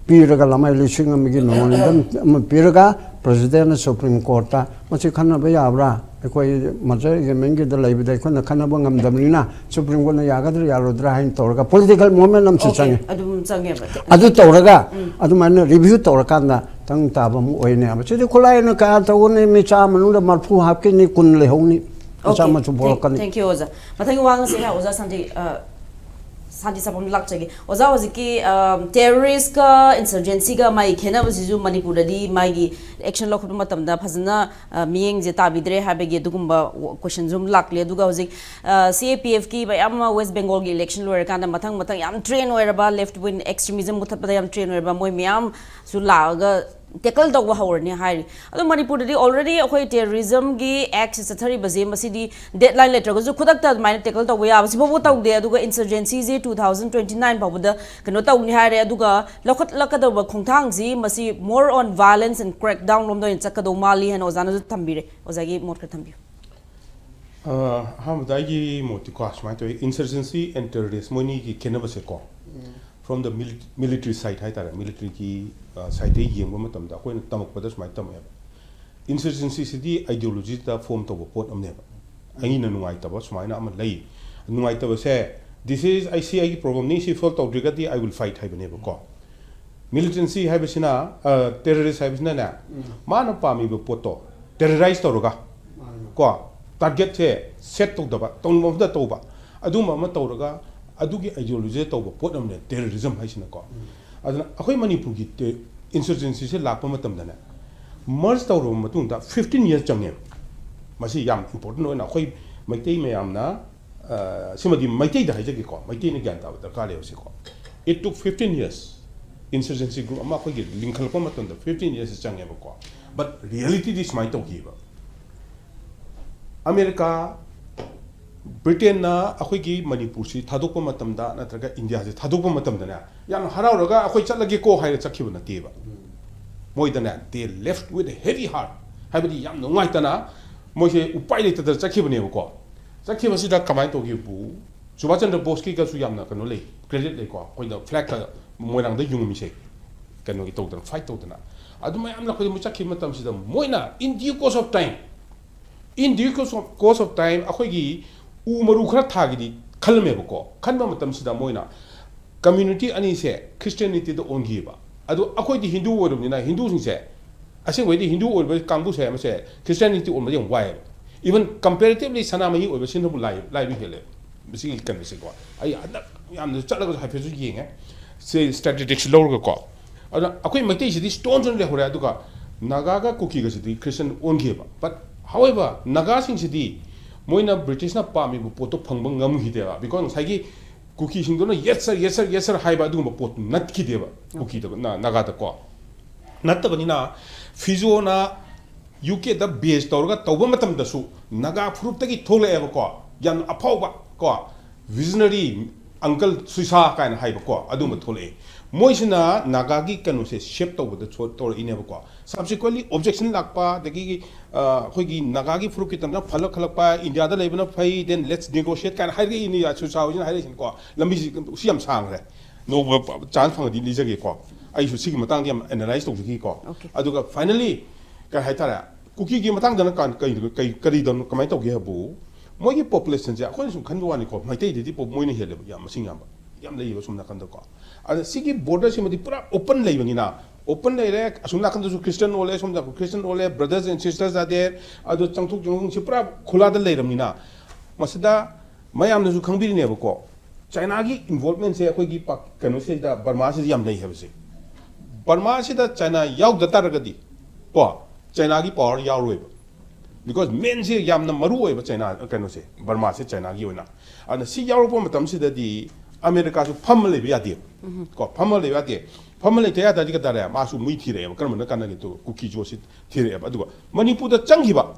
ꯄꯤꯔꯒ, ꯂꯃꯥꯏ ꯂꯤꯁꯤꯡ ꯑꯃꯒꯤ ꯃꯦꯃꯣꯔꯦꯟꯗꯝ ꯑꯃ ꯄꯤꯔꯒ, ꯄ꯭ꯔꯁꯤꯗꯦꯟꯅ ꯁꯨꯄ꯭ꯔꯤꯝ ꯀꯣꯔꯠꯇ ꯃꯁꯤ ꯈꯟꯅꯕ ꯌꯥꯕ꯭ꯔꯥ? ꯑꯩꯈꯣꯏ ꯃꯔꯖꯔ ꯑꯦꯒ꯭ꯔꯤꯃꯦꯟꯒꯤꯗ ꯂꯩꯕꯗ ꯑꯩꯈꯣꯏꯅ ꯈꯟꯅꯕ ꯉꯝꯗꯕꯅꯤꯅ ꯁꯨꯄ꯭ꯔꯤꯝ ꯀꯣꯔꯠꯅ ꯌꯥꯒꯗ꯭ꯔꯥ ꯌꯥꯔꯣꯏꯗ꯭ꯔꯥ ꯍꯥꯏꯅ ꯇꯧꯔꯒ ꯄꯣꯂꯤꯇꯤꯀꯦꯜ ꯃꯣꯃꯦꯟ ꯑꯃꯁꯨ Okay, ꯆꯪꯉꯦ꯫ ꯑꯗꯨꯝ ꯆꯪꯉꯦꯕ꯫ ꯑꯗꯨ ꯇꯧꯔꯒ ꯑꯗꯨꯃꯥꯏꯅ ꯔꯤꯚ꯭ꯌꯨ ꯇꯧꯔꯀꯥꯟꯗ ꯇꯪ ꯇꯥꯕ ꯑꯃ ꯑꯣꯏꯅꯦꯕ꯫ ꯁꯤꯗꯤ ꯈꯨꯠꯂꯥꯏꯅ ꯀꯌꯥ ꯇꯧꯒꯅꯤ? ꯃꯤ ꯆꯥꯝꯃ ꯃꯅꯨꯡꯗ ꯃꯔꯐꯨ ꯍꯥꯞꯀꯅꯤ, ꯀꯨꯟ ꯂꯩꯍꯧꯅꯤ, ꯃꯆꯥ Okay, ꯃꯁꯨ thank- ꯄꯣꯛꯂꯛꯀꯅꯤ꯫ Thank you, ꯑꯣꯖꯥ꯫ ꯃꯊꯪꯒꯤ ꯋꯥ ꯉꯁꯤ ꯑꯣꯖꯥ ꯁꯥꯟꯇꯤ, ꯑ, ꯁꯥꯟꯇꯤ ꯁꯥꯄꯝꯗ ꯂꯥꯛꯆꯒꯦ꯫ ꯑꯣꯖꯥ, ꯍꯧꯖꯤꯛꯀꯤ, ꯑ, ꯇꯦꯔꯣꯔꯤꯁꯀ ꯏꯟꯁꯔꯖꯦꯟꯁꯤꯒ ꯃꯥꯒꯤ ꯈꯦꯠꯅꯕꯁꯤꯁꯨ ꯃꯅꯤꯄꯨꯔꯗꯗꯤ ꯃꯥꯒꯤ ꯑꯦꯛꯁꯟ ꯂꯧꯈꯠꯄ ꯃꯇꯝꯗ ꯐꯖꯅ, ꯑ, ꯃꯤꯠꯌꯦꯡꯁꯦ ꯇꯥꯕꯤꯗ꯭ꯔꯦ ꯍꯥꯏꯕꯒꯤ ꯑꯗꯨꯒꯨꯝꯕ ꯀꯣꯏꯁꯟꯁꯨ ꯑꯗꯨꯝ ꯂꯥꯛꯂꯦ꯫ ꯑꯗꯨꯒ ꯍꯧꯖꯤꯛ, ꯑ, ꯁꯤ ꯑꯦ ꯄꯤ ꯑꯦꯐꯀꯤ ꯃꯌꯥꯝ ꯑꯃ ꯋꯦꯁ ꯕꯦꯡꯒꯣꯜꯒꯤ ꯏꯂꯦꯛꯁꯟ ꯂꯣꯏꯔꯀꯥꯟꯗ ꯃꯊꯪ ꯃꯊꯪ ꯌꯥꯝ ꯇ꯭ꯔꯦꯟ ꯑꯣꯏꯔꯕ ꯂꯦꯐ ꯋꯤꯡ ꯑꯦꯛꯁꯇ꯭ꯔꯤꯃꯤꯖꯝ ꯃꯨꯊꯠꯄꯗ ꯌꯥꯝ ꯇ꯭ꯔꯦꯟ ꯑꯣꯏꯔꯕ ꯃꯣꯏ ꯃꯌꯥꯝꯁꯨ ꯂꯥꯛꯑꯒ ꯇꯦꯀꯜ ꯇꯧꯕ ꯍꯧꯔꯅꯤ ꯍꯥꯏꯔꯤ꯫ ꯑꯗꯣ ꯃꯅꯤꯄꯨꯔꯗꯗꯤ already ꯑꯩꯈꯣꯏ ꯇꯦꯔꯣꯔꯤꯖꯝꯒꯤ ꯑꯦꯛꯁꯦ ꯆꯠꯊꯔꯤꯕꯁꯦ, ꯃꯁꯤꯗꯤ ꯗꯦꯗꯂꯥꯏꯟ ꯂꯩꯇ꯭ꯔꯒꯁꯨ ꯈꯨꯗꯛꯇ ꯑꯗꯨꯃꯥꯏꯅ ꯇꯦꯀꯜ ꯇꯧꯕ ꯌꯥꯕ ꯁꯤꯐꯥꯎꯕ ꯇꯧꯗꯦ꯫ ꯑꯗꯨꯒ ꯏꯟꯁꯔꯖꯦꯟꯁꯤꯁꯦ two thousand twenty nine ꯐꯥꯎꯕꯗ ꯀꯩꯅꯣ ꯇꯧꯅꯤ ꯍꯥꯏꯔꯦ꯫ ꯑꯗꯨꯒ ꯂꯧꯈꯠꯂꯛꯀꯗꯧꯕ ꯈꯣꯡꯊꯥꯡꯁꯤ ꯃꯁꯤ more on violence and crackdown ꯂꯣꯝꯗ ꯑꯣꯏꯅ ꯆꯠꯀꯗꯧ ꯃꯥꯜꯂꯤ ꯍꯥꯏꯅ ꯑꯣꯖꯥꯅꯁꯨ ꯊꯝꯕꯤꯔꯦ꯫ ꯑꯣꯖꯥꯒꯤ ꯃꯣꯠ ꯈꯔ ꯊꯝꯕꯤꯌꯨ꯫ ꯑ, ꯑꯍꯥꯟꯕꯗ ꯑꯩꯒꯤ ꯃꯣꯠꯇꯤꯀꯣ ꯁꯨꯃꯥꯏꯅ ꯇꯧꯋꯤ, insurgency and terrorist ꯃꯣꯏꯅꯤꯒꯤ ꯈꯦꯠꯅꯕꯁꯦꯀꯣ, from the mili- military side ꯍꯥꯏꯇꯥꯔꯦ, ꯃꯤꯂꯤꯇꯔꯤꯒꯤ ꯁꯥꯏꯠꯇꯒꯤ ꯌꯦꯡꯕ ꯃꯇꯝꯗ ꯑꯩꯈꯣꯏꯅ ꯇꯝꯃꯛꯄꯗ ꯁꯨꯃꯥꯏꯅ ꯇꯝꯃꯛꯑꯦꯕ, insurgencyꯁꯤꯗꯤ ideologyꯗ form ꯇꯧꯕ ꯄꯣꯠ ꯑꯃꯅꯦꯕ꯫ ꯑꯩꯅ ꯅꯨꯡꯉꯥꯏꯇꯕ ꯁꯨꯃꯥꯏꯅ ꯑꯃ ꯂꯩ, ꯅꯨꯡꯉꯥꯏꯇꯕꯁꯦ, this is ꯑꯩ ꯁꯤ ꯑꯩꯒꯤ problemꯅꯤ, ꯁꯤ solve ꯇꯧꯗ꯭ꯔꯒꯗꯤ I will fight ꯍꯥꯏꯕꯅꯦꯕꯀꯣ꯫ Militancy ꯍꯥꯏꯕꯁꯤꯅ, terrorist ꯍꯥꯏꯕꯁꯤꯅꯅꯦ, ꯃꯥꯅ ꯄꯥꯝꯃꯤꯕ ꯄꯣꯠꯇꯣ terrorize ꯇꯧꯔꯒ ꯀꯣ, targetꯁꯦ set ꯇꯧꯗꯕ, ꯇꯧꯅꯤꯡꯕ ꯃꯐꯝꯗ ꯇꯧꯕ, ꯑꯗꯨꯝꯕ ꯑꯃ ꯇꯧꯔꯒ ꯑꯗꯨꯒꯤ ideologyꯗ ꯇꯧꯕ ꯄꯣꯠ ꯑꯃꯅꯦ terrorism ꯍꯥꯏꯁꯤꯅꯀꯣ꯫ ꯑꯗꯨꯅ ꯑꯩꯈꯣꯏ ꯃꯅꯤꯄꯨꯔꯒꯤ insurgencyꯁꯦ ꯂꯥꯛꯄ ꯃꯇꯝꯗꯅꯦ, merge ꯇꯧꯔꯕ ꯃꯇꯨꯡꯗ fifteen years ꯆꯪꯉꯦꯕ꯫ ꯃꯁꯤ ꯌꯥꯝ important ꯑꯣꯏꯅ ꯑꯩꯈꯣꯏ ꯃꯩꯇꯩ ꯃꯌꯥꯝꯅ, ꯑ, ꯁꯤꯃꯗꯤ ꯃꯩꯇꯩꯗ ꯍꯥꯏꯖꯒꯦꯀꯣ, ꯃꯩꯇꯩꯅ ꯒ꯭ꯌꯥꯟ ꯇꯥꯕ ꯗꯔꯀꯥꯔ ꯂꯩꯕꯁꯤꯀꯣ꯫ It took fifteen years, insurgency group ꯑꯃ ꯑꯩꯈꯣꯏꯒꯤ ꯂꯤꯡꯈꯠꯂꯛꯄ ꯃꯇꯝꯗ fifteen years ꯆꯪꯉꯦꯕꯀꯣ꯫ But realityꯗꯤ ꯁꯨꯃꯥꯏꯅ ꯇꯧꯈꯤꯕ, ꯑꯃꯦꯔꯤꯀꯥ, ꯕ꯭ꯔꯤꯇꯦꯟꯅ ꯑꯩꯈꯣꯏꯒꯤ ꯃꯅꯤꯄꯨꯔꯁꯤ ꯊꯥꯗꯣꯛꯄ ꯃꯇꯝꯗ ꯅꯠꯇ꯭ꯔꯒ ꯏꯟꯗꯤꯌꯥꯁꯤ ꯊꯥꯗꯣꯛꯄ ꯃꯇꯝꯗꯅꯦ, ꯌꯥꯝ ꯍꯔꯥꯎꯔꯒ ꯑꯩꯈꯣꯏ ꯆꯠꯂꯒꯦꯀꯣ ꯍꯥꯏꯔ ꯆꯠꯈꯤꯕ ꯅꯠꯇꯦꯕ꯫ ꯃꯣꯏꯗꯅꯦ, they left with a heavy heart, ꯍꯥꯏꯕꯗꯤ ꯌꯥꯝ ꯅꯨꯡꯉꯥꯏꯇꯅ ꯃꯣꯏꯁꯦ ꯎꯄꯥꯏ ꯂꯩꯇꯗꯅ ꯆꯠꯈꯤꯕꯅꯦꯕꯀꯣ꯫ ꯆꯠꯈꯤꯕꯁꯤꯗ ꯀꯃꯥꯏꯅ ꯇꯧꯈꯤꯕꯨ, ꯁꯨꯕꯥꯁ ꯆꯟꯗ꯭ꯔ ꯕꯣꯁꯀꯤꯒꯁꯨ ꯌꯥꯝꯅ ꯀꯩꯅꯣ ꯂꯩ, credit ꯂꯩꯀꯣ, ꯑꯩꯈꯣꯏꯅ flagꯀ ꯃꯣꯏꯔꯥꯡꯗ ꯌꯨꯡꯉꯝꯃꯤꯁꯦ, ꯀꯩꯅꯣꯒꯤ ꯇꯧꯗꯅ, fight ꯇꯧꯗꯅ꯫ ꯑꯗꯨ ꯃꯌꯥꯝ ꯂꯧꯈꯠꯂ ꯃꯣꯏ ꯆꯠꯈꯤꯕ ꯃꯇꯝꯁꯤꯗ ꯃꯣꯏꯅ in due course of time, in due course of, course of time ꯑꯩꯈꯣꯏꯒꯤ ꯎ ꯃꯔꯨ ꯈꯔ ꯊꯥꯒꯦꯗꯤ ꯈꯜꯂꯝꯃꯦꯕꯀꯣ꯫ ꯈꯟꯕ ꯃꯇꯝꯁꯤꯗ ꯃꯣꯏꯅ community ꯑꯅꯤꯁꯦ Christianityꯗ ꯑꯣꯟꯈꯤꯕ꯫ ꯑꯗꯣ ꯑꯩꯈꯣꯏꯗꯤ ꯍꯤꯟꯗꯨ ꯑꯣꯏꯔꯕꯅꯤꯅ ꯍꯤꯟꯗꯨꯁꯤꯡꯁꯦ, ꯑꯁꯦꯡꯕꯩꯗꯤ ꯍꯤꯟꯗꯨ ꯑꯣꯏꯕ ꯀꯥꯡꯕꯨꯁꯦ ꯃꯁꯦ Christianity ꯑꯣꯟꯕꯗꯤ ꯌꯥꯝ ꯋꯥꯏꯑꯦꯕ꯫ Even comparatively ꯁꯅꯥꯃꯍꯤ ꯑꯣꯏꯕꯁꯤꯅꯕꯨ ꯂꯥꯏ-, ꯂꯥꯏꯕ ꯍꯦꯜꯂꯦꯕ꯫ ꯃꯁꯤꯒꯤ ꯀꯩꯅꯣꯁꯦꯀꯣ꯫ ꯑꯩ ꯍꯟꯗꯛ ꯌꯥꯝꯅ ꯆꯠꯂꯒꯁꯨ ꯍꯥꯏꯐꯦꯠꯁꯨ ꯌꯦꯡꯉꯦ꯫ ꯁꯤ statistics ꯂꯧꯔꯒꯀꯣ꯫ ꯑꯗꯨꯅ ꯑꯩꯈꯣꯏ ꯃꯩꯇꯩꯁꯤꯗꯤ stone stone ꯂꯩꯍꯧꯔꯦ, ꯑꯗꯨꯒ ꯅꯥꯒꯥꯒ ꯀꯨꯀꯤꯒꯁꯤꯗꯤ Christian ꯑꯣꯟꯈꯤꯑꯕ꯫ But however, ꯅꯥꯒꯥꯁꯤꯡꯁꯤꯗꯤ ꯃꯣꯏꯅ ꯕ꯭ꯔꯤꯇꯤꯁꯅ ꯄꯥꯝꯃꯤꯕ ꯄꯣꯠꯇꯣ ꯐꯪꯕ ꯉꯝꯈꯤꯗꯦꯕ꯫ Because ꯉꯁꯥꯏꯒꯤ ꯀꯨꯀꯤꯁꯤꯡꯗꯨꯅ "Yes sir, yes sir, yes sir" ꯍꯥꯏꯕ ꯑꯗꯨꯒꯨꯝꯕ ꯄꯣꯠꯇꯨ ꯅꯠꯈꯤꯗꯦꯕ ꯀꯨꯀꯤꯗ, ꯅ-, ꯅꯥꯒꯥꯗꯀꯣ꯫ ꯅꯠꯇꯕꯅꯤꯅ ꯐꯤꯖꯣꯅ ꯌꯨ ꯀꯦꯗ base ꯇꯧꯔꯒ ꯇꯧꯕ ꯃꯇꯝꯗꯁꯨ ꯅꯥꯒꯥ ꯐꯨꯔꯨꯞꯇꯒꯤ ꯊꯣꯛꯂꯛꯑꯦꯕꯀꯣ, ꯌꯥꯝꯅ ꯑꯐꯥꯎꯕ ꯀꯣ, visionary uncle ꯁꯨꯏꯁꯥ ꯀꯥꯏꯅ ꯍꯥꯏꯕꯀꯣ, ꯑꯗꯨꯝꯕ ꯊꯣꯛꯂꯛꯑꯦ꯫ ꯃꯣꯏꯁꯤꯅ ꯅꯥꯒꯥꯒꯤ ꯀꯩꯅꯣꯁꯦ ꯁꯦꯞ ꯇꯧꯕꯗ ꯁꯣ- ꯇꯧꯔꯛꯏꯅꯦꯕꯀꯣ꯫ Subsequently objection ꯂꯥꯛꯄ, ꯑꯗꯒꯤ ꯑ, ꯑꯩꯈꯣꯏꯒꯤ ꯅꯥꯒꯥꯒꯤ ꯐꯨꯔꯨꯞꯀꯤ ꯇꯝꯅ ꯐꯜꯂꯛ ꯈꯜꯂꯛꯄ, ꯏꯟꯗꯤꯌꯥꯗ ꯂꯩꯕꯅ ꯐꯩ, then let's negotiate ꯀꯥꯏꯅ ꯍꯥꯏꯔꯛꯏꯅꯤ, ꯁꯨꯁꯥ ꯍꯣꯏꯁꯤꯅ ꯍꯥꯏꯔꯛꯏꯁꯤꯅꯀꯣ꯫ ꯂꯝꯕꯤꯁꯤ ꯁꯤ ꯌꯥꯝ ꯁꯥꯡꯈ꯭ꯔꯦ꯫ ꯅꯣꯡꯃ ꯆꯥꯟꯁ ꯐꯪꯉꯗꯤ ꯂꯤꯖꯒꯦꯀꯣ꯫ ꯑꯩꯁꯨ ꯁꯤꯒꯤ ꯃꯇꯥꯡꯗ ꯌꯥꯝ ꯑꯦꯅꯥꯂꯥꯏꯁ ꯇꯧꯖꯈꯤꯀꯣ꯫ Okay. ꯑꯗꯨꯒ ꯐꯥꯏꯅꯂꯤ ꯀꯩ ꯍꯥꯏꯇꯥꯔꯦ, ꯀꯨꯀꯤꯒꯤ ꯃꯇꯥꯡꯗꯅ ꯀꯥꯟ- ꯀꯩ- ꯀꯩ- ꯀꯔꯤꯗꯅꯣ, ꯀꯃꯥꯏꯅ ꯇꯧꯒꯦ ꯍꯥꯏꯕꯨ, ꯃꯣꯏꯒꯤ ꯄꯣꯄꯨꯂꯦꯁꯟꯁꯦ ꯑꯩꯈꯣꯏꯅ ꯁꯨꯝ ꯈꯟꯕ ꯋꯥꯅꯤꯀꯣ, ꯃꯩꯇꯩꯗꯗꯤ ꯄꯣ- ꯃꯣꯏꯅ ꯍꯦꯜꯂꯦꯕ, ꯌꯥꯝ ꯃꯁꯤꯡ ꯌꯥꯝꯕ, ꯌꯥꯝ ꯂꯩꯌꯦꯕ ꯁꯣꯝ ꯅꯥꯀꯟꯗꯀꯣ꯫ ꯑꯗ ꯁꯤꯒꯤ ꯕꯣꯔꯗꯔꯁꯤꯃꯗꯤ ꯄꯨꯔꯥ ꯑꯣꯄꯟ ꯂꯩꯕꯅꯤꯅ, ꯑꯣꯄꯟ ꯂꯩꯔꯦ, ꯑꯁꯣꯝ ꯅꯥꯀꯟꯗꯁꯨ ꯈ꯭ꯔꯤꯁꯇꯟ ꯑꯣꯜꯂꯦ, ꯁꯣꯝꯗ ꯈ꯭ꯔꯤꯁꯇꯟ ꯑꯣꯜꯂꯦ, brothers and sisters are there, ꯑꯗꯣ ꯆꯪꯊꯣꯛ ꯆꯪꯁꯤꯟꯁꯤ ꯄꯨꯔꯥ ꯈꯨꯂꯥꯗ ꯂꯩꯔꯕꯅꯤꯅ, ꯃꯁꯤꯗ ꯃꯌꯥꯝꯅꯁꯨ ꯈꯪꯕꯤꯔꯤꯅꯦꯕꯀꯣ, ꯆꯥꯏꯅꯥꯒꯤ ꯏꯟꯚꯣꯜꯚꯃꯦꯟꯁꯦ ꯑꯩꯈꯣꯏꯒꯤ ꯄꯥꯛ- ꯀꯩꯅꯣꯁꯤꯗ, ꯕꯔꯃꯥꯁꯤꯗ ꯌꯥꯝ ꯂꯩ ꯍꯥꯏꯕꯁꯦ꯫ ꯕꯔꯃꯥꯁꯤꯗ ꯆꯥꯏꯅꯥ ꯌꯥꯎꯗ ꯇꯥꯔꯒꯗꯤ ꯀꯣ, ꯆꯥꯏꯅꯥꯒꯤ ꯄꯋꯥꯔ ꯌꯥꯎꯔꯣꯏꯕ꯫ ꯕꯤꯀꯣꯁ ꯃꯦꯟꯁꯦ ꯌꯥꯝꯅ ꯃꯔꯨ ꯑꯣꯏꯕ ꯆꯥꯏꯅꯥ, ꯀꯩꯅꯣꯁꯦ, ꯕꯔꯃꯥꯁꯦ ꯆꯥꯏꯅꯥꯒꯤ ꯑꯣꯏꯅ꯫ ꯑꯗꯨꯅ ꯁꯤ ꯌꯥꯎꯔꯛꯄ ꯃꯇꯝꯁꯤꯗꯗꯤ ꯑꯃꯦꯔꯤꯀꯥꯁꯨ ꯐꯝꯃ ꯂꯩꯕ ꯌꯥꯗꯦꯕ꯫ ꯀꯣ, ꯐꯝꯃ ꯂꯩꯕ ꯌꯥꯗꯦ꯫ ꯐꯝꯃ ꯂꯩꯇ ꯌꯥꯗ꯭ꯔꯗꯤ ꯀꯩ ꯇꯥꯔꯦ? ꯃꯥꯁꯨ ꯃꯤ ꯊꯤꯔꯛꯑꯦꯕ꯫ ꯀꯔꯝꯕꯅ ꯀꯥꯟꯅꯒꯦ? ꯇꯨ ꯀꯨꯀꯤ ꯖꯣꯁꯤ ꯊꯤꯔꯛꯑꯦꯕ꯫ ꯑꯗꯨꯒ ꯃꯅꯤꯄꯨꯔꯗ ꯆꯪꯈꯤꯕ,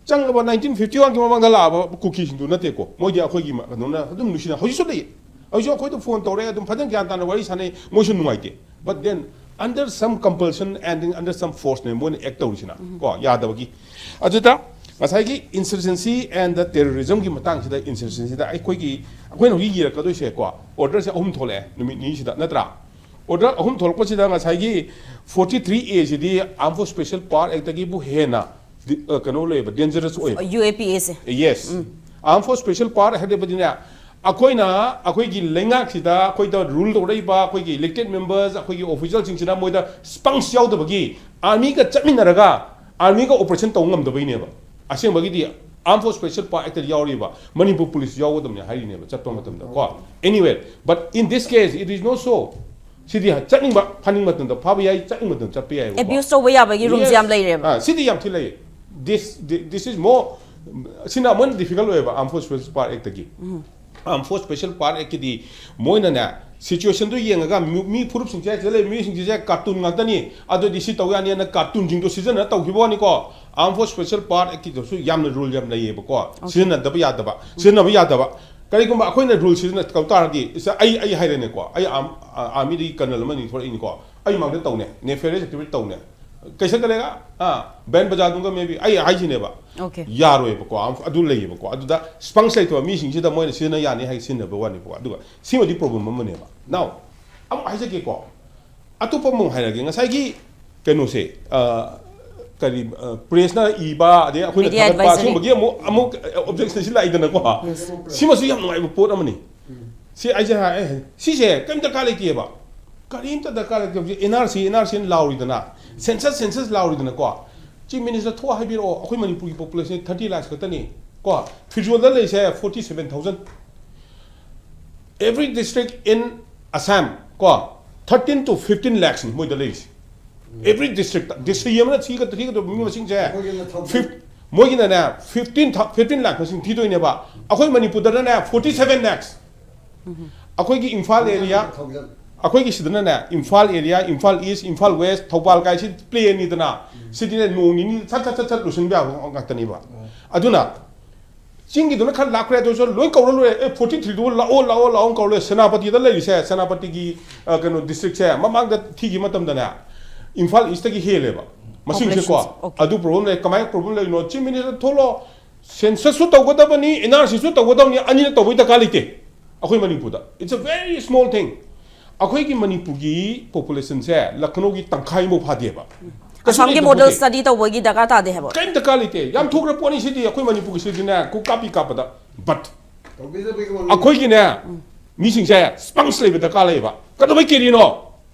ꯆꯪꯉꯕ ꯅꯥꯏꯟꯇꯤꯟ ꯐꯤꯐꯇꯤ ꯋꯥꯟꯒꯤ ꯃꯃꯥꯡꯗ ꯂꯥꯛꯑꯕ ꯀꯨꯀꯤꯁꯤꯡꯗꯨ ꯅꯠꯇꯦꯀꯣ꯫ ꯃꯣꯏꯗꯤ ꯑꯩꯈꯣꯏꯒꯤ ꯃ- ꯀꯩꯅꯣꯅ ꯑꯗꯨꯝ ꯅꯨꯡꯁꯤꯅ ꯍꯧꯖꯤꯛꯁꯨ ꯂꯩ꯫ ꯍꯧꯖꯤꯛꯁꯨ ꯑꯩꯈꯣꯏꯗ ꯐꯣꯟ ꯇꯧꯔꯦ, ꯑꯗꯨꯝ ꯐꯖꯅ ꯒ꯭ꯌꯥꯟ ꯇꯥꯅ ꯋꯥꯔꯤ ꯁꯥꯟꯅꯩ, ꯃꯣꯏꯁꯨ ꯅꯨꯡꯉꯥꯏꯇꯦ꯫ But then under some compulsion and under some force ꯅꯦ ꯃꯣꯏꯅ ꯑꯦꯛ ꯇꯧꯔꯤꯁꯤꯅ ꯀꯣ, ꯌꯥꯗꯕꯒꯤ꯫ ꯑꯗꯨꯗ ꯉꯁꯥꯏꯒꯤ insurgency and the terrorism ꯒꯤ ꯃꯇꯥꯡꯁꯤꯗ, insurgency ꯗ ꯑꯩꯈꯣꯏꯒꯤ, ꯑꯩꯈꯣꯏꯅ ꯍꯧꯖꯤꯛ ꯌꯦꯡꯉꯛꯀꯗꯣꯏꯁꯦꯀꯣ, ꯑꯣꯔꯗꯔꯁꯦ ꯑꯍꯨꯝ ꯊꯣꯛꯂꯛꯑꯦ ꯅꯨꯃꯤꯠ ꯅꯤꯅꯤꯁꯤꯗ, ꯅꯠꯇ꯭ꯔꯥ? ꯑꯣꯔꯗꯔ ꯑꯍꯨꯝ ꯊꯣꯛꯂꯛꯄꯁꯤꯗ ꯉꯁꯥꯏꯒꯤ forty three A CD Armed Force Special Power Act ꯇꯒꯤꯕꯨ ꯍꯦꯟꯅ ꯗꯤ- ꯑ, ꯀꯩꯅꯣ ꯂꯩꯌꯦꯕ, dangerous ꯑꯣꯏꯕ꯫ U A P A say. Yes. Armed Force Special Power Act ꯍꯥꯏꯕꯗꯤꯅꯦ, ꯑꯩꯈꯣꯏꯅ, ꯑꯩꯈꯣꯏꯒꯤ ꯂꯩꯉꯥꯛꯁꯤꯗ ꯑꯩꯈꯣꯏꯗ ꯔꯨꯜ ꯇꯧꯔꯛꯏꯕ ꯑꯩꯈꯣꯏꯒꯤ elected members, ꯑꯩꯈꯣꯏꯒꯤ official ꯁꯤꯡꯁꯤꯅ ꯃꯣꯏꯗ ꯁ꯭ꯄꯪꯁ ꯌꯥꯎꯗꯕꯒꯤ, army ꯒ ꯆꯠꯃꯤꯟꯅꯔꯒ army ꯒ operation ꯇꯧꯕ ꯉꯝꯗꯕꯩꯅꯦꯕ꯫ ꯑꯁꯦꯡꯕꯒꯤꯗꯤ Armed Force Special Power Act ꯇ ꯌꯥꯎꯔꯤꯕ ꯃꯅꯤꯄꯨꯔ ꯄꯨꯂꯤꯁ ꯌꯥꯎꯒꯗꯕꯅꯤ ꯍꯥꯏꯔꯤꯅꯦꯕ ꯆꯠꯄ ꯃꯇꯝꯗ ꯀꯣ꯫ Anyway, but in this case it is not so. ꯁꯤꯗꯤ ꯆꯠꯅꯤꯡꯕ, ꯐꯥꯅꯤꯡꯕ ꯃꯇꯝꯗ ꯐꯥꯕ ꯌꯥꯏ, ꯆꯠꯅꯤꯡꯕ ꯃꯇꯝꯗ ꯆꯠꯄ ꯌꯥꯏꯕꯀꯣ꯫ Abuse ꯇꯧꯕ ꯌꯥꯕꯒꯤ ꯔꯨꯝꯁꯦ Yes. ꯌꯥꯝ ꯂꯩꯔꯦꯕ꯫ ꯑꯥ, ꯁꯤꯗꯤ ꯌꯥꯝ ꯊꯤ ꯂꯩꯌꯦ꯫ This, thi- this is more, ꯁꯤꯅ ꯑꯃꯨꯛ difficult ꯑꯣꯏꯌꯦꯕ Armed Force Special Power Act ꯇꯒꯤ꯫ Armed Force Special Power Act ꯀꯤꯗꯤ ꯃꯣꯏꯅꯅꯦ, situation ꯗꯨ ꯌꯦꯡꯉꯒ ꯃꯤ, ꯃꯤ ꯐꯨꯔꯨꯞꯁꯤꯡꯁꯦ, ꯁꯤꯗ ꯂꯩꯕ ꯃꯤꯁꯤꯡꯁꯦ cartoon ꯉꯥꯛꯇꯅꯤ, ꯑꯗꯨꯗꯤ ꯁꯤ ꯇꯧ ꯌꯥꯅꯤꯅ cartoon ꯁꯤꯡꯗꯣ ꯁꯤꯖꯤꯟꯅ ꯇꯧꯈꯤꯕ ꯋꯥꯅꯤꯀꯣ꯫ Armed Force Special Power Act ꯀꯤꯗꯁꯨ ꯌꯥꯝꯅ ꯔꯨꯜ ꯌꯥꯝ ꯂꯩꯌꯦꯕꯀꯣ꯫ ꯁꯤꯖꯤꯟꯅꯗꯕ ꯌꯥꯗꯕ, ꯁꯤꯖꯤꯟꯅꯕ ꯌꯥꯗꯕ꯫ ꯀꯔꯤꯒꯨꯝꯕ ꯑꯩꯈꯣꯏꯅ ꯔꯨꯜ ꯁꯤꯖꯤꯟꯅ ꯇꯧ ꯇꯥꯔꯗꯤ, ꯏꯁ, ꯑꯩ, ꯑꯩ ꯍꯥꯏꯔꯦꯅꯦꯀꯣ, ꯑꯩ ꯑꯥꯔꯝ-, ꯑꯥꯔꯃꯤꯗꯒꯤ ꯀꯔꯅꯜ ꯑꯃꯅꯤ ꯊꯣꯛꯂꯛꯏꯅꯤꯀꯣ, ꯑꯩ ꯃꯥꯡꯗ ꯇꯧꯅꯦ, ꯅꯦꯐꯦꯔꯤꯌꯁ ꯑꯦꯛꯇꯤꯚꯤꯇꯤ ꯇꯧꯅꯦ, ꯀꯩꯁꯛ ꯀꯂꯦꯒ, ꯑꯥ, ꯕꯦꯟ ꯕꯖꯥꯔꯗꯨꯒ maybe ꯑꯩ ꯍꯥꯏꯁꯤꯅꯦꯕ꯫ Okay. ꯌꯥꯔꯣꯏꯕꯀꯣ, ꯑꯗꯨ ꯂꯩꯌꯦꯕꯀꯣ꯫ ꯑꯗꯨꯗ ꯁ꯭ꯄꯪꯁ ꯂꯩꯇꯕ ꯃꯤꯁꯤꯡꯁꯤꯗ ꯃꯣꯏꯅ ꯁꯤꯖꯤꯟꯅ ꯌꯥꯅꯤ ꯍꯥꯏ ꯁꯤꯖꯤꯟꯅꯕ ꯋꯥꯅꯦꯕꯀꯣ꯫ ꯑꯗꯨꯒ ꯁꯤꯃꯗꯤ ꯄ꯭ꯔꯣꯕ꯭ꯂꯦꯝ ꯑꯃꯅꯦꯕ꯫ Now, ꯑꯃꯨꯛ ꯍꯥꯏꯖꯒꯦꯀꯣ, ꯑꯇꯣꯞꯄ ꯑꯃꯨꯛ ꯍꯥꯏꯔꯒꯦ꯫ ꯉꯁꯥꯏꯒꯤ ꯀꯩꯅꯣꯁꯦ, ꯑ, ꯀꯔꯤ, ꯑ, ꯄ꯭ꯔꯦꯁꯅ ꯏꯕ, ꯑꯗꯩ ꯑꯩꯈꯣꯏꯅ Media ꯊꯥꯒꯠꯄ, advisory. ꯁꯤꯒꯨꯝꯕꯒꯤ ꯑꯃꯨꯛ, ꯑꯃꯨꯛ ꯑꯣꯕꯖꯦꯛꯁꯟꯁꯤ ꯂꯥꯛꯏꯗꯅꯀꯣ꯫ ꯁꯤꯃꯁꯨ ꯌꯥꯝ ꯅꯨꯡꯉꯥꯏꯕ ꯄꯣꯠ ꯑꯃꯅꯤ꯫ ꯁꯤ ꯑꯩꯁꯦ ꯍꯥꯏ-, ꯑꯦ, ꯁꯤꯁꯦ ꯀꯔꯤꯝ ꯗꯔꯀꯥꯔ ꯂꯩꯇꯦꯕ꯫ ꯀꯔꯤꯝꯇ ꯗꯔꯀꯥꯔ ꯂꯩꯇꯦ꯫ ꯍꯧꯖꯤꯛ NRC, NRC ꯂꯥꯎꯔꯤꯗꯅ, census, census ꯂꯥꯎꯔꯤꯗꯅꯀꯣ꯫ Chief Minister ꯊꯣꯛꯑ ꯍꯥꯏꯕꯤꯔꯛꯑꯣ, ꯑꯩꯈꯣꯏ ꯃꯅꯤꯄꯨꯔꯒꯤ population thirty lakhs ꯈꯛꯇꯅꯤ ꯀꯣ, ꯐꯤꯔꯖꯣꯜꯗ ꯂꯩꯔꯤꯁꯦ forty seven thousand꯫ Every district in Assam ꯀꯣ, thirteen to fifteen lakhs ꯅꯤ ꯃꯣꯏꯗ ꯂꯩꯔꯤꯁꯦ꯫ Every district, district ꯑꯃꯅ ꯊꯤꯒ-, ꯊꯤꯒꯗꯕ ꯃꯤ ꯃꯁꯤꯡꯁꯦ, ꯃꯣꯏꯒꯤꯅ thousand. fif-, ꯃꯣꯏꯒꯤꯅꯅꯦ fifteen thou-, fifteen lakh ꯃꯁꯤꯡ ꯊꯤꯗꯣꯏꯅꯦꯕ꯫ ꯑꯩꯈꯣꯏ ꯃꯅꯤꯄꯨꯔꯗꯅꯅꯦ forty seven lakhs꯫ ꯑꯩꯈꯣꯏꯒꯤ ꯏꯝꯐꯥꯜ area, Thousand. ꯑꯩꯈꯣꯏꯒꯤ ꯁꯤꯗꯅꯅꯦ, Imphal area, Imphal East, Imphal West, Thoubal ꯀꯥꯏꯁꯤ plain ꯅꯤꯗꯅ, ꯁꯤꯗꯤꯅꯦ ꯅꯣꯡ ꯅꯤꯅꯤ ꯁꯠ ꯁꯠ ꯁꯠ ꯁꯠ ꯂꯣꯏꯁꯤꯟꯕ ꯌꯥꯕ ꯉꯥꯛꯇꯅꯦꯕ꯫ ꯑꯗꯨꯅ ꯆꯤꯡꯒꯤꯗꯨꯅ ꯈꯔ ꯂꯥꯞꯈ꯭ꯔꯦ, ꯑꯗꯨꯁꯨ ꯂꯣꯏ ꯀꯧꯔ ꯂꯣꯏꯔꯦ꯫ ꯑꯦ, forty three ꯗꯨ ꯂꯥꯛꯑꯣ, ꯂꯥꯛꯑꯣ, ꯂꯥꯛꯑꯣ ꯀꯧꯔ ꯂꯣꯏꯔꯦ꯫ ꯁꯦꯅꯥꯄꯇꯤꯗ ꯂꯩꯔꯤꯁꯦ, ꯁꯦꯅꯥꯄꯇꯤꯒꯤ, ꯑ, ꯀꯩꯅꯣ, district ꯁꯦ ꯃꯃꯥꯡꯗ ꯊꯤꯈꯤꯕ ꯃꯇꯝꯗꯅꯦ, ꯏꯝꯐꯥꯜ East ꯇꯒꯤ ꯍꯦꯜꯂꯦꯕ ꯃꯁꯤꯡꯁꯦꯀꯣ꯫ Populations, okay. ꯑꯗꯨ problem ꯂꯩ꯫ ꯀꯃꯥꯏꯅ problem ꯂꯩꯔꯤꯅꯣ? Chief Minister ꯊꯣꯛꯂꯛꯑꯣ, census ꯁꯨ ꯇꯧꯒꯗꯕꯅꯤ, NRC ꯁꯨ ꯇꯧꯒꯗꯕꯅꯤ, ꯑꯅꯤꯅ ꯇꯧꯕꯩ ꯗꯔꯀꯥꯔ ꯂꯩꯇꯦ ꯑꯩꯈꯣꯏ ꯃꯅꯤꯄꯨꯔꯗ꯫ It's a very small thing. ꯑꯩꯈꯣꯏꯒꯤ ꯃꯅꯤꯄꯨꯔꯒꯤ population ꯁꯦ ꯂꯈꯅꯧꯒꯤ ꯇꯪꯈꯥꯏꯃꯨꯛ ꯐꯥꯗꯦꯕ꯫ ꯀꯩꯁꯨ ꯑꯁꯥꯝꯒꯤ ꯂꯩꯇꯕ model ꯅꯠꯇꯦ꯫ Study ꯇꯧꯕꯒꯤ ꯗꯔꯀꯥꯔ ꯇꯥꯗꯦ ꯍꯥꯏꯕ꯫ ꯀꯔꯤꯝ ꯗꯔꯀꯥꯔ ꯂꯩꯇꯦ꯫ ꯌꯥꯝ ꯊꯣꯛꯈ꯭ꯔ ꯄꯣꯠꯅꯤ ꯁꯤꯗꯤ ꯑꯩꯈꯣꯏ ꯃꯅꯤꯄꯨꯔꯒꯤ ꯁꯤꯗꯤꯅꯦ, ꯀꯨ ꯀꯥꯞꯄꯤ ꯀꯥꯞꯄꯗ꯫ But ꯇꯧꯕꯤꯗꯕꯒꯤ ꯋꯥꯅꯤ꯫ ꯑꯩꯈꯣꯏꯒꯤꯅꯦ, ꯃꯤꯁꯤꯡꯁꯦ ꯁ꯭ꯄꯪꯁ ꯂꯩꯕ ꯗꯔꯀꯥꯔ ꯂꯩꯌꯦꯕ꯫ ꯀꯩꯗꯧꯕꯩ ꯀꯤꯔꯤꯅꯣ?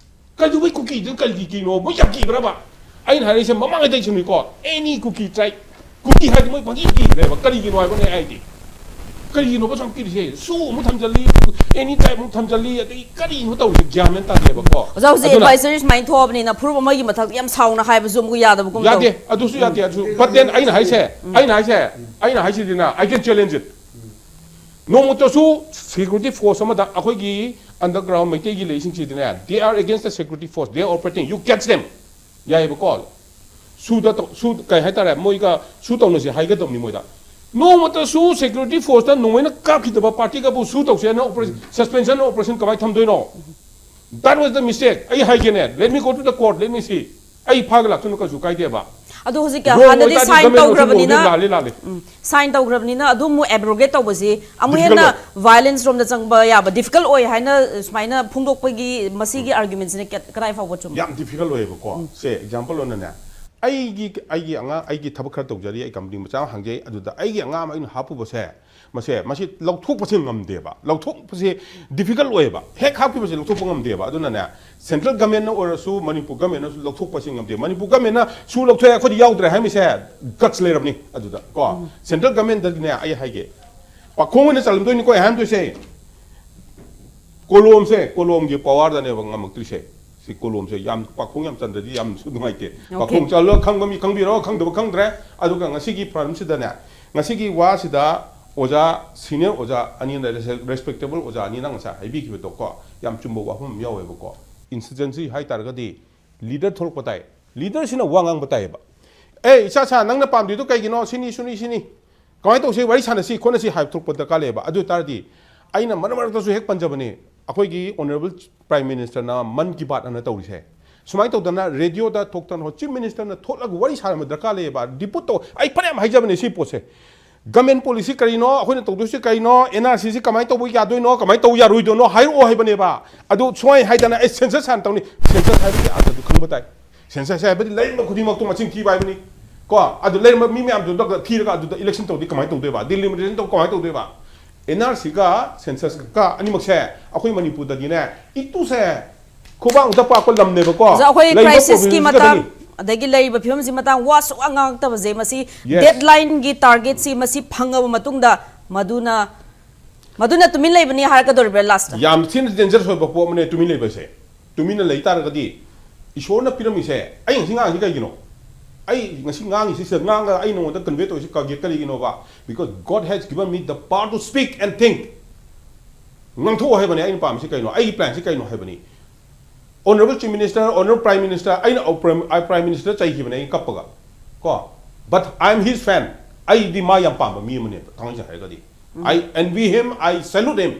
ꯀꯩꯗꯧꯕꯩ ꯀꯨꯀꯤꯗꯨ ꯀꯔꯤꯒꯤ ꯀꯤꯅꯣ? ꯃꯣꯏ ꯌꯥꯝ ꯀꯤꯕ꯭ꯔꯕ? ꯑꯩꯅ ꯍꯥꯏꯔꯤꯁꯦ ꯃꯃꯥꯡꯉꯩꯗꯩꯁꯨꯅꯤꯀꯣ, any ꯀꯨꯀꯤ tribe, ꯀꯨꯀꯤ ꯍꯥꯏꯗꯤ ꯃꯣꯏ ꯄꯪꯀꯤ ꯀꯤꯈ꯭ꯔꯦꯕ꯫ ꯀꯔꯤꯒꯤꯅꯣ ꯍꯥꯏꯕꯅꯦ ꯑꯩ ꯍꯥꯏꯗꯤ? ꯀꯔꯤꯒꯤꯅꯣꯕ ꯁꯨꯝ ꯀꯤꯔꯤꯁꯦ? ꯁꯨ ꯑꯃꯨꯛ ꯊꯝꯖꯜꯂꯤ, any tribe ꯑꯃꯨꯛ ꯊꯝꯖꯜꯂꯤ, ꯑꯗꯒꯤ ꯀꯔꯤꯅꯣ ꯇꯧꯔꯤꯁꯦ? ꯒ꯭ꯌꯥꯟ ꯃꯦꯟ ꯇꯥꯗꯦꯕꯀꯣ꯫ ꯑꯣꯖꯥ, ꯍꯧꯖꯤꯛ ꯑꯗꯨꯅ advisory ꯁꯨꯃꯥꯏꯅ ꯊꯣꯛꯑꯕꯅꯤꯅ ꯐꯨꯔꯨꯞ ꯑꯃꯒꯤ ꯃꯊꯛ ꯌꯥꯝ ꯁꯥꯎꯅ ꯍꯥꯏꯕꯁꯨ ꯑꯃꯨꯛ ꯌꯥꯗꯕꯒꯨꯝ ꯇꯧ꯫ ꯌꯥꯗꯦ, ꯑꯗꯨꯁꯨ ꯌꯥꯗꯦ꯫ ꯑꯗꯨ, but then ꯑꯩꯅ ꯍꯥꯏꯁꯦ, ꯑꯩꯅ ꯍꯥꯏꯁꯦ, ꯑꯩꯅ ꯍꯥꯏꯁꯤꯗꯤꯅ, I can challenge it. ꯅꯣꯡꯃꯇꯁꯨ security force ꯑꯃꯗ ꯑꯩꯈꯣꯏꯒꯤ underground ꯃꯩꯇꯩꯒꯤ ꯂꯩꯁꯤꯡꯁꯤꯗꯤꯅꯦ, they are against the security force, they are operating, you catch them. ꯌꯥꯏꯑꯕꯀꯣ꯫ ꯁꯨꯗ ꯇꯧ-, ꯁꯨ, ꯀꯩ ꯍꯥꯏꯇꯥꯔꯦ, ꯃꯣꯏꯒ ꯁꯨ ꯇꯧꯅꯁꯦ ꯍꯥꯏꯒꯗꯕꯅꯤ ꯃꯣꯏꯗ꯫ ꯅꯣꯡꯃꯇꯁꯨ security forceꯇ ꯅꯣꯡꯃꯩꯅ ꯀꯥꯞꯈꯤꯗꯕ partyꯒꯕꯨ sue ꯇꯧꯁꯦ ꯍꯥꯏꯅ operation, suspension operation ꯀꯃꯥꯏꯅ ꯊꯝꯗꯣꯏꯅꯣ? That was the mistake. ꯑꯩ ꯍꯥꯏꯒꯦꯅꯦ, let me go to the court, let me see. ꯑꯩ ꯐꯥꯒ ꯂꯥꯛꯇꯨꯅ ꯀꯩꯁꯨ ꯀꯥꯏꯗꯦꯕ꯫ ꯑꯗꯨ ꯍꯧꯖꯤꯛ Wrong ꯍꯥꯟꯅꯗꯤ ꯑꯣꯏꯇꯥꯔꯗꯤ sign government ꯑꯃꯁꯨꯡ ꯇꯧꯈ꯭ꯔꯕꯅꯤꯅ ꯂꯥꯜꯂꯦ, ꯂꯥꯜꯂꯦ꯫ ꯎꯝ, sign ꯇꯧꯈ꯭ꯔꯕꯅꯤꯅ ꯑꯗꯨ ꯑꯃꯨꯛ abrogate ꯇꯧꯕꯁꯤ ꯑꯃꯨꯛ Difficult ꯍꯦꯟꯅ ꯑꯣꯏ꯫ violence ꯔꯣꯝꯗ ꯆꯪꯕ ꯌꯥꯕ difficult ꯑꯣꯏ ꯍꯥꯏꯅ ꯁꯨꯃꯥꯏꯅ ꯐꯣꯡꯗꯣꯛꯄꯒꯤ ꯃꯁꯤꯒꯤ argumentꯁꯤꯅ ꯀ- ꯀꯗꯥꯏ ꯐꯥꯎꯕ ꯆꯨꯝꯃꯤ? ꯌꯥꯝ difficult ꯑꯣꯏꯌꯦꯕꯀꯣ꯫ ꯁꯦ example ꯑꯣꯏꯅꯅꯦ, ꯑꯩꯒꯤ ꯑꯩꯒꯤ ꯑꯉꯥꯡ, ꯑꯩꯒꯤ ꯊꯕꯛ ꯈꯔ ꯇꯧꯖꯔꯤ, ꯑꯩ company ꯃꯆꯥ ꯑꯃ ꯍꯥꯡꯖꯩ, ꯑꯗꯨꯗ ꯑꯩꯒꯤ ꯑꯉꯥꯡ ꯑꯃ ꯑꯩꯅ ꯍꯥꯞꯄꯨꯕꯁꯦ, ꯃꯁꯦ ꯃꯁꯤ ꯂꯧꯊꯣꯛꯄꯁꯦ ꯉꯝꯗꯦꯕ꯫ ꯂꯧꯊꯣꯛꯄꯁꯦ difficult ꯑꯣꯏꯌꯦꯕ꯫ ꯍꯦꯛ ꯍꯥꯞꯈꯤꯕꯁꯦ ꯂꯧꯊꯣꯛꯄ ꯉꯝꯗꯦꯕ꯫ ꯑꯗꯨꯅꯅꯦ, central governmentꯅ ꯑꯣꯏꯔꯁꯨ, ꯃꯅꯤꯄꯨꯔ governmentꯅꯁꯨ ꯂꯧꯊꯣꯛꯄꯁꯦ ꯉꯝꯗꯦ꯫ ꯃꯅꯤꯄꯨꯔ governmentꯅ ꯁꯨ ꯂꯧꯊꯣꯛꯑꯦ, ꯑꯩꯈꯣꯏꯗꯤ ꯌꯥꯎꯗ꯭ꯔꯦ ꯍꯥꯏꯃꯤꯁꯦ guts ꯂꯩꯔꯕꯅꯤ꯫ ꯑꯗꯨꯗ ꯀꯣ, central governmentꯗꯗꯤꯅꯦ, ꯑꯩ ꯍꯥꯏꯒꯦ, ꯄꯥꯈꯣꯡ ꯑꯣꯏꯅ ꯆꯜꯂꯝꯗꯣꯏꯅꯤꯀꯣ ꯑꯩ ꯍꯥꯏꯔꯝꯗꯣꯏꯁꯦ꯫ ꯀꯣꯂꯣꯝꯁꯦ, ꯀꯣꯂꯣꯝꯒꯤ powerꯗꯅꯦꯕ ꯉꯝꯃꯛꯇ꯭ꯔꯤꯁꯦ꯫ ꯁꯤ ꯀꯣꯂꯣꯝꯁꯦ ꯌꯥꯝ, ꯄꯥꯈꯣꯡ ꯌꯥꯝ ꯆꯟꯗ꯭ꯔꯗꯤ ꯌꯥꯝꯁꯨ ꯅꯨꯡꯉꯥꯏꯇꯦ꯫ Okay. ꯄꯥꯈꯣꯡ ꯆꯜꯂꯒ ꯈꯪꯕ ꯃꯤ ꯈꯪꯕꯤꯔꯣ, ꯈꯪꯗꯕ ꯈꯪꯗ꯭ꯔꯦ꯫ ꯑꯗꯨꯒ ꯉꯁꯤꯒꯤ ꯐꯣꯔꯝꯁꯤꯗꯅꯦ, ꯉꯁꯤꯒꯤ ꯋꯥꯁꯤꯗ ꯑꯣꯖꯥ, senior ꯑꯣꯖꯥ ꯑꯅꯤꯅ, respectable ꯑꯣꯖꯥ ꯑꯅꯤꯅ ꯉꯁꯥꯏ ꯍꯥꯏꯕꯤꯈꯤꯕꯗꯣꯀꯣ, ꯌꯥꯝ ꯆꯨꯝꯕ ꯋꯥꯐꯝ ꯑꯃ ꯌꯥꯎꯋꯦꯕꯀꯣ꯫ Insurgency ꯍꯥꯏ ꯇꯥꯔꯒꯗꯤ leader ꯊꯣꯛꯂꯛꯄ ꯇꯥꯏ꯫ Leaderꯁꯤꯅ ꯋꯥ ꯉꯥꯡꯕ ꯇꯥꯏꯌꯦꯕ꯫ "ꯑꯦ, ꯏꯆꯥ ꯁꯥ, ꯅꯪꯅ ꯄꯥꯝꯗ꯭ꯔꯤꯗꯣ ꯀꯩꯒꯤꯅꯣ? ꯁꯤꯅꯤ, ꯁꯤꯅꯤ, ꯁꯤꯅꯤ꯫ ꯀꯃꯥꯏꯅ ꯇꯧꯁꯤ? ꯋꯥꯔꯤ ꯁꯥꯟꯅꯁꯤ, ꯈꯣꯠꯅꯁꯤ" ꯍꯥꯏꯕ ꯊꯣꯛꯄ ꯗꯔꯀꯥꯔ ꯂꯩꯌꯦꯕ꯫ ꯑꯗꯨ ꯑꯣꯏ ꯇꯥꯔꯗꯤ ꯑꯩꯅ ꯃꯔꯛ ꯃꯔꯛꯇꯁꯨ ꯍꯦꯛ ꯄꯟꯖꯕꯅꯤ, ꯑꯩꯈꯣꯏꯒꯤ honourable Prime Ministerꯅ Mann Ki Baat ꯑꯅ ꯇꯧꯔꯤꯁꯦ꯫ ꯁꯨꯃꯥꯏꯅ ꯇꯧꯗꯅ radioꯗ ꯊꯣꯛꯇꯅ, ꯍꯣ, Chief Ministerꯅ ꯊꯣꯛꯂꯒ ꯋꯥꯔꯤ ꯁꯥꯟꯅꯕ ꯗꯔꯀꯥꯔ ꯂꯩꯌꯦꯕ꯫ Depute ꯇꯧ, ꯑꯩ ꯐꯅꯌꯥꯝ ꯍꯥꯏꯖꯕꯅꯦ ꯁꯤ ꯄꯣꯠꯁꯦ꯫ Government policy ꯀꯔꯤꯅꯣ, ꯑꯩꯈꯣꯏꯅ ꯇꯧꯗꯣꯏꯁꯤ ꯀꯔꯤꯅꯣ, NRCꯁꯤ ꯀꯃꯥꯏꯅ ꯇꯧꯕ ꯌꯥꯗꯣꯏꯅꯣ, ꯀꯃꯥꯏꯅ ꯇꯧꯕ ꯌꯥꯔꯣꯏꯗꯣꯏꯅꯣ ꯍꯥꯏꯔꯛꯑꯣ ꯍꯥꯏꯕꯅꯦꯕ꯫ ꯑꯗꯨ ꯁꯨꯃꯥꯏꯅ ꯍꯥꯏꯗꯅ, "ꯑꯩ census ꯍꯥꯟꯅ ꯇꯧꯅꯤ", census ꯍꯥꯏꯕꯒꯤ ꯑꯥꯔꯊꯗꯨ ꯈꯪꯕ ꯇꯥꯏ꯫ Census ꯍꯥꯏꯕꯗꯤ ꯂꯩꯔꯝꯕ ꯈꯨꯗꯤꯡꯃꯛꯇꯣ ꯃꯁꯤꯡ ꯊꯤꯕ ꯍꯥꯏꯕꯅꯤ꯫ ꯀꯣ, ꯑꯗꯨ ꯂꯩꯔꯝꯕ ꯃꯤ ꯃꯌꯥꯝꯗꯨꯗ ꯊꯤꯔꯒ ꯑꯗꯨꯗ election ꯇꯧꯗꯤ ꯀꯃꯥꯏꯅ ꯇꯧꯗꯣꯏꯕ? Delimitation ꯇꯧ ꯀꯃꯥꯏꯅ ꯇꯧꯗꯣꯏꯕ? NRCꯒ censusꯀ ꯑꯅꯤꯃꯛꯁꯦ ꯑꯩꯈꯣꯏ ꯃꯅꯤꯄꯨꯔꯗꯗꯤꯅꯦ, ꯏꯇꯨꯁꯦ ꯈꯨꯕꯥꯛ ꯑꯝꯇ ꯄꯥꯛꯄ ꯂꯝꯅꯦꯕꯀꯣ꯫ ꯑꯣꯖꯥ, ꯑꯩꯈꯣꯏ ꯂꯩꯔꯤꯕ crisisꯀꯤ provisionꯁꯤ ꯃꯇꯥꯡ, ꯈꯛꯇꯅꯤ꯫ ꯑꯗꯒꯤ ꯂꯩꯔꯤꯕ ꯐꯤꯕꯝꯁꯤ ꯃꯇꯥꯡ ꯋꯥ ꯁꯨꯛꯉꯥꯡ ꯉꯥꯡꯉꯛꯇꯕꯁꯦ, ꯃꯁꯤ Yes. deadlineꯒꯤ targetꯁꯤ ꯃꯁꯤ ꯐꯪꯉꯕ ꯃꯇꯨꯡꯗ ꯃꯗꯨꯅ, ꯃꯗꯨꯅ ꯇꯨꯃꯤꯟ ꯂꯩꯕꯅꯤ ꯍꯥꯏꯔꯛꯀꯗꯧꯔꯤꯕ꯭ꯔꯥ lastꯇ? ꯌꯥꯝ ꯊꯤꯅ dangerous ꯑꯣꯏꯕ ꯄꯣꯠ ꯑꯃꯅꯦ ꯇꯨꯃꯤꯟ ꯂꯩꯕꯁꯦ꯫ ꯇꯨꯃꯤꯟꯅ ꯂꯩ ꯇꯥꯔꯒꯗꯤ ꯏꯁꯣꯔꯅ ꯄꯤꯔꯝꯃꯤꯁꯦ, ꯑꯩ ꯉꯁꯤ ꯉꯥꯡꯉꯤꯁꯤ ꯀꯩꯒꯤꯅꯣ? ꯑꯩ ꯉꯁꯤ ꯉꯥꯡꯉꯤꯁꯤ, ꯁꯤꯗ ꯉꯥꯡꯉꯒ ꯑꯩ ꯅꯉꯣꯟꯗ convey ꯇꯧꯔꯤꯁꯤ ꯀ-, ꯀꯔꯤꯒꯤꯅꯣꯕ? Because God has given me the power to speak and think. ꯉꯥꯡꯊꯣꯛꯑꯣ ꯍꯥꯏꯕꯅꯦ ꯑꯩꯅ ꯄꯥꯝꯃꯤꯁꯤ ꯀꯩꯅꯣ, ꯑꯩꯒꯤ planꯁꯤ ꯀꯩꯅꯣ ꯍꯥꯏꯕꯅꯤ꯫ Honourable Chief Minister, Honourable Prime Minister, ꯑꯩꯅ Prime Minister ꯆꯩꯈꯤꯕꯅꯦ ꯑꯩ ꯀꯞꯄꯒ, ꯀꯣ, but I am his fan. ꯑꯩꯗꯤ ꯃꯥ ꯌꯥꯝ ꯄꯥꯝꯕ ꯃꯤ ꯑꯃꯅꯦꯕ, ꯊꯥꯡꯃꯩꯁꯦꯡ ꯍꯥꯏꯔꯒꯗꯤ꯫ I envy him, I salute him,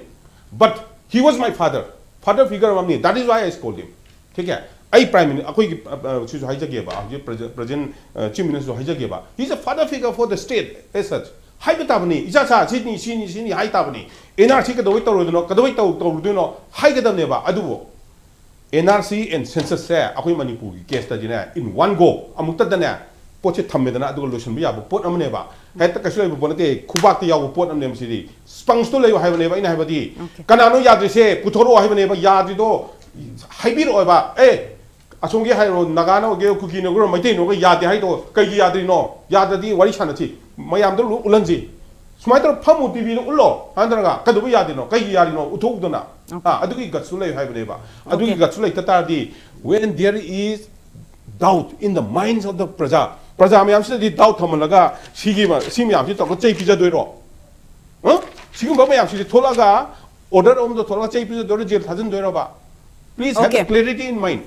but he was my father, father figure ꯑꯃꯅꯤ꯫ That is why I scold him. ठीक है? ꯑꯩ prime minister, ꯑꯩꯈꯣꯏꯒꯤ ꯑ, ꯑ, ꯁꯤꯁꯨ ꯍꯥꯏꯖꯒꯦꯕ, ꯍꯧꯖꯤꯛ present, present, ꯑ, chief minister ꯁꯨ ꯍꯥꯏꯖꯒꯦꯕ, he is a father figure for the state as such. ꯍꯥꯏꯕ ꯇꯥꯕꯅꯤ, ꯏꯆꯥ ꯁꯥ ꯁꯤꯅꯤ ꯁꯤꯅꯤ ꯁꯤꯅꯤ ꯍꯥꯏ ꯇꯥꯕꯅꯤ꯫ ꯑꯦꯟ ꯑꯥꯔ ꯁꯤ ꯀꯩꯗꯧꯕꯩ ꯇꯧꯔꯣꯏꯗꯣꯏꯅꯣ, ꯀꯩꯗꯧꯕꯩ ꯇꯧ ꯇꯧꯔꯨꯗꯣꯏꯅꯣ ꯍꯥꯏꯒꯗꯕꯅꯦꯕ꯫ ꯑꯗꯨꯕꯨ N R C and census ꯁꯦ ꯑꯩꯈꯣꯏ ꯃꯅꯤꯄꯨꯔꯒꯤ case ꯇꯗꯤꯅꯦ, in one go ꯑꯃꯨꯛꯇꯗꯅꯦ ꯄꯣꯠꯁꯦ ꯊꯝꯃꯦꯗꯅ, ꯑꯗꯨꯒ ꯂꯣꯏꯁꯤꯟꯕ ꯌꯥꯕ ꯄꯣꯠ ꯑꯃꯅꯦꯕ꯫ ꯍꯦꯛꯇ ꯀꯩꯁꯨ ꯂꯩꯕ ꯄꯣꯠ ꯅꯠꯇꯦ, ꯈꯨꯕꯥꯛꯇ ꯌꯥꯎꯕ ꯄꯣꯠ ꯑꯃꯅꯦꯕ ꯁꯤꯗꯤ꯫ Sponge ꯇꯣ ꯂꯩꯌꯨ ꯍꯥꯏꯕꯅꯦꯕ ꯑꯩꯅ ꯍꯥꯏꯕꯗꯤ꯫ Okay. ꯀꯅꯥꯅꯣ ꯌꯥꯗ꯭ꯔꯤꯁꯦ ꯄꯨꯊꯣꯔꯛꯑꯣ ꯍꯥꯏꯕꯅꯦꯕ, ꯌꯥꯗ꯭ꯔꯤꯗꯣ ꯍꯥꯏꯕꯤꯔꯛꯑꯣꯕ꯫ ꯑꯦ, ꯑꯁꯣꯝꯒꯤ ꯍꯥꯏꯔꯣ, ꯅꯥꯒꯥꯅ ꯑꯣꯏꯒꯦꯔꯥ, ꯀꯨꯀꯤꯅ ꯑꯣꯏꯒꯦꯔꯥ, ꯃꯩꯇꯩꯅ ꯑꯣꯏꯒꯦꯔꯥ, ꯌꯥꯗꯦ ꯍꯥꯏꯗꯣ ꯀꯩꯒꯤ ꯌꯥꯗ꯭ꯔꯤꯅꯣ? ꯌꯥꯗ꯭ꯔꯗꯤ ꯋꯥꯔꯤ ꯁꯥꯟꯅꯁꯤ, ꯃꯌꯥꯝꯗ ꯂꯣꯏ ꯎꯠꯍꯟꯁꯤ꯫ ꯁꯨꯃꯥꯏꯅ ꯇꯧꯔ ꯐꯝꯃꯨ, ꯇꯤꯚꯤꯗ ꯎꯠꯂꯣ ꯍꯥꯏ ꯅꯠꯇ꯭ꯔꯒ, ꯀꯩꯗꯧꯕ ꯌꯥꯗ꯭ꯔꯤꯅꯣ, ꯀꯩꯒꯤ ꯌꯥꯔꯤꯅꯣ ꯎꯠꯊꯣꯛꯎꯗꯅ꯫ Okay. ꯑꯥ, ꯑꯗꯨꯒꯤ guts ꯁꯨ ꯂꯩꯌꯨ ꯍꯥꯏꯕꯅꯦꯕ꯫ ꯑꯗꯨꯒꯤ Okay. Guts ꯁꯨ ꯂꯩꯇ ꯇꯥꯔꯗꯤ, when there is doubt in the minds of the ꯄ꯭ꯔꯖꯥ, ꯄ꯭ꯔꯖꯥ ꯃꯌꯥꯝꯁꯤꯗꯗꯤ doubt ꯊꯝꯍꯜꯂꯒ ꯁꯤꯒꯤ ꯃ- ꯁꯤ ꯃꯌꯥꯝꯁꯤ ꯇꯧꯔꯒ ꯆꯩ ꯄꯤꯖꯗꯣꯏꯔꯣ? ꯍ? ꯁꯤꯒꯨꯝꯕ ꯃꯌꯥꯝꯁꯤꯗꯤ ꯊꯣꯛꯂꯛꯑꯒ order ꯑꯃꯗ ꯊꯣꯛꯂꯛꯑꯒ ꯆꯩ ꯄꯤꯖꯗꯣꯏꯔꯣ, gel ꯊꯥꯖꯤꯟꯗꯣꯏꯔꯕ? Please have a Okay. clarity in mind.